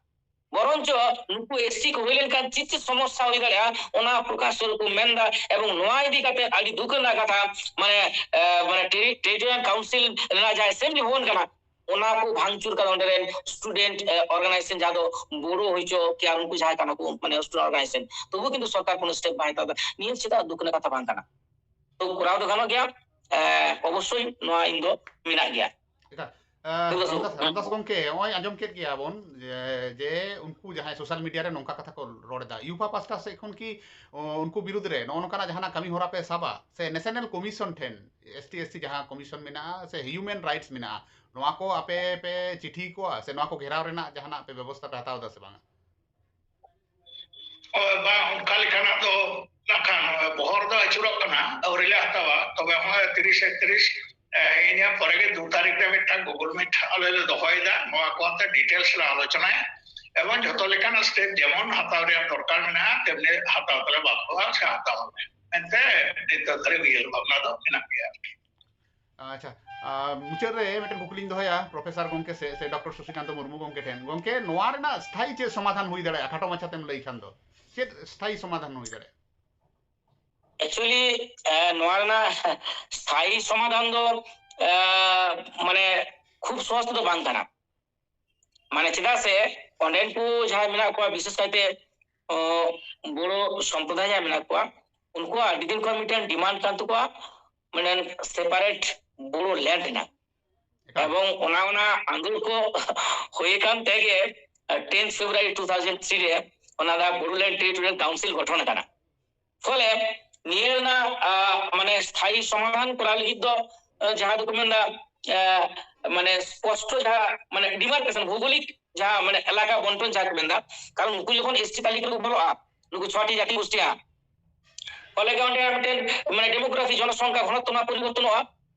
ᱵᱚᱨᱚᱱᱪᱚ ᱱᱩᱠᱩ ᱮᱥ ᱴᱤ ᱠᱚ ᱦᱩᱭ ᱞᱮᱱᱠᱷᱟᱱ ᱪᱮᱫ ᱪᱮᱫ ᱥᱚᱢᱚᱥᱥᱟ ᱦᱩᱭ ᱫᱟᱲᱮᱭᱟᱜᱼᱟ, ᱚᱱᱟ ᱯᱨᱚᱠᱟᱥ ᱥᱚᱨᱩᱯ ᱠᱚ ᱢᱮᱱ ᱮᱫᱟ᱾ ᱮᱵᱚᱝ ᱱᱚᱣᱟ ᱤᱫᱤ ᱠᱟᱛᱮ ᱟᱹᱰᱤ ᱫᱩᱠ ᱨᱮᱱᱟᱜ ᱠᱟᱛᱷᱟ, ᱢᱟᱱᱮ, ᱟᱸ, ᱢᱟᱱᱮ ᱴᱮᱨᱤ-, ᱴᱮᱨᱤᱴᱳᱨᱤᱭᱟᱞ ᱠᱟᱣᱩᱱᱥᱤᱞ ᱨᱮᱱᱟᱜ ᱡᱟᱦᱟᱸ ᱮᱥᱮᱢᱵᱞᱤ ᱵᱷᱚᱵᱚᱱ ᱠᱟᱱᱟ, ᱚᱱᱟ ᱠᱚ ᱵᱷᱟᱝᱪᱩᱨ ᱠᱟᱫᱟ᱾ ᱚᱸᱰᱮ ᱨᱮᱱ ᱥᱴᱩᱰᱮᱱᱴ, ᱮ, ᱚᱨᱜᱟᱱᱟᱭᱡᱮᱥᱚᱱ ᱡᱟᱦᱟᱸ ᱫᱚ ᱵᱳᱨᱳ ᱦᱩᱭᱪᱚ ᱠᱤ ᱟᱨ ᱩᱱᱠᱩ ᱡᱟᱦᱟᱸᱭ ᱠᱟᱱᱟ ᱠᱚ, ᱢᱟᱱᱮ, ᱥᱴᱩᱰᱮᱱᱴ ᱚᱨᱜᱟᱱᱟᱭᱡᱮᱥᱚᱱ, ᱛᱚᱵᱩ ᱠᱤᱱᱛᱩ ᱥᱚᱨᱠᱟᱨ ᱠᱳᱱᱳ ᱥᱴᱮᱯ ᱵᱟᱭ ᱦᱟᱛᱟᱣ ᱮᱫᱟ᱾ ᱱᱤᱭᱟᱹ ᱪᱮᱫᱟᱜ ᱫᱩᱠ ᱨᱮᱱᱟᱜ ᱠᱟᱛᱷᱟ ᱵᱟᱝ ᱠᱟᱱᱟ? ᱛᱚ ᱠᱚᱨᱟᱣ ᱫᱚ ᱜᱟᱱᱚᱜ ᱜᱮᱭᱟ, ᱮ, ᱚᱵᱚᱥᱥᱳᱭ ᱱᱚᱣᱟ ᱤᱧ ᱫᱚ ᱢᱮᱱᱟᱜ ᱜᱮᱭᱟ᱾ ᱮᱠᱟᱞ᱾ ᱮ, ᱵᱩᱡᱷᱟᱹᱣ ᱥᱮ? ᱨᱟᱢᱫᱟᱥ, ᱨᱟᱢᱫᱟᱥ ᱜᱚᱢᱠᱮ, ᱱᱚᱜᱼᱚᱭ ᱟᱸᱡᱚᱢ ᱠᱮᱫ ᱜᱮᱭᱟ ᱵᱚᱱ ᱡᱮ, ᱡᱮ ᱩᱱᱠᱩ ᱡᱟᱦᱟᱸᱭ ᱥᱳᱥᱟᱞ ᱢᱤᱰᱤᱭᱟ ᱨᱮ ᱱᱚᱝᱠᱟ ᱠᱟᱛᱷᱟ ᱠᱚ ᱨᱚᱲ ᱮᱫᱟ, ᱭᱩᱯᱷᱟ ᱯᱟᱥᱴᱟ ᱥᱮᱫ ᱠᱷᱚᱱ ᱠᱤ, ᱚ, ᱩᱱᱠᱩ ᱵᱤᱨᱩᱫᱽ ᱨᱮ ᱱᱚᱜᱼᱚ ᱱᱚᱝᱠᱟᱱᱟᱜ ᱡᱟᱦᱟᱱᱟᱜ ᱠᱟᱹᱢᱤ ᱦᱚᱨᱟ ᱯᱮ ᱥᱟᱵᱟ ᱥᱮ ᱱᱮᱥᱱᱟᱞ ᱠᱚᱢᱤᱥᱚᱱ ᱴᱷᱮᱱ, ᱮᱥ ᱴᱤ, ᱮᱥ ᱥᱤ ᱡᱟᱦᱟᱸ ᱠᱚᱢᱤᱥᱚᱱ ᱢᱮᱱᱟᱜᱼᱟ ᱥᱮ ᱦᱤᱭᱩᱢᱮᱱ ᱨᱟᱭᱤᱴᱥ ᱢᱮᱱᱟᱜᱼᱟ, ᱱᱚᱣᱟ ᱠᱚ ᱟᱯᱮ ᱯᱮ ᱪᱤᱴᱷᱤ ᱠᱚᱣᱟ ᱥᱮ ᱱᱚᱣᱟ ᱠᱚ ᱜᱷᱮᱨᱟᱣ ᱨᱮᱱᱟᱜ ᱡᱟᱦᱟᱱᱟᱜ ᱯᱮ ᱵᱮᱵᱚᱥᱛᱷᱟ ᱯᱮ ᱦᱟᱛᱟᱣ ᱮᱫᱟ ᱥᱮ ᱵᱟᱝᱟ? ᱦᱳᱭ, ᱵᱟᱝ, ᱚᱱᱠᱟ ᱞᱮᱠᱟᱱᱟᱜ ᱫᱚ ᱱᱟᱜ ᱠᱷᱟᱱ ᱵᱚᱦᱚᱨ ᱫᱚ ᱟᱹᱪᱩᱨᱚᱜ ᱠᱟᱱᱟ, ᱟᱹᱣᱨᱤ ᱞᱮ ᱦᱟᱛᱟᱣᱟ᱾ ᱛᱚᱵᱮ ᱦᱚᱸᱜᱼᱚᱭ ᱛᱤᱨᱤᱥ ᱮᱠᱛᱨᱤᱥ, ᱮ, ᱤᱱᱟᱹ ᱯᱚᱨᱮ ᱜᱮ ᱫᱩ ᱛᱟᱹᱨᱤᱠᱷ ᱨᱮ ᱢᱤᱫᱴᱟᱝ Google Meet ᱟᱞᱮ ᱞᱮ ᱫᱚᱦᱚᱭᱮᱫᱟ᱾ ᱱᱚᱣᱟ ᱠᱚ ᱟᱛᱮ ᱰᱤᱴᱮᱞᱥ ᱞᱮ ᱟᱞᱳᱪᱚᱱᱟᱭᱟ ᱮᱵᱚᱝ ᱡᱷᱚᱛᱚ ᱞᱮᱠᱟᱱᱟᱜ ᱥᱴᱮᱯ ᱡᱮᱢᱚᱱ ᱦᱟᱛᱟᱣ ᱨᱮᱭᱟᱜ ᱫᱚᱨᱠᱟᱨ ᱢᱮᱱᱟᱜᱼᱟ, ᱛᱮᱢᱱᱤ ᱦᱟᱛᱟᱣ ᱛᱮᱞᱮ ᱵᱟᱫᱷᱚᱜᱼᱟ ᱥᱮ ᱦᱟᱛᱟᱣ ᱟᱞᱮ ᱢᱮᱱᱛᱮ ᱱᱤᱛᱚᱜ ᱫᱷᱟᱹᱨᱤᱡ ᱩᱭᱦᱟᱹᱨ ᱵᱷᱟᱵᱽᱱᱟ ᱫᱚ ᱢᱮᱱᱟᱜ ᱜᱮᱭᱟ ᱟᱨᱠᱤ᱾ ᱟᱪᱪᱷᱟ, ᱟᱨ ᱢᱩᱪᱟᱹᱫ ᱨᱮ ᱢᱤᱫᱴᱮᱱ ᱠᱩᱠᱞᱤᱧ ᱫᱚᱦᱚᱭᱟ ᱯᱨᱚᱯᱷᱮᱥᱚᱨ ᱜᱚᱢᱠᱮ ᱥᱮ, ᱥᱮ ᱰᱚᱠᱴᱚᱨ ᱥᱚᱥᱤᱠᱟᱱᱛᱚ ᱢᱩᱨᱢᱩ ᱜᱚᱢᱠᱮ ᱴᱷᱮᱱ᱾ ᱜᱚᱢᱠᱮ, ᱱᱚᱣᱟ ᱨᱮᱱᱟᱜ ᱥᱛᱷᱟᱭᱤ ᱪᱮᱫ ᱥᱚᱢᱟᱫᱷᱟᱱ ᱦᱩᱭ ᱫᱟᱲᱮᱭᱟᱜᱼᱟ? ᱠᱷᱟᱴᱚ ᱢᱟᱪᱷᱟ ᱛᱮᱢ ᱞᱟᱹᱭ ᱠᱷᱟᱱ ᱫᱚ ᱪᱮᱫ ᱥᱛᱷᱟᱭᱤ ᱥᱚᱢᱟᱫᱷᱟᱱ ᱦᱩᱭ ᱫᱟᱲᱮᱭᱟᱜᱼᱟ? ᱮᱠᱪᱩᱭᱮᱞᱤ, ᱮ, ᱱᱚᱣᱟ ᱨᱮᱱᱟᱜ ᱥᱛᱷᱟᱭᱤ ᱥᱚᱢᱟᱫᱷᱟᱱ ᱫᱚ, ᱮ, ᱢᱟᱱᱮ, ᱠᱷᱩᱵ ᱥᱚᱦᱚᱡ ᱛᱮᱫᱚ ᱵᱟᱝ ᱠᱟᱱᱟ᱾ ᱢᱟᱱᱮ ᱪᱮᱫᱟᱜ ᱥᱮ ᱚᱸᱰᱮᱱ ᱠᱚ ᱡᱟᱦᱟᱸᱭ ᱢᱮᱱᱟᱜ ᱠᱚᱣᱟ, ᱵᱤᱥᱮᱥ ᱠᱟᱭᱛᱮ ᱚ, ᱵᱳᱰᱳ ᱥᱚᱢᱯᱨᱚᱫᱟᱭ ᱡᱟᱦᱟᱸᱭ ᱢᱮᱱᱟᱜ ᱠᱚᱣᱟ, ᱩᱱᱠᱩᱣᱟᱜ ᱟᱹᱰᱤ ᱫᱤᱱ ᱠᱷᱚᱱ ᱢᱤᱫᱴᱮᱱ ᱰᱤᱢᱟᱱᱰ ᱠᱟᱱ ᱛᱟᱠᱚᱣᱟ, ᱢᱟᱱᱮ ᱥᱮᱯᱟᱨᱮᱴ ᱵᱳᱰᱳ ᱞᱮᱱᱰ ᱨᱮᱱᱟᱜ᱾ ᱮᱠᱟᱞ᱾ ᱮᱵᱚᱝ ᱚᱱᱟ ᱚᱱᱟ ᱟᱸᱫᱳᱲ ᱠᱚ ᱦᱩᱭ ᱟᱠᱟᱱ ᱛᱮᱜᱮ ᱴᱮᱱ ᱯᱷᱮᱵᱽᱨᱩᱣᱟᱨᱤ ᱴᱩ ᱛᱷᱟᱣᱡᱮᱱᱰ ᱛᱷᱨᱤ ᱨᱮ ᱚᱱᱟ ᱫᱚ ᱵᱳᱰᱳᱞᱮᱱᱰ ᱴᱮᱨᱤᱴᱳᱨᱤᱭᱟᱞ ᱠᱟᱣᱩᱱᱥᱤᱞ ᱜᱚᱴᱷᱚᱱ ᱟᱠᱟᱱᱟ᱾ ᱯᱷᱚᱞᱮ ᱱᱤᱭᱟᱹ ᱨᱮᱱᱟᱜ ᱟᱸ, ᱢᱟᱱᱮ ᱥᱛᱷᱟᱭᱤ ᱥᱚᱢᱟᱫᱷᱟᱱ ᱠᱚᱨᱟᱣ ᱞᱟᱹᱜᱤᱫ ᱫᱚ ᱟᱸ, ᱡᱟᱦᱟᱸ ᱫᱚᱠᱚ ᱢᱮᱱᱫᱟ ᱟᱸ, ᱢᱟᱱᱮ ᱥᱯᱚᱥᱴᱚ ᱡᱟᱦᱟᱸ ᱢᱟᱱᱮ ᱰᱤᱢᱟᱨᱠᱮᱥᱚᱱ, ᱵᱷᱳᱜᱳᱞᱤᱠ ᱡᱟᱦᱟᱸ ᱢᱟᱱᱮ ᱮᱞᱟᱠᱟ ᱵᱚᱱᱴᱚᱱ ᱡᱟᱦᱟᱸ ᱠᱚ ᱢᱮᱱᱫᱟ, ᱠᱟᱨᱚᱱ ᱩᱱᱠᱩ ᱡᱚᱠᱷᱚᱱ ᱮᱥᱴᱤ ᱛᱟᱹᱞᱤᱠᱟ ᱨᱮᱠᱚ ᱵᱚᱞᱚᱜᱼᱟ, ᱱᱩᱠᱩ ᱪᱷᱚᱴᱤ ᱡᱟᱹᱛᱤ ᱜᱳᱥᱴᱤᱭᱟᱜ, ᱯᱷᱚᱞᱮ ᱜᱮ ᱚᱸᱰᱮ ᱢᱤᱫᱴᱮᱱ ᱢᱟᱱᱮ ᱰᱮᱢᱳᱜᱨᱟᱯᱷᱤ, ᱡᱚᱱᱚᱥᱚᱝᱠᱷᱟ ᱜᱷᱚᱱᱚᱛᱛᱚ ᱱᱚᱣᱟ ᱯᱚᱨᱤᱵᱚᱨᱛᱚᱱᱚᱜᱼᱟ,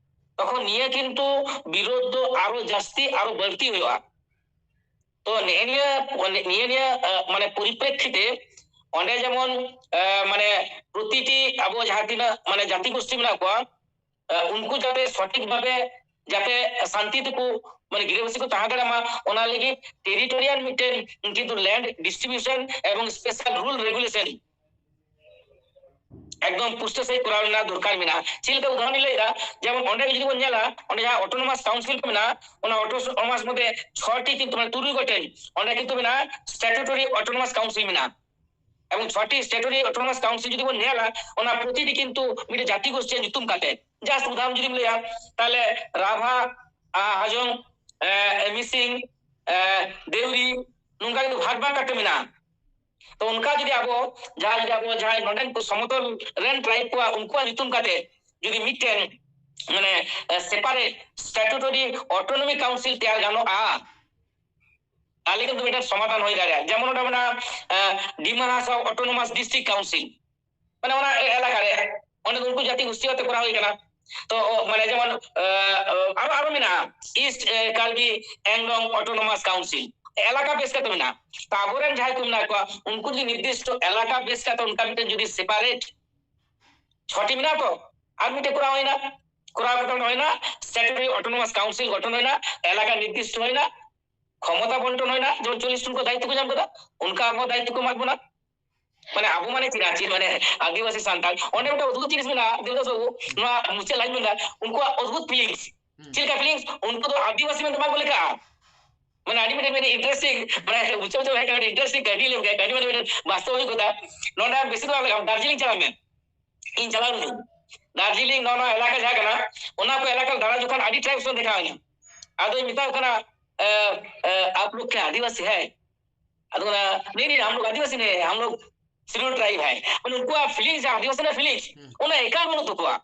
ᱛᱚᱠᱷᱚᱱ ᱱᱤᱭᱟᱹ ᱠᱤᱱᱛᱩ ᱵᱤᱨᱳᱫᱷ ᱫᱚ ᱟᱨᱚ ᱡᱟᱹᱥᱛᱤ, ᱟᱨᱚ ᱵᱟᱹᱲᱛᱤ ᱦᱩᱭᱩᱜᱼᱟ᱾ ᱛᱚ ᱱᱤᱭᱟᱹ ᱱᱤᱭᱟᱹ ᱱᱤᱭᱟᱹ ᱱᱤᱭᱟᱹ ᱟᱸ, ᱢᱟᱱᱮ ᱯᱚᱨᱤᱯᱨᱮᱠᱠᱷᱤᱛᱮ ᱚᱸᱰᱮ ᱡᱮᱢᱚᱱ ᱟᱸ, ᱢᱟᱱᱮ ᱯᱨᱚᱛᱤᱴᱤ ᱟᱵᱚ ᱡᱟᱦᱟᱸ ᱛᱤᱱᱟᱹᱜ ᱢᱟᱱᱮ ᱡᱟᱹᱛᱤ ᱜᱳᱥᱴᱤ ᱢᱮᱱᱟᱜ ᱠᱚᱣᱟ, ᱟᱸ, ᱩᱱᱠᱩ ᱡᱟᱛᱮ ᱥᱚᱴᱷᱤᱠ ᱵᱷᱟᱵᱮ ᱡᱟᱛᱮ ᱥᱟᱱᱛᱤ ᱛᱮᱠᱚ ᱢᱟᱱᱮ ᱜᱤᱨᱟᱹᱵᱟᱹᱥᱤ ᱠᱚ ᱛᱟᱦᱮᱸ ᱫᱟᱲᱮᱭᱟᱜ ᱢᱟ, ᱚᱱᱟ ᱞᱟᱹᱜᱤᱫ ᱴᱮᱨᱤᱴᱳᱨᱤᱭᱟᱞ ᱢᱤᱫᱴᱮᱱ ᱠᱤᱱᱛᱩ ᱞᱮᱱᱰ ᱰᱤᱥᱴᱨᱤᱵᱤᱭᱩᱥᱚᱱ ᱮᱵᱚᱝ ᱥᱯᱮᱥᱟᱞ ᱨᱩᱞ ᱨᱮᱜᱩᱞᱮᱥᱚᱱ ᱮᱠᱫᱚᱢ ᱯᱩᱥᱴᱟᱹ ᱥᱟᱹᱦᱤᱡ ᱠᱚᱨᱟᱣ ᱨᱮᱱᱟᱜ ᱫᱚᱨᱠᱟᱨ ᱢᱮᱱᱟᱜᱼᱟ᱾ ᱪᱮᱫ ᱞᱮᱠᱟ ᱩᱫᱟᱦᱚᱨᱚᱱ ᱤᱧ ᱞᱟᱹᱭᱫᱟ, ᱡᱮᱢᱚᱱ ᱚᱸᱰᱮ ᱡᱩᱫᱤ ᱵᱚᱱ ᱧᱮᱞᱟ, ᱚᱸᱰᱮ ᱡᱟᱦᱟᱸ ᱚᱴᱳᱱᱚᱢᱟᱥ ᱠᱟᱣᱩᱱᱥᱤᱞ ᱠᱚ ᱢᱮᱱᱟᱜᱼᱟ, ᱚᱱᱟ ᱚᱴᱳᱱᱚᱢᱟᱥ ᱢᱚᱫᱽᱫᱷᱮ ᱪᱷᱚᱴᱤ ᱠᱤᱱᱛᱩ ᱢᱟᱱᱮ ᱛᱩᱨᱩᱭ ᱜᱚᱴᱮᱱ ᱚᱸᱰᱮ ᱠᱤᱱᱛᱩ ᱢᱮᱱᱟᱜᱼᱟ ᱥᱴᱟᱴᱩᱴᱚᱨᱤ ᱚᱴᱳᱱᱚᱢᱟᱥ ᱠᱟᱣᱩᱱᱥᱤᱞ ᱢᱮᱱᱟᱜᱼᱟ᱾ ᱮᱵᱚᱝ ᱪᱷᱚᱴᱤ ᱥᱴᱮᱴᱩᱴᱚᱨᱤ ᱚᱴᱳᱱᱚᱢᱟᱥ ᱠᱟᱣᱩᱱᱥᱤᱞ ᱡᱩᱫᱤ ᱵᱚᱱ ᱧᱮᱞᱟ, ᱚᱱᱟ ᱯᱨᱚᱛᱤᱴᱤ ᱠᱤᱱᱛᱩ ᱢᱤᱫᱴᱮᱱ ᱡᱟᱹᱛᱤ ᱜᱳᱥᱴᱤᱭᱟᱜ ᱧᱩᱛᱩᱢ ᱠᱟᱛᱮ, ᱡᱟᱥᱴ ᱩᱫᱟᱦᱚᱨᱚᱱ ᱡᱩᱫᱤᱢ ᱞᱟᱹᱭᱟ, ᱛᱟᱦᱞᱮ ᱨᱟᱵᱷᱟ, ᱟ, ᱦᱟᱡᱚᱝ, ᱮ, ᱢᱤᱥᱤᱝ, ᱮ, ᱫᱮᱣᱨᱤ, ᱱᱚᱝᱠᱟ ᱠᱤᱱᱛᱩ ᱵᱷᱟᱜᱽ ᱵᱷᱟᱜᱽ ᱠᱟᱛᱮ ᱢᱮᱱᱟᱜᱼᱟ᱾ ᱛᱚ ᱚᱱᱠᱟ ᱡᱩᱫᱤ ᱟᱵᱚ ᱡᱟᱦᱟᱸ, ᱡᱩᱫᱤ ᱟᱵᱚ ᱡᱟᱦᱟᱸᱭ ᱱᱚᱰᱮᱱ ᱠᱚ ᱥᱚᱢᱚᱛᱚᱞ ᱨᱮᱱ ᱴᱨᱟᱭᱤᱵᱽ ᱠᱚᱣᱟᱜ ᱩᱱᱠᱩᱣᱟᱜ ᱧᱩᱛᱩᱢ ᱠᱟᱛᱮ ᱡᱩᱫᱤ ᱢᱤᱫᱴᱮᱱ ᱢᱟᱱᱮ ᱥᱮᱯᱟᱨᱮᱴ ᱥᱴᱟᱴᱩᱴᱚᱨᱤ ᱚᱴᱳᱱᱚᱢᱤ ᱠᱟᱣᱩᱱᱥᱤᱞ ᱛᱮᱭᱟᱨ ᱜᱟᱱᱚᱜᱼᱟ, ᱛᱟᱦᱞᱮ ᱠᱤᱱᱛᱩ ᱢᱤᱫᱴᱮᱱ ᱥᱚᱢᱟᱫᱷᱟᱱ ᱦᱩᱭ ᱫᱟᱲᱮᱭᱟᱜᱼᱟ᱾ ᱡᱮᱢᱚᱱ ᱚᱸᱰᱮ ᱢᱮᱱᱟᱜᱼᱟ ᱰᱤᱢᱟ ᱦᱟᱥᱟᱣ ᱚᱴᱳᱱᱚᱢᱟᱥ ᱰᱤᱥᱴᱨᱤᱠᱴ ᱠᱟᱣᱩᱱᱥᱤᱞ, ᱢᱟᱱᱮ ᱚᱱᱟ ᱮᱞᱟᱠᱟ ᱨᱮ ᱚᱸᱰᱮ ᱫᱚ ᱩᱱᱠᱩ ᱡᱟᱹᱛᱤ ᱜᱳᱥᱴᱤ ᱠᱟᱛᱮ ᱠᱚᱨᱟᱣ ᱦᱩᱭ ᱠᱟᱱᱟ᱾ ᱛᱚ ᱢᱟᱱᱮ ᱡᱮᱢᱚᱱ ᱟᱨᱚ ᱟᱨᱚ ᱢᱮᱱᱟᱜᱼᱟ ᱤᱥᱴ ᱠᱟᱨᱵᱤ ᱮᱝᱞᱚᱝ ᱚᱴᱳᱱᱚᱢᱟᱥ ᱠᱟᱣᱩᱱᱥᱤᱞ, ᱮᱞᱟᱠᱟ ᱵᱮᱥ ᱠᱟᱛᱮ ᱢᱮᱱᱟᱜᱼᱟ᱾ ᱛᱚ ᱟᱵᱚᱨᱮᱱ ᱡᱟᱦᱟᱸᱭ ᱠᱚ ᱢᱮᱱᱟᱜ ᱠᱚᱣᱟ, ᱩᱱᱠᱩ ᱡᱩᱫᱤ ᱱᱤᱨᱫᱤᱥᱴᱚ ᱮᱞᱟᱠᱟ ᱵᱮᱥ ᱠᱟᱛᱮ ᱚᱱᱠᱟ ᱢᱤᱫᱴᱮᱱ ᱡᱩᱫᱤ ᱥᱮᱯᱟᱨᱮᱴ ᱪᱷᱚᱴᱤ ᱢᱮᱱᱟᱜᱼᱟ, ᱛᱚ ᱟᱨ ᱢᱤᱫᱴᱮᱱ ᱠᱚᱨᱟᱣ ᱦᱩᱭᱱᱟ, ᱠᱚᱨᱟᱣ ᱠᱟᱛᱮ ᱦᱩᱭᱱᱟ ᱥᱴᱮᱴᱩᱴᱚᱨᱤ ᱚᱴᱳᱱᱚᱢᱟᱥ ᱠᱟᱣᱩᱱᱥᱤᱞ ᱜᱚᱴᱷᱚᱱ ᱦᱩᱭᱱᱟ, ᱮᱞᱟᱠᱟ ᱱᱤᱨᱫᱤᱥᱴᱚ ᱦᱩᱭᱱᱟ, ᱠᱷᱚᱢᱚᱛᱟ ᱵᱚᱱᱴᱚᱱ ᱦᱩᱭᱱᱟ, ᱡᱮᱢᱚᱱ ᱪᱚᱞᱞᱤᱥ ᱡᱚᱱ ᱠᱚ ᱫᱟᱭᱤᱛᱛᱚ ᱠᱚ ᱧᱟᱢ ᱠᱮᱫᱟ, ᱚᱱᱠᱟ ᱟᱵᱚ ᱫᱟᱭᱤᱛᱛᱚ ᱠᱚ ᱮᱢᱟ ᱵᱚᱱᱟ᱾ ᱢᱟᱱᱮ ᱟᱵᱚ ᱢᱟᱱᱮ ᱪᱮᱫ, ᱪᱮᱫ ᱢᱟᱱᱮ ᱟᱹᱫᱤᱵᱟᱹᱥᱤ ᱥᱟᱱᱛᱟᱲ, ᱚᱸᱰᱮ ᱢᱤᱫᱴᱮᱱ ᱩᱫᱩᱜ ᱡᱤᱱᱤᱥ ᱢᱮᱱᱟᱜᱼᱟ ᱫᱮᱵᱫᱟᱥ ᱵᱟᱹᱵᱩ, ᱱᱚᱣᱟ ᱢᱩᱪᱟᱹᱫ ᱞᱟᱭᱤᱱ ᱢᱮᱱᱫᱟ, ᱩᱱᱠᱩᱣᱟᱜ ᱚᱫᱽᱵᱷᱩᱛ ᱯᱷᱤᱞᱤᱝᱥ᱾ ᱪᱮᱫ ᱞᱮᱠᱟ ᱯᱷᱤᱞᱤᱝᱥ? ᱩᱱᱠᱩ ᱫᱚ ᱟᱹᱫᱤᱵᱟᱹᱥᱤ ᱢᱮᱱᱛᱮ ᱵᱟᱝᱠᱚ ᱞᱮᱠᱷᱟᱜᱼᱟ᱾ ᱢᱟᱱᱮ ᱟᱹᱰᱤ ᱢᱤᱫᱴᱮᱱ ᱢᱤᱫᱴᱮᱱ interesting, ᱢᱟᱱᱮ ᱩᱪᱟᱹ ᱩᱪᱟᱹ ᱵᱷᱟᱵᱮ ᱢᱤᱫᱴᱮᱱ interesting ᱠᱟᱹᱦᱱᱤ ᱞᱮ ᱠᱟᱹᱦᱱᱤ ᱢᱟᱱᱮ ᱢᱤᱫᱴᱮᱱ ᱵᱟᱥᱛᱚᱵᱤᱠ ᱠᱟᱛᱷᱟ᱾ ᱱᱚᱰᱮ ᱵᱮᱥᱤ ᱫᱚ ᱵᱟᱝ ᱞᱟᱜᱟᱜᱼᱟ, ᱫᱟᱨᱡᱤᱞᱤᱝ ᱪᱟᱞᱟᱜ ᱢᱮ᱾ ᱤᱧ ᱪᱟᱞᱟᱣ ᱞᱮᱱᱟᱹᱧ ᱫᱟᱨᱡᱤᱞᱤᱝ, ᱱᱚᱣᱟ ᱱᱚᱣᱟ ᱮᱞᱟᱠᱟ ᱡᱟᱦᱟᱸ ᱠᱟᱱᱟ, ᱚᱱᱟ ᱠᱚ ᱮᱞᱟᱠᱟ ᱫᱟᱬᱟ ᱡᱚᱠᱷᱚᱱ ᱟᱹᱰᱤ tribes ᱠᱚ ᱫᱮᱠᱷᱟᱣ ᱤᱧᱟ᱾ ᱟᱫᱚᱧ ᱢᱮᱛᱟ ᱠᱚ ᱠᱟᱱᱟ, "ᱮ, ᱮ, ᱟᱯ ᱞᱳᱜ ᱠᱭᱟ ᱟᱫᱤᱵᱟᱥᱤ ᱦᱮ?" ᱟᱫᱚ ᱚᱱᱟ, "ᱱᱮᱦᱤ, ᱱᱮᱦᱤ, ᱦᱟᱢ ᱞᱳᱜ ᱟᱫᱤᱵᱟᱥᱤ ᱱᱮᱦᱤ ᱦᱮ, ᱦᱟᱢ ᱞᱳᱜ ᱥᱤᱰᱩᱞ ᱴᱨᱟᱭᱤᱵ ᱦᱮ᱾" ᱢᱟᱱᱮ ᱩᱱᱠᱩᱣᱟᱜ feelings, ᱡᱟᱦᱟᱸ ᱟᱹᱫᱤᱵᱟᱹᱥᱤ ᱨᱮᱱᱟᱜ feelings, ᱦᱩᱸ᱾ ᱚᱱᱟ ᱮᱠᱟᱞ ᱵᱟᱹᱱᱩᱜ ᱛᱟᱠᱚᱣᱟ᱾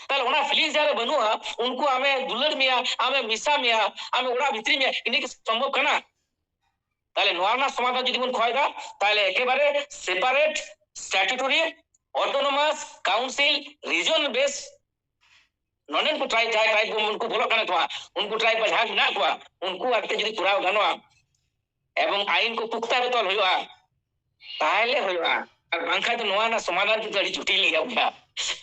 ᱛᱟᱦᱞᱮ ᱚᱱᱟ feelings ᱡᱟᱦᱟᱸ ᱨᱮ ᱵᱟᱹᱱᱩᱜᱼᱟ, ᱩᱱᱠᱩ ᱟᱢᱮ ᱫᱩᱞᱟᱹᱲ ᱢᱮᱭᱟ, ᱟᱢᱮ ᱢᱮᱥᱟ ᱢᱮᱭᱟ, ᱟᱢᱮ ᱚᱲᱟᱜ ᱵᱷᱤᱛᱨᱤ ᱢᱮᱭᱟ, ᱤᱱᱟᱹ ᱠᱤ ᱥᱚᱢᱵᱷᱚᱵ ᱠᱟᱱᱟ? ᱛᱟᱦᱞᱮ ᱱᱚᱣᱟ ᱨᱮᱱᱟᱜ ᱥᱚᱢᱟᱫᱷᱟᱱ ᱡᱩᱫᱤ ᱵᱚᱱ ᱠᱷᱚᱭ ᱫᱟ, ᱛᱟᱦᱞᱮ ᱮᱠᱮᱵᱟᱨᱮ separate statutory autonomous council region base ᱱᱚᱰᱮᱱ ᱠᱚ tribe, ᱡᱟᱦᱟᱸᱭ tribe ᱠᱚ ᱩᱱᱠᱩ ᱵᱚᱞᱚᱜ ᱠᱟᱱᱟ ᱠᱚ, ᱩᱱᱠᱩ tribe ᱠᱚ ᱡᱟᱦᱟᱸ ᱢᱮᱱᱟᱜ ᱠᱚᱣᱟ, ᱩᱱᱠᱩ ᱟᱛᱮ ᱡᱩᱫᱤ ᱠᱚᱨᱟᱣ ᱜᱟᱱᱚᱜᱼᱟ ᱮᱵᱚᱝ ᱟᱭᱤᱱ ᱠᱚ ᱯᱩᱠᱛᱟ ᱨᱮ ᱛᱚᱞ ᱦᱩᱭᱩᱜᱼᱟ, ᱛᱟᱦᱞᱮ ᱦᱩᱭᱩᱜᱼᱟ᱾ ᱟᱨ ᱵᱟᱝᱠᱷᱟᱱ ᱫᱚ ᱱᱚᱣᱟ ᱨᱮᱱᱟᱜ ᱥᱚᱢᱟᱫᱷᱟᱱ ᱠᱤᱱᱛᱩ ᱟᱹᱰᱤ ᱡᱚᱴᱤᱞ ᱜᱮᱭᱟ ᱵᱚᱭᱦᱟ᱾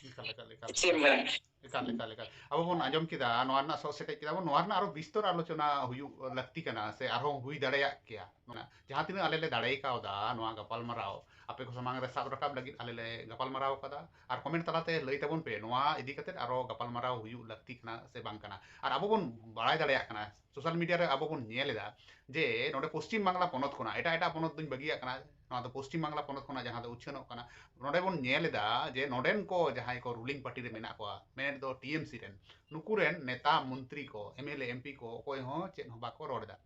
ᱮᱠᱟᱞ, ᱮᱠᱟᱞ, ᱮᱠᱟᱞ᱾ ᱪᱮᱫ ᱮᱢ ᱢᱮᱱᱟ? ᱮᱠᱟᱞ, ᱮᱠᱟᱞ, ᱮᱠᱟᱞ᱾ ᱟᱵᱚ ᱵᱚᱱ ᱟᱸᱡᱚᱢ ᱠᱮᱫᱟ, ᱱᱚᱣᱟ ᱨᱮᱱᱟᱜ ᱥᱚᱦ ᱥᱮᱴᱮᱡ ᱠᱮᱫᱟ ᱵᱚᱱ, ᱱᱚᱣᱟ ᱨᱮᱱᱟᱜ ᱟᱨᱚ ᱵᱤᱥᱛᱚᱨ ᱟᱞᱳᱪᱚᱱᱟ ᱦᱩᱭᱩᱜ ᱞᱟᱹᱠᱛᱤ ᱠᱟᱱᱟ ᱥᱮ ᱟᱨᱦᱚᱸ ᱦᱩᱭ ᱫᱟᱲᱮᱭᱟᱜ ᱜᱮᱭᱟ᱾ ᱚᱱᱟ ᱡᱟᱦᱟᱸ ᱛᱤᱱᱟᱹᱜ ᱟᱞᱮ ᱞᱮ ᱫᱟᱲᱮ ᱠᱟᱣᱫᱟ ᱱᱚᱣᱟ ᱜᱟᱯᱟᱞᱢᱟᱨᱟᱣ ᱟᱯᱮ ᱠᱚ ᱥᱟᱢᱟᱝ ᱨᱮ ᱥᱟᱵ ᱨᱟᱠᱟᱵ ᱞᱟᱹᱜᱤᱫ ᱟᱞᱮ ᱞᱮ ᱜᱟᱯᱟᱞᱢᱟᱨᱟᱣ ᱠᱟᱫᱟ᱾ ᱟᱨ comment ᱛᱟᱞᱟᱛᱮ ᱞᱟᱹᱭ ᱛᱟᱵᱚᱱ ᱯᱮ ᱱᱚᱣᱟ ᱤᱫᱤ ᱠᱟᱛᱮᱫ ᱟᱨᱚ ᱜᱟᱯᱟᱞᱢᱟᱨᱟᱣ ᱦᱩᱭᱩᱜ ᱞᱟᱹᱠᱛᱤ ᱠᱟᱱᱟ ᱥᱮ ᱵᱟᱝ ᱠᱟᱱᱟ᱾ ᱟᱨ ᱟᱵᱚ ᱵᱚᱱ ᱵᱟᱲᱟᱭ ᱫᱟᱲᱮᱭᱟᱜ ᱠᱟᱱᱟ, social media ᱨᱮ ᱟᱵᱚ ᱵᱚᱱ ᱧᱮᱞ ᱮᱫᱟ ᱡᱮ ᱱᱚᱰᱮ ᱯᱚᱥᱪᱤᱢ ᱵᱟᱝᱞᱟ ᱯᱚᱱᱚᱛ ᱠᱷᱚᱱᱟᱜ, ᱮᱴᱟᱜ ᱮᱴᱟᱜ ᱯᱚᱱᱚᱛ ᱫᱚᱧ ᱵᱟᱹᱜᱤᱭᱟᱜ ᱠᱟᱱᱟ, ᱱᱚᱣᱟ ᱫᱚ ᱯᱚᱥᱪᱤᱢ ᱵᱟᱝᱞᱟ ᱯᱚᱱᱚᱛ ᱠᱷᱚᱱᱟᱜ ᱡᱟᱦᱟᱸ ᱫᱚ ᱩᱪᱷᱟᱹᱱᱚᱜ ᱠᱟᱱᱟ, ᱱᱚᱰᱮ ᱵᱚᱱ ᱧᱮᱞ ᱮᱫᱟ ᱡᱮ ᱱᱚᱰᱮᱱ ᱠᱚ ᱡᱟᱦᱟᱸᱭ ᱠᱚ ruling party ᱨᱮ ᱢᱮᱱᱟᱜ ᱠᱚᱣᱟ, ᱢᱮᱱᱮᱫ ᱫᱚ T M C ᱨᱮᱱ, ᱱᱩᱠᱩ ᱨᱮᱱ ᱱᱮᱛᱟ, ᱢᱚᱱᱛᱨᱤ ᱠᱚ, M L A, M P ᱠᱚ ᱚᱠᱚᱭ ᱦᱚᱸ ᱪᱮᱫ ᱦᱚᱸ ᱵᱟᱠᱚ ᱨᱚᱲ ᱮᱫᱟ᱾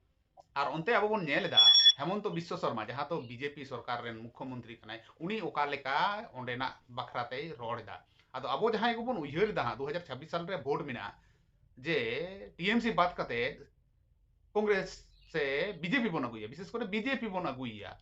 ᱟᱨ ᱚᱱᱛᱮ ᱟᱵᱚ ᱵᱚᱱ ᱧᱮᱞ ᱮᱫᱟ, ᱦᱮᱢᱚᱱᱛᱚ ᱵᱤᱥᱥᱚ ᱥᱚᱨᱢᱟ, ᱡᱟᱦᱟᱸ ᱫᱚ B J P ᱥᱚᱨᱠᱟᱨ ᱨᱮᱱ ᱢᱩᱠᱠᱷᱚ ᱢᱚᱱᱛᱨᱤ ᱠᱟᱱᱟᱭ, ᱩᱱᱤ ᱚᱠᱟ ᱞᱮᱠᱟ ᱚᱸᱰᱮᱱᱟᱜ ᱵᱟᱠᱷᱨᱟ ᱛᱮᱭ ᱨᱚᱲ ᱮᱫᱟ᱾ ᱟᱫᱚ ᱟᱵᱚ ᱡᱟᱦᱟᱸᱭ ᱠᱚᱵᱚᱱ ᱩᱭᱦᱟᱹᱨ ᱮᱫᱟ ᱦᱟᱸᱜ, ᱫᱩ ᱦᱟᱡᱟᱨ ᱪᱷᱟᱵᱵᱤᱥ ᱥᱟᱞ ᱨᱮ ᱵᱷᱳᱴ ᱢᱮᱱᱟᱜᱼᱟ, ᱡᱮ T M C ᱵᱟᱫ ᱠᱟᱛᱮ ᱠᱚᱝᱜᱨᱮᱥ ᱥᱮ B J P ᱵᱚᱱ ᱟᱹᱜᱩᱭᱟ, ᱵᱤᱥᱮᱥ ᱠᱚᱨᱮ B J P ᱵᱚᱱ ᱟᱹᱜᱩᱭᱟ,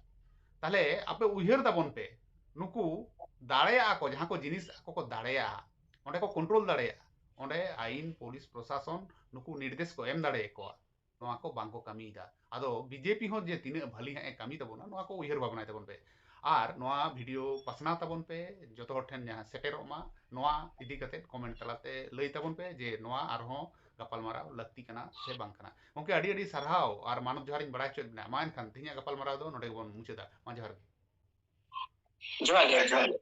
ᱛᱟᱦᱞᱮ ᱟᱯᱮ ᱩᱭᱦᱟᱹᱨ ᱛᱟᱵᱚᱱ ᱯᱮ, ᱱᱩᱠᱩ ᱫᱟᱲᱮᱭᱟᱜᱼᱟ ᱠᱚ, ᱡᱟᱦᱟᱸ ᱠᱚ ᱡᱤᱱᱤᱥ ᱟᱠᱚ ᱠᱚ ᱫᱟᱲᱮᱭᱟᱜᱼᱟ, ᱚᱸᱰᱮ ᱠᱚ control ᱫᱟᱲᱮᱭᱟᱜᱼᱟ, ᱚᱸᱰᱮ ᱟᱭᱤᱱ, ᱯᱩᱞᱤᱥ ᱯᱨᱚᱥᱟᱥᱚᱱ ᱱᱩᱠᱩ ᱱᱤᱨᱫᱮᱥ ᱠᱚ ᱮᱢ ᱫᱟᱲᱮᱭᱟᱠᱚᱣᱟ᱾ ᱱᱚᱣᱟ ᱠᱚ ᱵᱟᱝ ᱠᱚ ᱠᱟᱹᱢᱤᱭᱮᱫᱟ᱾ ᱟᱫᱚ B J P ᱦᱚᱸ ᱡᱮ ᱛᱤᱱᱟᱹᱜ ᱵᱷᱟᱹᱞᱤ ᱦᱟᱸᱜ ᱮ ᱠᱟᱹᱢᱤ ᱛᱟᱵᱚᱱᱟ, ᱱᱚᱣᱟ ᱠᱚ ᱩᱭᱦᱟᱹᱨ ᱵᱷᱟᱵᱽᱱᱟᱭ ᱛᱟᱵᱚᱱ ᱯᱮ᱾ ᱟᱨ ᱱᱚᱣᱟ video ᱯᱟᱥᱱᱟᱣ ᱛᱟᱵᱚᱱ ᱯᱮ, ᱡᱚᱛᱚ ᱦᱚᱲ ᱴᱷᱮᱱ ᱡᱟᱦᱟᱸ ᱥᱮᱴᱮᱨᱚᱜ ᱢᱟ, ᱱᱚᱣᱟ ᱤᱫᱤ ᱠᱟᱛᱮ comment ᱛᱟᱞᱟᱛᱮ ᱞᱟᱹᱭ ᱛᱟᱵᱚᱱ ᱯᱮ ᱡᱮ ᱱᱚᱣᱟ ᱟᱨᱦᱚᱸ ᱜᱟᱯᱟᱞᱢᱟᱨᱟᱣ ᱞᱟᱹᱠᱛᱤ ᱠᱟᱱᱟ ᱥᱮ ᱵᱟᱝ ᱠᱟᱱᱟ᱾ ᱜᱚᱢᱠᱮ, ᱟᱹᱰᱤ ᱟᱹᱰᱤ ᱥᱟᱨᱦᱟᱣ ᱟᱨ ᱢᱟᱱᱚᱛ ᱡᱚᱦᱟᱨᱤᱧ ᱵᱟᱲᱟᱭ ᱦᱚᱪᱚᱭᱮᱫ ᱵᱮᱱᱟ᱾ ᱢᱟ ᱮᱱᱠᱷᱟᱱ ᱛᱮᱦᱮᱧᱟᱜ ᱜᱟᱯᱟᱞᱢᱟᱨᱟᱣ ᱫᱚ ᱱᱚᱰᱮ ᱜᱮᱵᱚᱱ ᱢᱩᱪᱟᱹᱫᱟ᱾ ᱢᱟ ᱡᱚᱦᱟᱨ ᱜᱮ᱾ ᱡᱚᱦᱟᱨ ᱜᱮ, ᱡᱚᱦᱟᱨ ᱜᱮ᱾